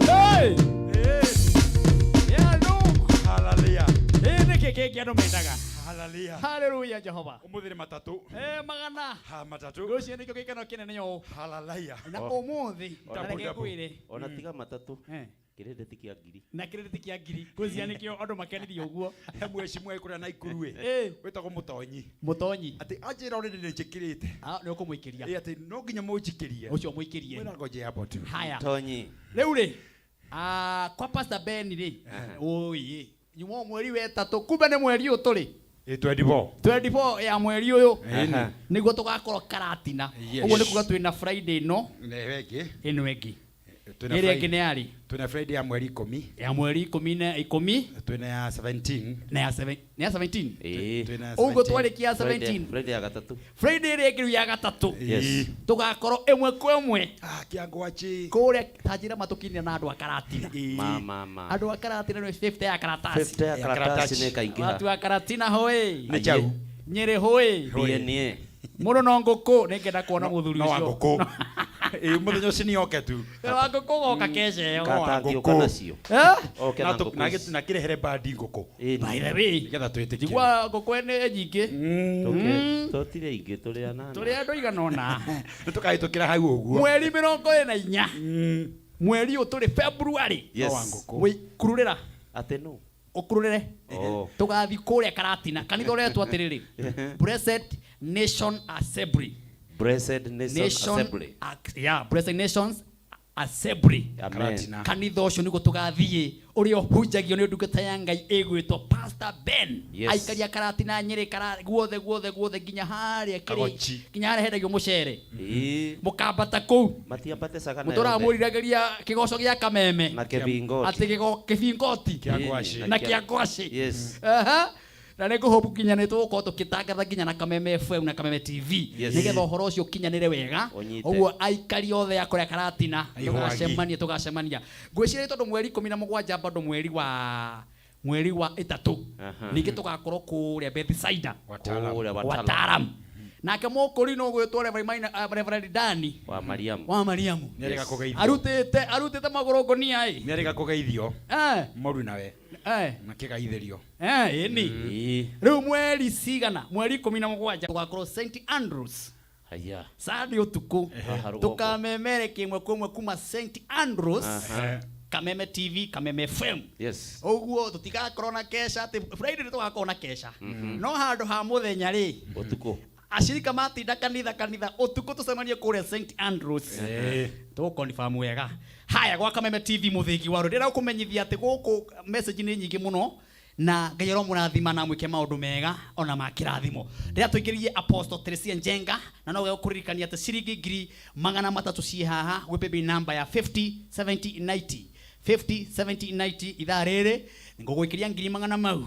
A: Hey! Yeah, no.
B: Hallelujah.
A: Ĩ nĩkĩ kĩngĩ andũ mendaga?
B: Hallelujah.
A: Hallelujah, Jehova.
B: Ũmũthĩ nĩ matatũ.
A: Eh, magana.
B: Ha matatũ.
A: Rũciũ nĩkĩo gĩkeno kĩnene ũũ.
B: Hallelujah.
A: Na ũmũthĩ, na reke ngwĩre.
C: Ona tiga matatũ. Kĩrĩndĩti kĩa ngiri.
A: Na kĩrĩndĩti kĩa ngiri. Ngwĩciria nĩkĩo andũ makenirio ũguo.
B: He mweci mwe kũrĩa Naikuru ĩ.
A: Ĩ.
B: Wĩtagwo Mũtonyi.
A: Mũtonyi.
B: Atĩ anjĩra already nĩ njĩkĩrĩte.
A: Ah, nĩ ũkũmũikĩria.
B: Ĩ atĩ no nginya mũnjikĩrie.
A: Ũcio mũikĩrie.
B: Mwĩra ngoje hapo tu.
A: Haya.
C: Tonyi.
A: Rĩu rĩ, ah, kwa Pastor Ben rĩ, ũi, nyuma mweri wetatũ, kumbe nĩ mweri ũyũ tũrĩ.
B: Ĩ 24.
A: 24 ya mweri ũyũ
B: Ĩni.
A: nĩguo tũgakorwo Karatina.
B: Yes.
A: Ũguo nĩ kuga twĩna Friday ĩno,
B: Na ĩyo ĩngĩ.
A: ĩno ĩngĩ.
B: Twĩna
A: Ĩrĩa ĩngĩ
B: Friday-
A: nĩ yarĩ?
B: Twĩna Friday ya mweri ikũmi.
A: Ya mweri ikũmi na ikũmi.
B: Twĩna ya 17.
A: Na ya 7, nĩ ya 17?
C: Ĩĩ.
B: Twĩna ya
A: Ũguo
B: 17.
A: twarĩkia ya 17.
C: Friday ya gatatũ.
A: Friday ĩrĩa ĩngĩ rĩu ya gatatũ.
C: Yes.
A: Tũgakorwo ĩmwe kwa ĩmwe.
B: Ah, kĩangwaci.
A: Kũrĩa ta njĩra matũkinyĩra na andũ a Karatina.
C: Ma ma ma.
A: Andũ a Karatina nĩ 50 ya karatasi.
C: 50 ya karatasi nĩ ĩkaingĩha.
A: Watu wa Karatina hoi.
B: Nĩ chau.
A: Nyĩrĩ hoi.
C: DNA.
A: Mũndũ no ngũkũ nĩngenda kuona mũthuri
B: No wa
A: ũcio.
B: ngũkũ. Ĩ mũthenya ũcio nĩ oke tu.
A: Wa ngũkũ goka keca ĩyo.
C: Katangĩũka nacio.
A: Eh?
C: Oke na
B: Na tũ-
C: ngũkũ
B: na
C: ici.
B: gĩ- na kĩrehere bandi ngũkũ.
A: By the way,
B: Nĩgetha twĩtĩkĩre.
A: njigua ngũkũ nĩ nyingĩ.
C: Tũtirĩ aingĩ tũrĩ anana.
A: Tũrĩ andũ igana ũna.
B: Nĩ tũkahĩtũkĩra hau ũguo.
A: Mweri mĩrongo ĩna inya. Mweri ũyũ tũrĩ February.
C: Yes.
B: No wa ngũkũ.
A: Wĩ kurũrĩra.
C: Atĩ nũ?
A: Ũkurũrĩre.
C: Oh.
A: Tũgathiĩ kũrĩa Karatina. Kanitha ũretwo atĩrĩrĩ. Blessed Nation Assembly.
C: Blessed Nation Assembly.
A: Yeah, Blessed Nations Assembly.
C: Amen.
B: Karatina.
A: Kanitha ũcio nĩguo tũgathiĩ ũrĩa ũhunjagio nĩ ndungata ya Ngai ĩgwĩtwo Pastor Ben.
C: Yes.
A: Aikaria Karatina Nyĩrĩ kara guothe guothe guothe nginya harĩa kĩrĩ
B: Kagochi.
A: nginya harĩa hendagio mũcere.
C: Ĩĩ.
A: Mũkambata kũu.
C: Matiambate cagana
A: Mũtũraga
C: yothe.
A: mũriragĩria kĩgoco gĩa kameme.
C: Na kĩbingoti.
A: Atĩ gĩgo kĩbingoti.
B: Kĩa ngwacĩ.
A: Na kĩa ngwacĩ.
C: Yes.
A: Aha. Na nĩ ngũhopu nginya nĩ tũgũkorwo tũkĩtangatha nginya na Kameme FM na Kameme TV
C: Yes.
A: nĩgetha ũhoro ũcio ũkinyanĩre wega.
C: Ũnyite.
A: Ũguo aikari othe a kũrĩa Karatina
B: Aihwagi.
A: tũgacemania tũgacemania. Ngwĩciria tondũ mweri 17 bado mweri wa 3 ningĩ tũgakorwo kũrĩa Bethsaida.
C: Kũrĩa Watalam.
A: Watalam. Nake mũkũri no gwĩtwo Reverend Reverend Dani
C: wa Mariamu.
A: Wa Mariamu.
B: Nĩarĩga kũgeithio.
A: Arutĩte magũrũ ngũnia ĩ.
B: Nĩarĩga kũgeithio. Moru nawe. Makĩgaithĩrio.
A: Eh, ĩni. Rĩu mweri cigana? Mweri 17 tũgakorwo St Andrews.
C: Haya.
A: Sunday ũtukũ.
C: Haha rũgongo.
A: Tũkamemere kĩmwe kwa ĩmwe kuma St Andrews. Kameme TV, Kameme FM. Ũguo tũtigakorwo na kesha atĩ Friday nĩ tũgakorwo na kesha. No handũ ha mũthenya rĩ,
C: Ũtukũ.
A: Acirika matinda kanitha kanitha ũtukũ tũcemanie kũrĩa St Andrews. Tũgũconfirm wega. Haya, gwa Kameme TV mũthĩgi wa rũrĩra ũkũmenyithia atĩ gũkũ message nĩ nyingĩ mũno na Ngai aromũrathima na mwĩke maũndũ mega ona ma kĩrathimo. Rĩrĩa tũingĩrie Apostle Teresia Njenga na no gũkũririkania atĩ ciringi 300,000 ciĩ haha gwĩ paybill number ya 50 70 90 50 70 90 ithaa rĩrĩ ngũgũikĩria ngiri magana mau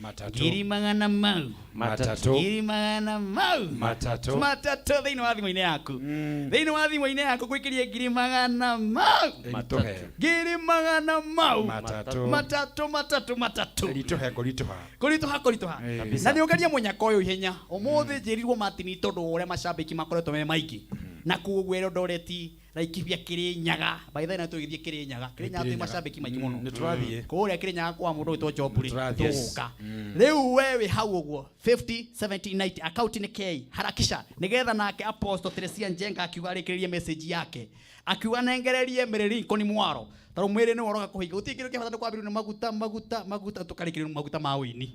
B: 3.
A: Ngiri magana mau
B: 3.
A: Ngiri magana mau
B: 3.
A: 3 thĩinĩ wa thimũ-inĩ yaku, thĩinĩ wa thimũ-inĩ yaku ngũikĩrie ngiri magana mau.
B: Ĩritũhe.
A: Ngiri magana mau.
B: 3.
A: 3 3 3.
B: Ĩritũhe kũritũha.
A: Kũritũha kũritũha.
B: Kabisa.
A: Na nĩ ũgerie mũnyaka ũyũ ihenya ũmũthĩ njĩrirwo Martin tondũ wa ũrĩa macambĩki makoretwo me maingĩ na koguo Eldoret, Laikipia, Kirinyaga, by the way, na tũgĩthiĩ Kirinyaga, Kirinyaga twĩ macambĩki maingĩ mũno.
B: Nĩ tũrathiĩ.
A: Kũrĩa Kirinyaga kwa mũndũ wĩtwo Job rĩ,
B: Nĩtũrathiĩ.
A: tũgũka rĩu we wĩ hau ũguo 50 70 90 account nĩ K harakisha nĩgetha nake Apostle Teresia Njenga akiuga arĩkĩrĩrie message yake akiuga nengererie Mary Lincoln mwaro tondũ mwĩrĩ nĩ woroga kũhinga gũtirĩ kĩndũ kĩa bata nĩ kwambĩrĩrio nĩ maguta maguta maguta tũkarĩkĩrĩrio maguta ma ũini,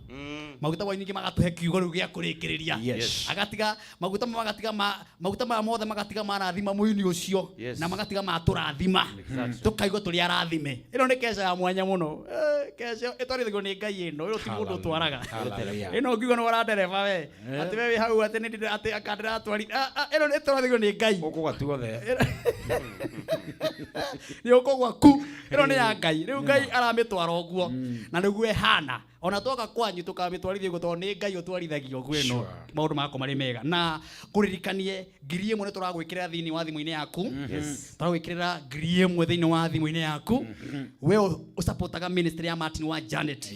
A: maguta ma ũini ningĩ magatũhe kiugo rĩu gĩa kũrĩkĩrĩria. Agatiga maguta ma magatiga ma maguta maya mothe magatiga marathima mũini ũcio na magatiga matũrathima. Tũkaigua tũrĩ arathime. Ĩno nĩ keca ya mwanya mũno. Keca ĩtwarithagio nĩ Ngai ĩno ĩno ti mũndũ ũtwaraga.
B: Hallelujah.
A: Ĩno ngiuga nĩ warandereba we atĩ we wĩ hau atĩ nĩ ndĩ atĩ akandĩratwari ĩno ĩtwarithagio nĩ Ngai.
B: Ũkũgwa tuothe.
A: Nĩ ũkũgwa ku ĩno nĩ ya Ngai rĩu Ngai aramĩtwara ũguo na nĩguo ĩhana ona twoka kwanyu tũkamĩtwarithia ũguo tondũ nĩ Ngai ũtwarithagia ũguo ĩno. Maũndũ magakorwo marĩ mega na kũririkanie 1000 nĩ tũragwĩkĩrĩra thĩinĩ wa thimũ-inĩ yaku. Tũragwĩkĩrĩra 1000 thĩinĩ wa thimũ-inĩ yaku we ũsupportaga ministry ya Martin wa Janet.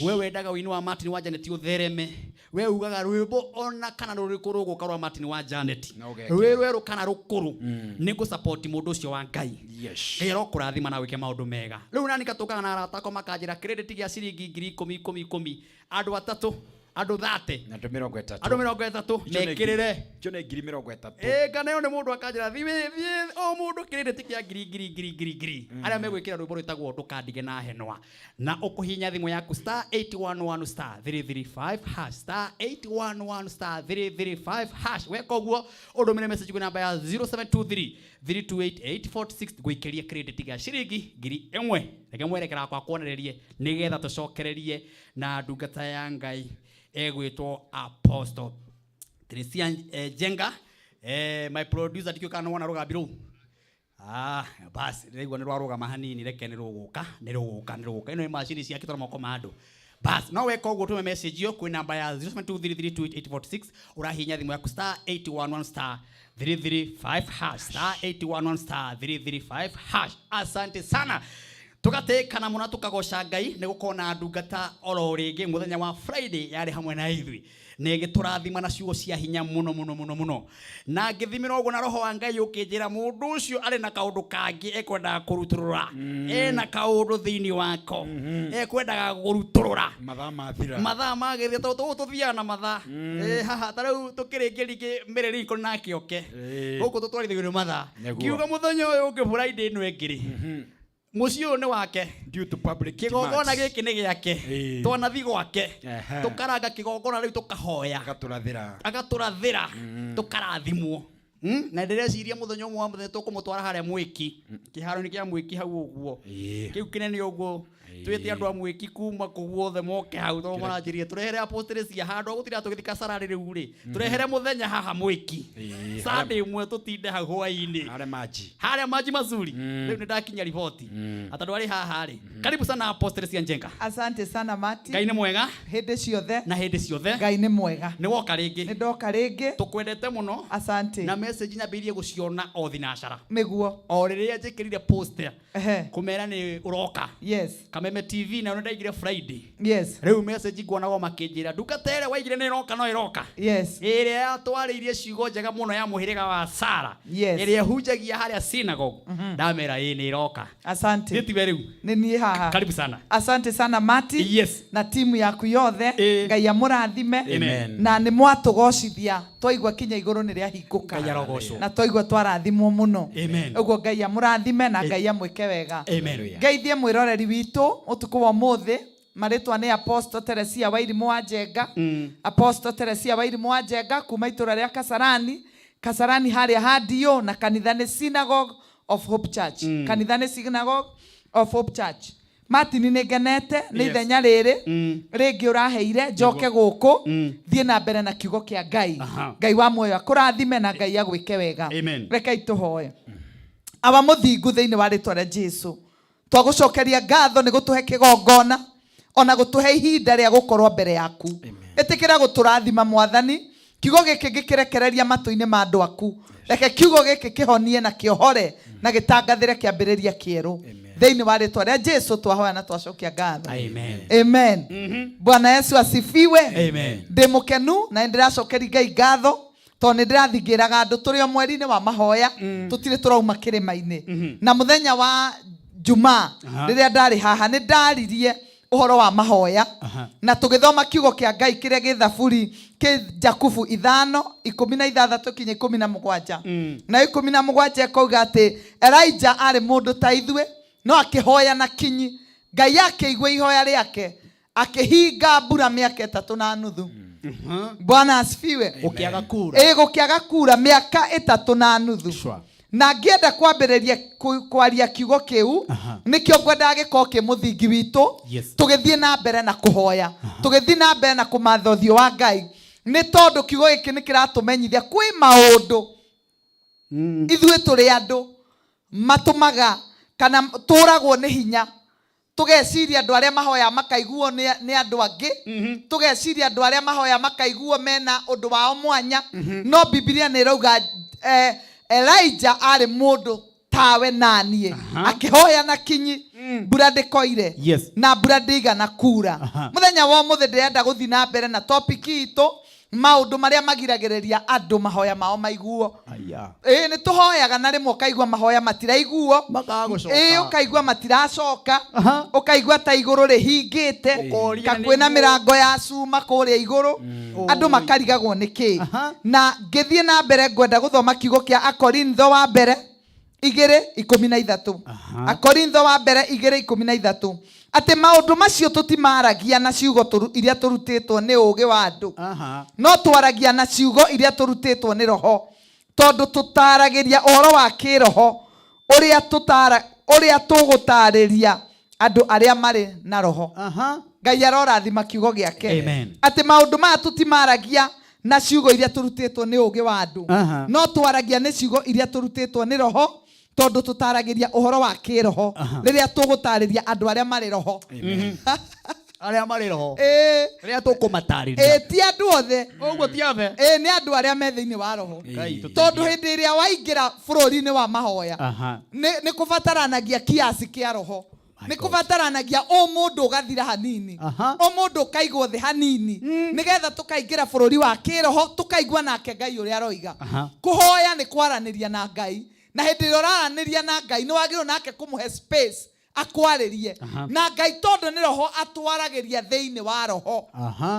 A: We wendaga ũini wa Martin wa Janet ũthereme, we ugaga rwĩmbo ona kana rũrĩkũ rũgũka rwa Martin wa Janet
B: Na ũgekĩra.
A: rwĩ rwerũ kana rũkũrũ nĩ ngũsupport mũndũ ũcio wa Ngai. Ngai arokũrathima na wĩke maũndũ mega. Rĩu nani katũkaga na arata akwa makanjĩra credit gĩa ciringi 10,000 10,000 10 andũ atatũ andũ 30.
B: Na andũ 30.
A: Andũ 30 mekĩrĩre.
B: Icio nĩ 30,000.
A: Ĩ nganeo nĩ mũndũ akanjĩra thiĩ thiĩ o mũndũ credit kĩa ngiri ngiri ngiri ngiri ngiri arĩa megwĩkĩra rwĩmbo rwĩtagwo ndũkandige na henwa na ũkũhihinya thimũ yaku star 811 star 335 hash star 811 star 335 hash. Weka ũguo ũndũmĩre message kwĩ namba ya 0723 328846 ngũikĩrie credit gĩa ciringi 1000. Reke mwerekera wakwa kuonererie nĩgetha tũcokererie na ndungata ya Ngai egwĩtwo Apostle Teresia Njenga. My producer ndikĩũĩ kana nĩwona rũgambi rũu. Ah, basi ndĩraigua nĩ rwarũgama hanini reke nĩ rũgũka nĩ rũgũka nĩ rũgũka ĩno nĩ macini ciakĩtwo na moko ma andũ. Bas no weka ũguo tũme message ĩyo kwĩ namba ya 0723328846 ũrahihinya thimũ yaku star 811 star 335 hash star 811 star 335 hash. Asante sana tugatĩkana mũno tũkagoca Ngai nĩ gũkorwo na ndungata oro rĩngĩ mũthenya wa Friday yarĩ hamwe na ithuĩ na ĩgĩtũrathima na ciugo cia hinya mũno mũno mũno mũno na ngĩthimĩra ũguo na roho wa Ngai ũkĩnjĩra mũndũ ũcio arĩ na kaũndũ kangĩ ekwendaga kũrutũrũra ena kaũndũ thĩinĩ wako ekwendaga kũrutũrũra.
B: Mathaa mathira.
A: Mathaa magĩthira tondũ tũgũ tũthiaga na mathaa. Haha ta rĩu tũkĩrĩkia rĩngĩ Mary Lincoln nake oke gũkũ tũtwarithagio nĩ mathaa.
B: Nĩguo.
A: Ngiuga mũthenya ũyũ ũngĩ Friday ĩno ĩngĩ rĩ mũciĩ ũyũ nĩ wake.
B: Due to public
A: kĩgongona
B: demands.
A: Gĩkĩ nĩ gĩake. Twanathi gwake tũkaranga kĩgongona rĩu tũkahoya.
B: Agatũrathĩra.
A: Agatũrathĩra tũkarathimwo. Na ndĩreciria mũthenya ũmwe wa mũthenya tũkũmũtwara harĩa mwĩki kĩharo-inĩ kĩa mwĩki hau ũguo kĩu kĩnene ũguo twĩte andũ a mwĩki kuma kũu guothe moke hau tondũ maranjĩrire tũrehere apostles cia handũ gũtira tũgĩthiĩ kasarani rĩu rĩ tũrehere mũthenya haha mwĩki Sunday ĩmwe tũtinde hau hwaĩ-inĩ
B: harĩa maji
A: harĩa maji mazuri rĩu nĩ ndakinya riboti atandũ arĩ haha rĩ karibu sana apostle cia njenga
R: Asante sana Martin.
A: Ngai nĩ mwega
R: Hĩndĩ ciothe.
A: na hĩndĩ ciothe
R: Ngai nĩ mwega.
A: nĩ woka rĩngĩ
R: Nĩ ndoka rĩngĩ.
A: Tũkwendete mũno.
R: Asante.
A: Na message nyambĩrĩirie gũciona o thinacara.
R: Nĩguo.
A: O rĩrĩa njĩkĩrire post kũmera nĩ ũroka.
R: Yes.
A: Kameme TV nayo nĩ ndaigire Friday.
R: Yes.
A: Rĩu message nguonagwo makĩnjĩra ndungata ĩrĩa waigire nĩ ĩroka no ĩroka.
R: Yes.
A: Ĩrĩa yatwarĩirie ciugo njega mũno ya mũhĩrĩga wa Sara.
R: Yes.
A: Ĩrĩa ĩhunjagia harĩa synagogue. Ndamera ĩĩ nĩ ĩroka.
R: Asante.
A: Nĩ tiwe rĩu.
R: Nĩ niĩ haha.
A: Karibu sana.
R: Asante sana Martin.
A: Yes.
R: Na timu yaku yothe. Ngai amũrathime.
A: Amen.
R: Na nĩ mwatũgocithia twaigua kinya igũrũ nĩ rĩahingũka.
A: Ngai arogocwo.
R: Na twaigua twarathimwo mũno.
A: Amen.
R: Ũguo Ngai amũrathime na Ngai amwĩke wega.
A: Amen.
R: Ngeithie mwĩroreri witũ ũtukũ wa ũmũthĩ marĩtwa nĩ Apostle Teresia Wairimũ wa Njenga. Apostle Teresia Wairimũ wa Njenga kuma itũra rĩa Kasarani Kasarani harĩa handio na kanitha nĩ Synagogue of Hope Church. Kanitha nĩ Synagogue of Hope Church. Martin nĩ ngenete nĩ ithenya rĩrĩ rĩngĩ ũraheire njoke gũkũ thiĩ na mbere na kiugo kĩa Ngai. Ngai wa muoyo akũrathime na Ngai agwĩke wega.
A: Amen.
R: Rekei tũhoe. Awa mũthingu thĩinĩ wa rĩtwa rĩa Jesu twagũcokeria ngatho nĩ gũtũhe kĩgongona ona gũtũhe ihinda rĩa gũkorwo mbere yaku ĩtĩkĩra gũtũrathima mwathani kiugo gĩkĩ gĩkĩrekereria matũ-inĩ ma andũ aku reke kiugo gĩkĩ kĩhonie na kĩohore na gĩtangathĩre kĩambĩrĩria kĩerũ thĩinĩ wa rĩtwa rĩa Jesu twahoya na twacokia ngatho.
A: Amen.
R: Amen. Bwana Yesu asifiwe.
A: Amen.
R: Ndĩ mũkenu na nĩ ndĩracokeria Ngai ngatho tondũ nĩ ndĩrathingĩraga andũ tũrĩ o mweri-inĩ wa mahoya tũtirĩ tũrauma kĩrĩma-inĩ na mũthenya wa Jumaa rĩrĩa ndarĩ haha nĩ ndaririe ũhoro wa mahoya na tũgĩthoma kiugo kĩa Ngai kĩrĩa gĩ Thaburi kĩ Jakubu 5:16 kinya 17 na 17 ĩkauga atĩ Elijah arĩ mũndũ ta ithuĩ no akĩhoya na kinyi Ngai akĩigua ihoya rĩake akĩhinga mbura mĩaka 3 na nuthu. Bwana asifiwe.
A: Gũkĩaga kura.
R: Ĩ gũkĩaga kura mĩaka 3 na nuthu. Na ngĩenda kwambĩrĩria kwaria kiugo kĩu nĩkĩo ngwendaga gĩkorwo kĩ mũthingi witũ tũgĩthiĩ na mbere na kũhoya tũgĩthiĩ na mbere na kũmatha ũthiũ wa Ngai nĩ tondũ kiugo gĩkĩ nĩ kĩratũmenyithia kwĩ maũndũ ithuĩ tũrĩ andũ matũmaga kana tũragwo nĩ hinya tũgeciria andũ arĩa mahoya makaiguo nĩ andũ angĩ tũgeciria andũ arĩa mahoya makaiguo mena ũndũ wao mwanya no Bibilia nĩ ĩrauga Elijah arĩ mũndũ tawe naniĩ akĩhoya na kinyi mbura ndĩkoire na mbura ndĩigana kura. Mũthenya wa ũmũthĩ ndĩrenda gũthiĩ na mbere na topic itũ maũndũ marĩa magiragĩrĩria andũ mahoya mao maiguo. Ĩĩ nĩ tũhoyaga na rĩmwe ũkaigua mahoya matiraiguo ĩĩ ũkaigua matiracoka ũkaigua ta igũrũ rĩhingĩte
A: Ũkoria
R: ka kwĩna
A: nĩguo.
R: mĩrango ya cuma kũrĩa igũrũ andũ makarigagwo nĩ kĩ na ngĩthiĩ na mbere ngwenda gũthoma kiugo kĩa Akorintho wa mbere 2:13 Akorintho wa mbere 2:13 atĩ maũndũ macio tũtimaragia na ciugo iria tũrutĩtwo nĩ ũũgĩ wa andũ no twaragia na ciugo iria tũrutĩtwo nĩ roho tondũ tũtaragĩria ũhoro wa kĩroho ũrĩa tũtara ũrĩa tũgũtarĩria andũ arĩa marĩ na roho. Ngai arorathima kiugo gĩake.
A: Amen.
R: Atĩ maũndũ maya tũtimaragia na ciugo iria tũrutĩtwo nĩ ũũgĩ wa andũ no twaragia nĩ ciugo iria tũrutĩtwo nĩ roho tondũ tũtaragĩria ũhoro wa kĩroho rĩrĩa tũgũtarĩria andũ arĩa marĩ roho.
A: Arĩa marĩ roho.
R: Ĩĩ.
A: Rĩrĩa tũkũmatarĩria.
R: Ĩĩ ti andũ othe.
A: Ũguo ti othe.
R: Ĩĩ nĩ andũ arĩa me thĩinĩ wa roho.
A: Ngai tũteithie.
R: Tondũ hĩndĩ ĩrĩa waingĩra bũrũri-inĩ wa mahoya nĩ kũbataranagia kiasi kĩa roho nĩ kũbataranagia ũmũndũ ũgathira hanini ũmũndũ ũkaigwo thĩ hanini nĩgetha tũkaingĩra bũrũri wa kĩroho tũkaigua nake Ngai ũrĩa aroiga. Kũhoya nĩ kwaranĩria na Ngai na hĩndĩ ĩrĩa ũraranĩria na Ngai nĩ wagĩrĩirwo nake kũmũhe space akwarĩrie na Ngai tondũ nĩ roho atwaragĩria thĩinĩ wa roho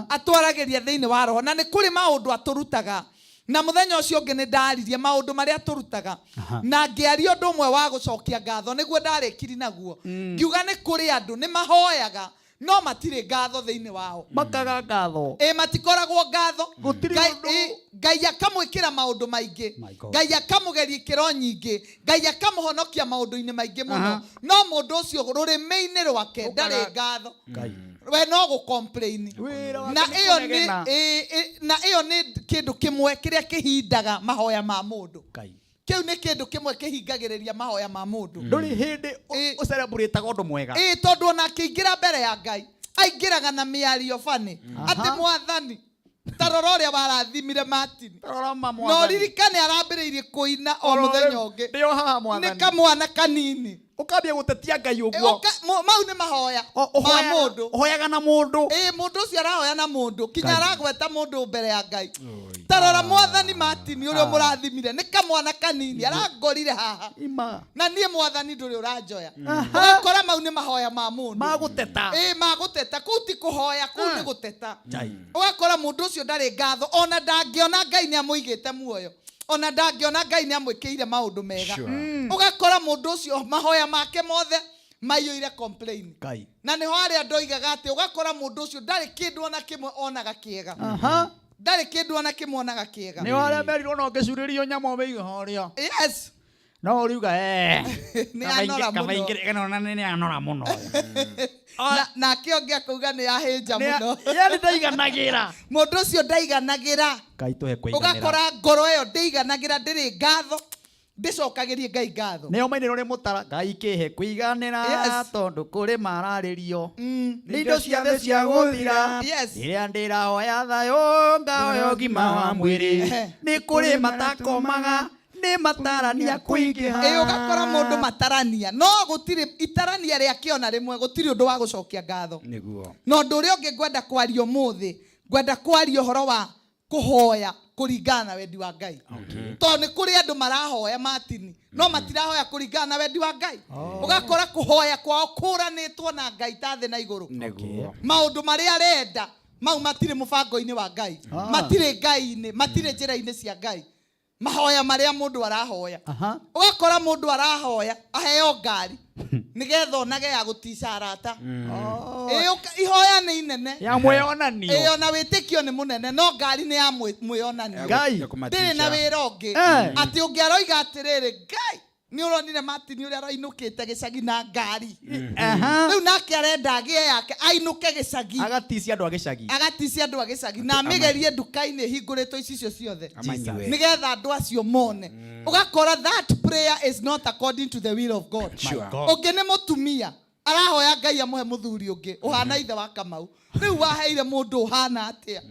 R: atwaragĩria thĩinĩ wa roho na nĩ kũrĩ maũndũ atũrutaga na mũthenya ũcio ũngĩ nĩ ndaririe maũndũ marĩa atũrutaga na ngĩaria ũndũ ũmwe wa gũcokia ngatho nĩguo ndarĩkiri naguo ngiuga nĩ kũrĩ andũ nĩ mahoyaga No matirĩ ngatho thĩinĩ wao.
A: Makaga ngatho.
R: Ĩ matikoragwo ngatho.
A: Gũtirĩ
R: Ngai-
A: ũndũ.
R: ĩ, Ngai akamwĩkĩra maũndũ maingĩ.
A: My God.
R: Ngai akamũgeria ikĩro nyingĩ. Ngai akamũhonokia maũndũ-inĩ maingĩ mũno.
A: Aha.
R: No mũndũ ũcio rũrĩmĩ-inĩ rwake ndarĩ ngatho.
A: Ngai.
R: We no gũ complain.
A: Wĩra wake
R: Na
A: nĩ
R: ĩyo nĩ
A: kũnegena.
R: ĩ, ĩ, na ĩyo nĩ kĩndũ kĩmwe kĩrĩa kĩhindaga mahoya ma mũndũ.
A: Ngai.
R: Kĩu nĩ kĩndũ kĩmwe kĩhingagĩrĩria mahoya ma mũndũ.
A: Ndũrĩ hĩndĩ ũcelebrate-aga ũndũ mwega.
R: Ĩ tondũ ona akĩingĩra mbere ya Ngai aingĩraga na mĩario bani atĩ mwathani ta rora ũrĩa warathimire Martin.
A: Rora ma
R: Na
A: mwathani.
R: ũririkane arambĩrĩirie kũina o
A: Oro
R: mũthenya
A: rĩu,
R: ũngĩ.
A: ndĩ o haha mwathani.
R: Nĩ kamwana kanini.
A: Ũkambia gũtetia Ngai ũguo.
R: Mau nĩ mahoya ma
A: ũhoyaga-
R: mũndũ.
A: Ũhoyaga na mũndũ.
R: Ĩ mũndũ ũcio arahoya na mũndũ kinya
A: Ngai.
R: aragweta mũndũ mbere ya Ngai. Ta rora mwathani Martin ũrĩa mũrathimire nĩ kamwana kanini arangorire haha.
A: Ima.
R: Na niĩ mwathani ndũrĩ ũranjoya. Ũgakora mau nĩ mahoya ma mũndũ.
A: Ma gũteta.
R: Ĩ ma gũteta kũu ti kũhoya kũu nĩ gũteta.
A: Ngai.
R: Ũgakora mũndũ ũcio ndarĩ ngatho ona ndangĩona Ngai nĩ amũigĩte muoyo. Ona ndangĩona Ngai nĩ amwĩkĩire maũndũ mega.
B: Sure.
R: Ũgakora mũndũ ũcio mahoya make mothe maiyũire complain.
A: Ngai.
R: Na nĩho arĩa ndoigaga atĩ ũgakora mũndũ ũcio ndarĩ kĩndũ ona kĩmwe onaga kĩega.
A: Aha.
R: Ndarĩ kĩndũ ona kĩmwe onaga kĩega.
A: Nĩ arĩa merirwo no ngĩcurĩrio nyamũ wĩigue harĩa.
R: Yes.
A: No ũriuga eh.
R: Nĩ anora mũno.
A: Nĩ nĩ anora mũno.
R: Nake ũngĩ akauga nĩ ahĩnja mũno.
A: Yani ndaiganagĩra.
R: Mũndũ ũcio ndaiganagĩra.
A: Ngai tũhe kũiganĩra.
R: Ũgakora ngoro ĩyo ndĩiganagĩra ndĩrĩ ngatho ndĩcokagĩrie Ngai ngatho.
A: Nĩo mainĩrwo nĩ mũtara Ngai kĩhe kũiganĩra
R: Yes.
A: tondũ kũrĩ mararĩrio. Nĩ
Q: Indo ciothe cia gũthira.
R: Yes.
A: Rĩrĩa ndĩrahoya thayũ ngahoya ũgima wa mwĩrĩ. Nĩ kũrĩ matakomaga nĩ matarania kũingĩha.
R: Ĩ ũgakora mũndũ matarania no gũtirĩ itarania rĩake ona rĩmwe gũtirĩ ũndũ wa gũcokia ngatho.
B: Nĩguo.
R: Na ũndũ ũrĩa ũngĩ ngwenda kwaria ũmũthĩ ngwenda kwaria ũhoro wa kũhoya kũringana na wendi wa Ngai. Tondũ nĩ kũrĩ andũ marahoya Martin no matirahoya kũringana na wendi wa Ngai. Ũgakora kũhoya kwao kũranĩtwo na Ngai ta thĩ na igũrũ.
B: Nĩguo.
R: Maũndũ marĩa arenda mau matirĩ mũbango-inĩ wa Ngai. Matirĩ Ngai-inĩ, matirĩ njĩra-inĩ cia Ngai. Mahoya marĩa mũndũ arahoya. Ũgakora mũndũ arahoya aheo ngari nĩgetha onage ya gũtica arata. Ĩ, ihoya nĩ inene.
A: Ya mwĩonanio.
R: Ĩ, ona wĩtĩkio nĩ mũnene no ngari nĩ ya mwĩonanio.
A: Ngai.
R: Ndĩrĩ na wĩra ũngĩ. Atĩ ũngĩ aroiga atĩrĩrĩ Ngai nĩ ũronire Martin ũrĩa arainũkĩte gĩcagi na ngari. Rĩu nake arenda agĩe yake ainũke gĩcagi.
A: Agaticia andũ a gĩcagi.
R: Agaticia andũ a gĩcagi na amĩgerie nduka-inĩ ĩhingũrĩtwo icicio ciothe.
B: Amanyue.
R: Nĩgetha andũ acio mone. Ũgakora that prayer is not according to the will of God.
B: Sure.
R: Ũngĩ nĩ mũtumia arahoya Ngai amũhe mũthuri ũngĩ ũhana ithe wa Kamau. Rĩu waheire mũndũ ũhana atĩa?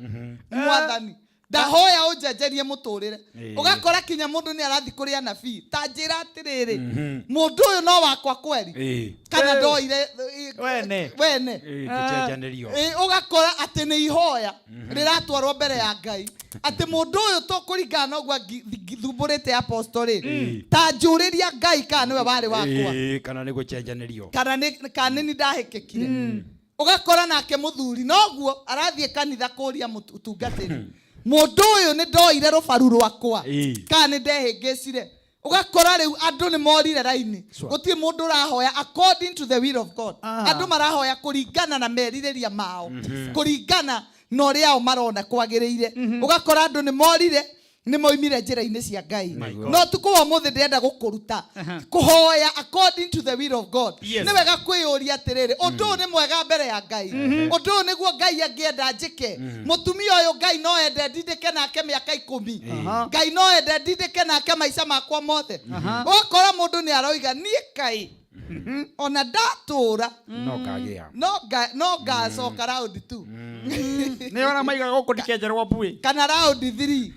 R: Mwathani. Ndahoya ũnjenjerie mũtũrĩre. Ũgakora kinya mũndũ nĩ arathiĩ kũrĩ anabii. Ta njĩra atĩrĩrĩ, mũndũ ũyũ no wakwa kweri kana ndoire
A: Wene.
R: wene.
B: Gĩcenjanĩrio.
R: Ũgakora atĩ nĩ ihoya rĩratwarwo mbere ya Ngai atĩ mũndũ ũyũ tũkũringana na ũguo thumbũrĩte apostle rĩ ta njũrĩria Ngai kana nĩwe warĩ wakwa
B: Kana nĩ gũcenjanĩrio.
R: kana nĩ kana nĩ ndahĩkĩkire. Ũgakora nake mũthuri noguo arathiĩ kanitha kũria mũtungatĩri mũndũ ũyũ nĩ ndoire rũbaru rwakwa kana nĩ ndehĩngĩcire. Ũgakora rĩu andũ nĩ morire raini. Gũtirĩ mũndũ ũrahoya according to the will of God. Andũ marahoya kũringana na merirĩria mao. Kũringana na ũrĩa o marona kwagĩrĩire. Ũgakora andũ nĩ morire nĩ moimire njĩra-inĩ cia Ngai. No ũtukũ wa ũmũthĩ ndĩrenda gũkũruta kũhoya according to the will of God.
A: Yes.
R: Nĩ wega kwĩyũria atĩrĩrĩ, ũndũ ũyũ nĩ mwega mbere ya Ngai. Ũndũ ũyũ nĩguo Ngai angĩenda njĩke. Mũtumia ũyũ Ngai no ende ndindĩke nake mĩaka 10. Ngai no ende ndindĩke nake maica makwa mothe. Ũgakora mũndũ nĩ aroiga niĩ Ngai ona ndatũra
B: No ngagĩa.
R: no ngacoka round 2.
A: Nĩ ona maigaga gũkũ ndikenjerwo mbuĩ.
R: Kana round 3.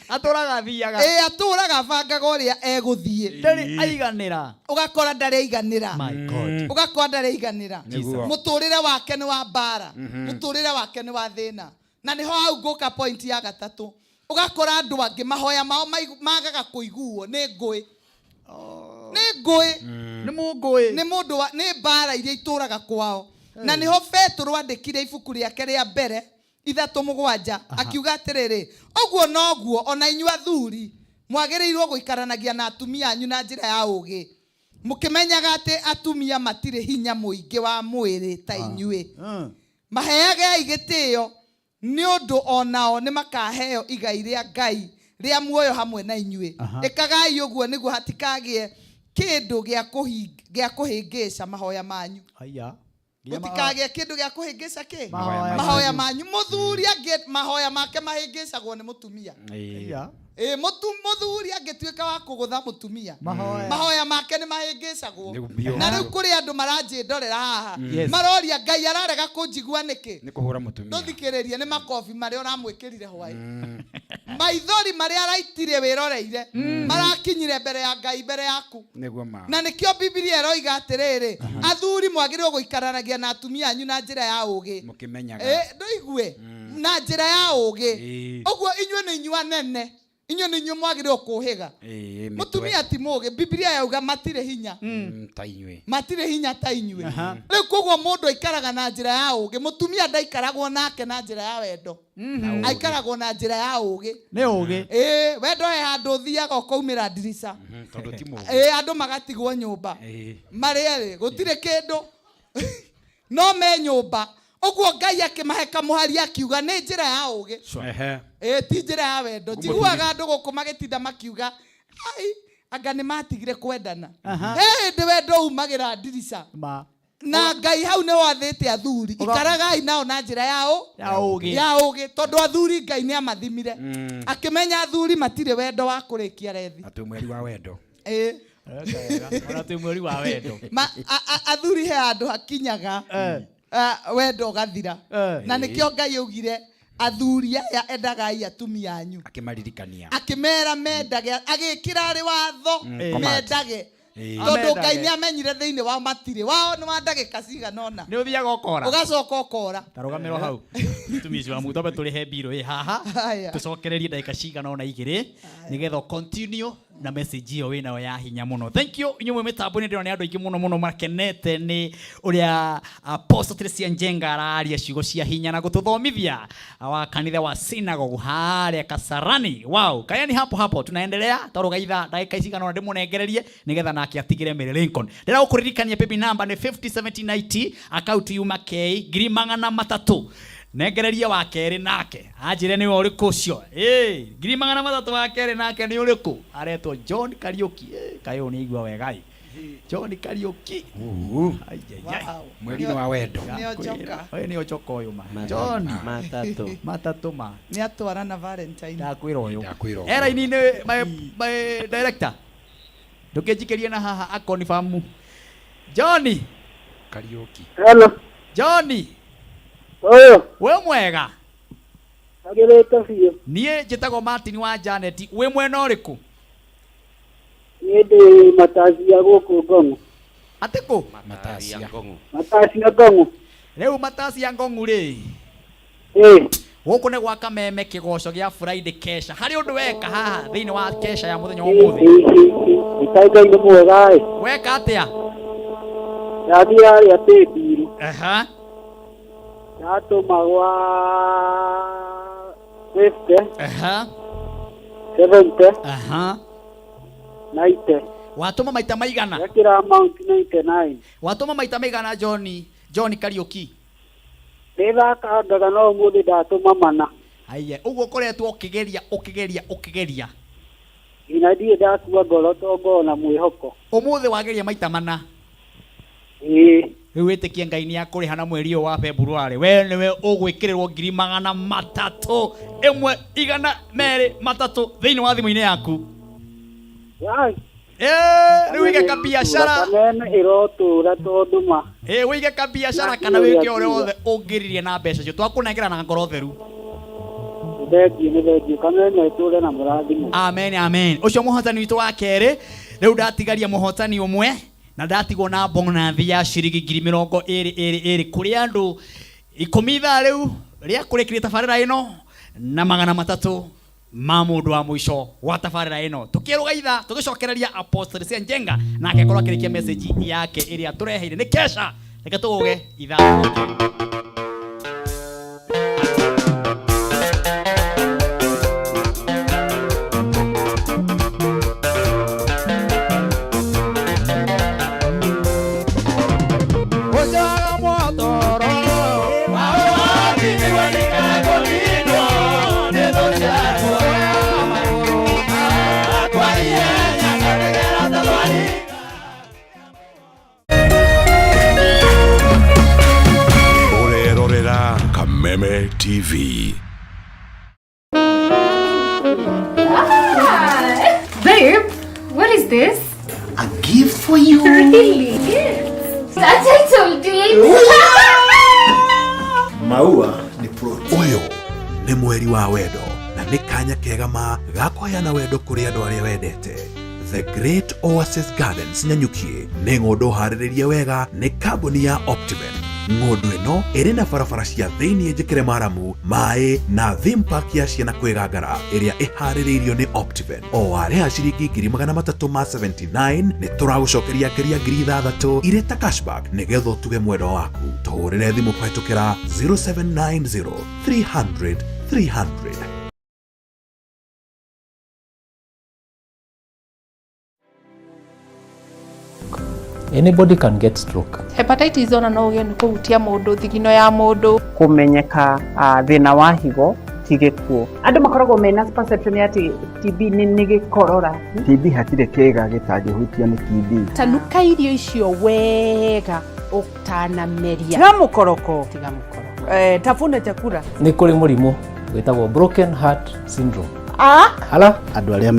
A: Atũraga athiaga.
R: Ĩ, atũraga abangaga ũrĩa egũthiĩ.
A: Ndarĩ aiganĩra.
R: Ũgakora ndarĩ aiganĩra.
A: My God.
R: Ũgakora ndarĩ aiganĩra.
B: Nĩguo.
R: Mũtũrĩre wake nĩ wa mbara. Mũtũrĩre wake nĩ wa thĩna. Na nĩho hau ngũka point ya gatatũ. Ũgakora andũ angĩ mahoya mao magaga kũiguo nĩ ngũĩ. Nĩ ngũĩ.
A: Nĩ mũngũĩ.
R: Nĩ mũndũ wa, nĩ mbara iria itũraga kwao. Na nĩho Petero andĩkire ibuku rĩake rĩa mbere 3:7 akiuga atĩrĩrĩ, ũguo noguo ona inyuĩ athuri mwagĩrĩirwo gũikaranagia na atumia anyu na njĩra ya ũũgĩ. Mũkĩmenyaga atĩ atumia matirĩ hinya mũingĩ wa mwĩrĩ ta inyuĩ. Maheagei gĩtĩo nĩ ũndũ o nao nĩ makaheo igai rĩa Ngai rĩa muoyo hamwe na inyuĩ. Ĩkagai ũguo nĩguo hatikagĩe kĩndũ gĩa gĩa kũhĩngĩca mahoya manyu.
A: Haya.
R: Gũtikagĩe kĩndũ gĩa kũhĩngĩca kĩ?
A: Mahoya
R: Mahoya manyu. Mũthuri angĩ mahoya make mahĩngĩcagwo nĩ mũtumia.
A: Haya.
R: Ĩ mũthuri angĩtuĩka wa kũgũtha mũtumia,
A: Mahoya.
R: mahoya make nĩ mahĩngĩcagwo.
B: Nĩ
R: Na rĩu kũrĩ andũ maranjĩndorera haha,
B: Yes.
R: maroria Ngai ararega kũnjigua nĩkĩ?
B: Nĩ kũhũra mũtumia.
R: Ndũthikĩrĩrie, nĩ makobi marĩa ũramwĩkĩrire hwaĩ, maithori marĩa araitire wĩroreire marakinyire mbere ya Ngai mbere yaku.
B: Nĩguo ma.
R: Na nĩkĩo Bibilia ĩroiga atĩrĩrĩ, athuri mwagĩrĩirwo gũikaranagia na atumia anyu na njĩra ya ũgĩ.
B: Mũkĩmenyaga.
R: Ĩ, ndũigue, na njĩra ya ũgĩ. Ũguo inyuĩ nĩ inyuĩ anene, inyuĩ nĩ inyuĩ mwagĩrĩirwo kũhĩga.
B: Ĩĩ, mĩtwe.
R: Mũtumia ti mũgĩ, Bibilia yauga matirĩ hinya.
B: Ta inyuĩ.
R: Matirĩ hinya ta inyuĩ. Rĩu koguo mũndũ aikaraga na njĩra ya ũgĩ. Mũtumia ndaikaragwo nake na njĩra ya wendo, aikaragwo na njĩra ya ũgĩ.
A: Nĩ ũgĩ.
R: Ĩĩ, wendo he handũ ũthiaga ũkaumĩra ndirica.
B: Tondũ ti mũgĩ.
R: Ĩĩ, andũ magatigwo nyũmba marĩ erĩ, gũtirĩ kĩndũ, no me nyũmba ũguo. Ngai akĩmahe kamũhari akiuga nĩ njĩra ya ũgĩ. Ĩĩ, ti njĩra ya wendo. Njiguaga andũ gũkũ magĩtinda makiuga ai anga nĩ matigire kwendana. He hĩndĩ wendo umagĩra ndirica.
A: Ma.
R: Na Ngai hau nĩ wathĩte athuri, ikaragai nao na njĩra ya ũ
A: Ya ũgĩ.
R: Ya ũgĩ, tondũ athuri Ngai nĩ amathimire, akĩmenya athuri matirĩ wendo wa kũrĩkia rethi.
B: Atĩ mweri wa wendo.
R: Ĩĩ.
A: Ona twĩ mweri wa wendo.
R: Athuri he handũ hakinyaga, wendo ũgathira. Na nĩkĩo Ngai augire athuri aya, endagai atumia anyu.
B: Akĩmaririkania.
R: Akĩmera mendage, agĩkĩra arĩ watho,
B: Command.
R: mendage, tondũ
A: Amendage.
R: Ngai nĩ amenyire thĩinĩ wao matirĩ wao, nĩ wa ndagĩka cigana ũna.
A: Nĩ ũthiaga ũkora.
R: Ũgacoka ũkora.
A: Tarũgamĩrwo hau, mũtumia ũcio wa Mutombe, tũrĩhe mbirũ ĩ haha.
R: Haya.
A: Tũcokererie ndagĩka cigana ũna igĩrĩ nĩgetha ũ continue na message ĩyo wĩnayo ya hinya mũno. Thank you inyuĩ mwĩ mĩtambo-inĩ. Ndĩrona nĩ andũ aingĩ mũno mũno makenete nĩ ũrĩa Apostle Teresia Njenga araria ciugo cia hinya na gũtũthomithia, wa kanitha wa synagogue harĩa Kasarani. Wow, kayani hapo hapo tunaendelea twarugaitha ndagĩka cigana ũna ndĩmũnengererie nĩgetha nake atigĩre Mary Lincoln. Ndĩra gũkũririkania paybill number nĩ 507090, account yuma K 300,000. Nengereria wa kerĩ nake anjĩre nĩwe ũrĩkũ ũcio. Ĩ 300,000 wa kerĩ nake nĩ ũrĩkũ? Aretwo John Kariũki. Ĩ, kaĩ ũyũ nĩ aigua wega ĩ John Kariũki. Ai, ai, ai.
B: Mweri-inĩ wa wendo.
R: Nĩ Ojoka.
A: Ũyũ nĩ Ojoka ũyũ ma. John
C: Matatũ.
A: Matatũ ma.
R: Nĩ atwara na Valentine.
A: Ndakwĩra ũyũ.
B: Ndakwĩra ũguo.
A: Eraini-inĩ my director, ndũkĩnjikĩrie na haha akonifamu Johnny.
B: Kariũki.
S: Hello.
A: Johnny.
S: Ũyũ.
A: Wĩ mwega?
S: Agĩrĩte biũ.
A: Niĩ njĩtagwo Martin wa Janet. Wĩ mwena ũrĩkũ?
S: Niĩ ndĩ Matacia gũkũ Ngong'o.
A: Atĩ kũ?
B: Matacia.
S: Matacia Ngong'o.
A: Rĩu Matacia Ngong'u rĩ?
S: Ĩĩ.
A: Gũkũ nĩ gwa Kameme, kĩgoco gĩa Friday kesha. Harĩ ũndũ weka haha thĩinĩ wa kesha ya mũthenya wa ũmũthĩ?
S: Ĩkai Ngai nĩ mwega ĩ.
A: Weka atĩa?
S: Ndathiĩ harĩa paybill. Ndatũma gwa 50. 70. 90.
A: Watũma maita maigana?
S: Gekĩra amount 99.
A: Watũma maita maigana, John? John Kariũki.
S: Nĩthakangaga no ũmũthĩ ndatũma mana.
A: Aiya, ũguo ũkoretwo ũkĩgeria ũkĩgeria ũkĩgeria.
S: Nginya ndirĩ ndakua ngoro to ngorwo na mwĩhoko.
A: Ũmũthĩ wageria maita mana.
S: Ĩĩ.
A: Rĩu wĩtĩkie Ngai nĩ akũrĩha na mweri ũyũ wa February we nĩwe ũgwĩkĩrĩrwo 300,000, 1, 200, 3 thĩinĩ wa thimũ-inĩ yaku.
S: Yai.
A: Ĩĩ, rĩu wĩige kabiacara.
S: Kameme ĩrotũra tondũ ma.
A: Ĩĩ, wĩige kabiacara kana wĩke ũrĩa wothe ũngĩririe na mbeca icio twakũnengera na ngoro theru.
S: Nĩ thengiũ, nĩ thengiũ. Kameme ĩtũre na mũrathimo.
A: Amen, amen. Ũcio mũhotani witũ wa kerĩ. Rĩu ndatigaria mũhotani ũmwe na ndatigwo na bonathi ya ciringi 22,000 ĩrĩ ĩrĩ kũrĩ andũ 10 ithaa rĩu rĩa kũrĩkĩria tabarĩra ĩno, na 300 ma mũndũ wa mũico wa tabarĩra ĩno. Tũkĩrũga itha tũgĩcokereria Apostle Cia Njenga nake akorwo akĩrĩkia message yake ĩrĩa tũreheire nĩ kesha. Reke tũgũge ithaa.
J: TV.
I: Babe, what is this?
E: A gift for you.
I: Really? Gift? A title deed?
J: Maua nĩ plot. Ũyũ nĩ mweri wa wendo na nĩ kanya kega ma ga kũheana wendo kũrĩ andũ arĩa wendete. The Great Oasis Gardens Nanyuki nĩ ng'ũndũ harĩrĩrie wega nĩ kambuni ya Optiven. Ng'ũndũ ĩno ĩrĩ na barabara cia thĩiniĩ njĩkĩre maramu, maĩ na theme park ya ciana kwĩgangara ĩrĩa ĩharĩrĩirio nĩ Optiven. O warĩha ciringi 379,000 nĩ tũragũcokeria ngeria 6,000 irĩ ta cashback nĩgetha ũtuge mwendwa waku. Tũhũrĩre thimũ kũhetũkĩra 0790 300 300.
T: Anybody can get stroke.
U: Hepatitis ona no ũgĩe nĩ kũhutia mũndũ thigino ya mũndũ.
V: Kũmenyeka thĩna wa higo ti gĩkuũ.
W: Andũ makoragwo mena perception ya atĩ TB nĩ gĩkorora.
E: TB hatirĩ kĩga gĩtangĩhutio nĩ TB.
X: Tanuka irio icio wega ũtanameria.
W: Tiga mũkoroko.
X: Tiga mũkoroko.
W: Tafuna chakula.
T: Nĩ kũrĩ mũrimũ wĩtagwo broken heart syndrome.
W: Ah?
T: Hala?
E: Andũ arĩa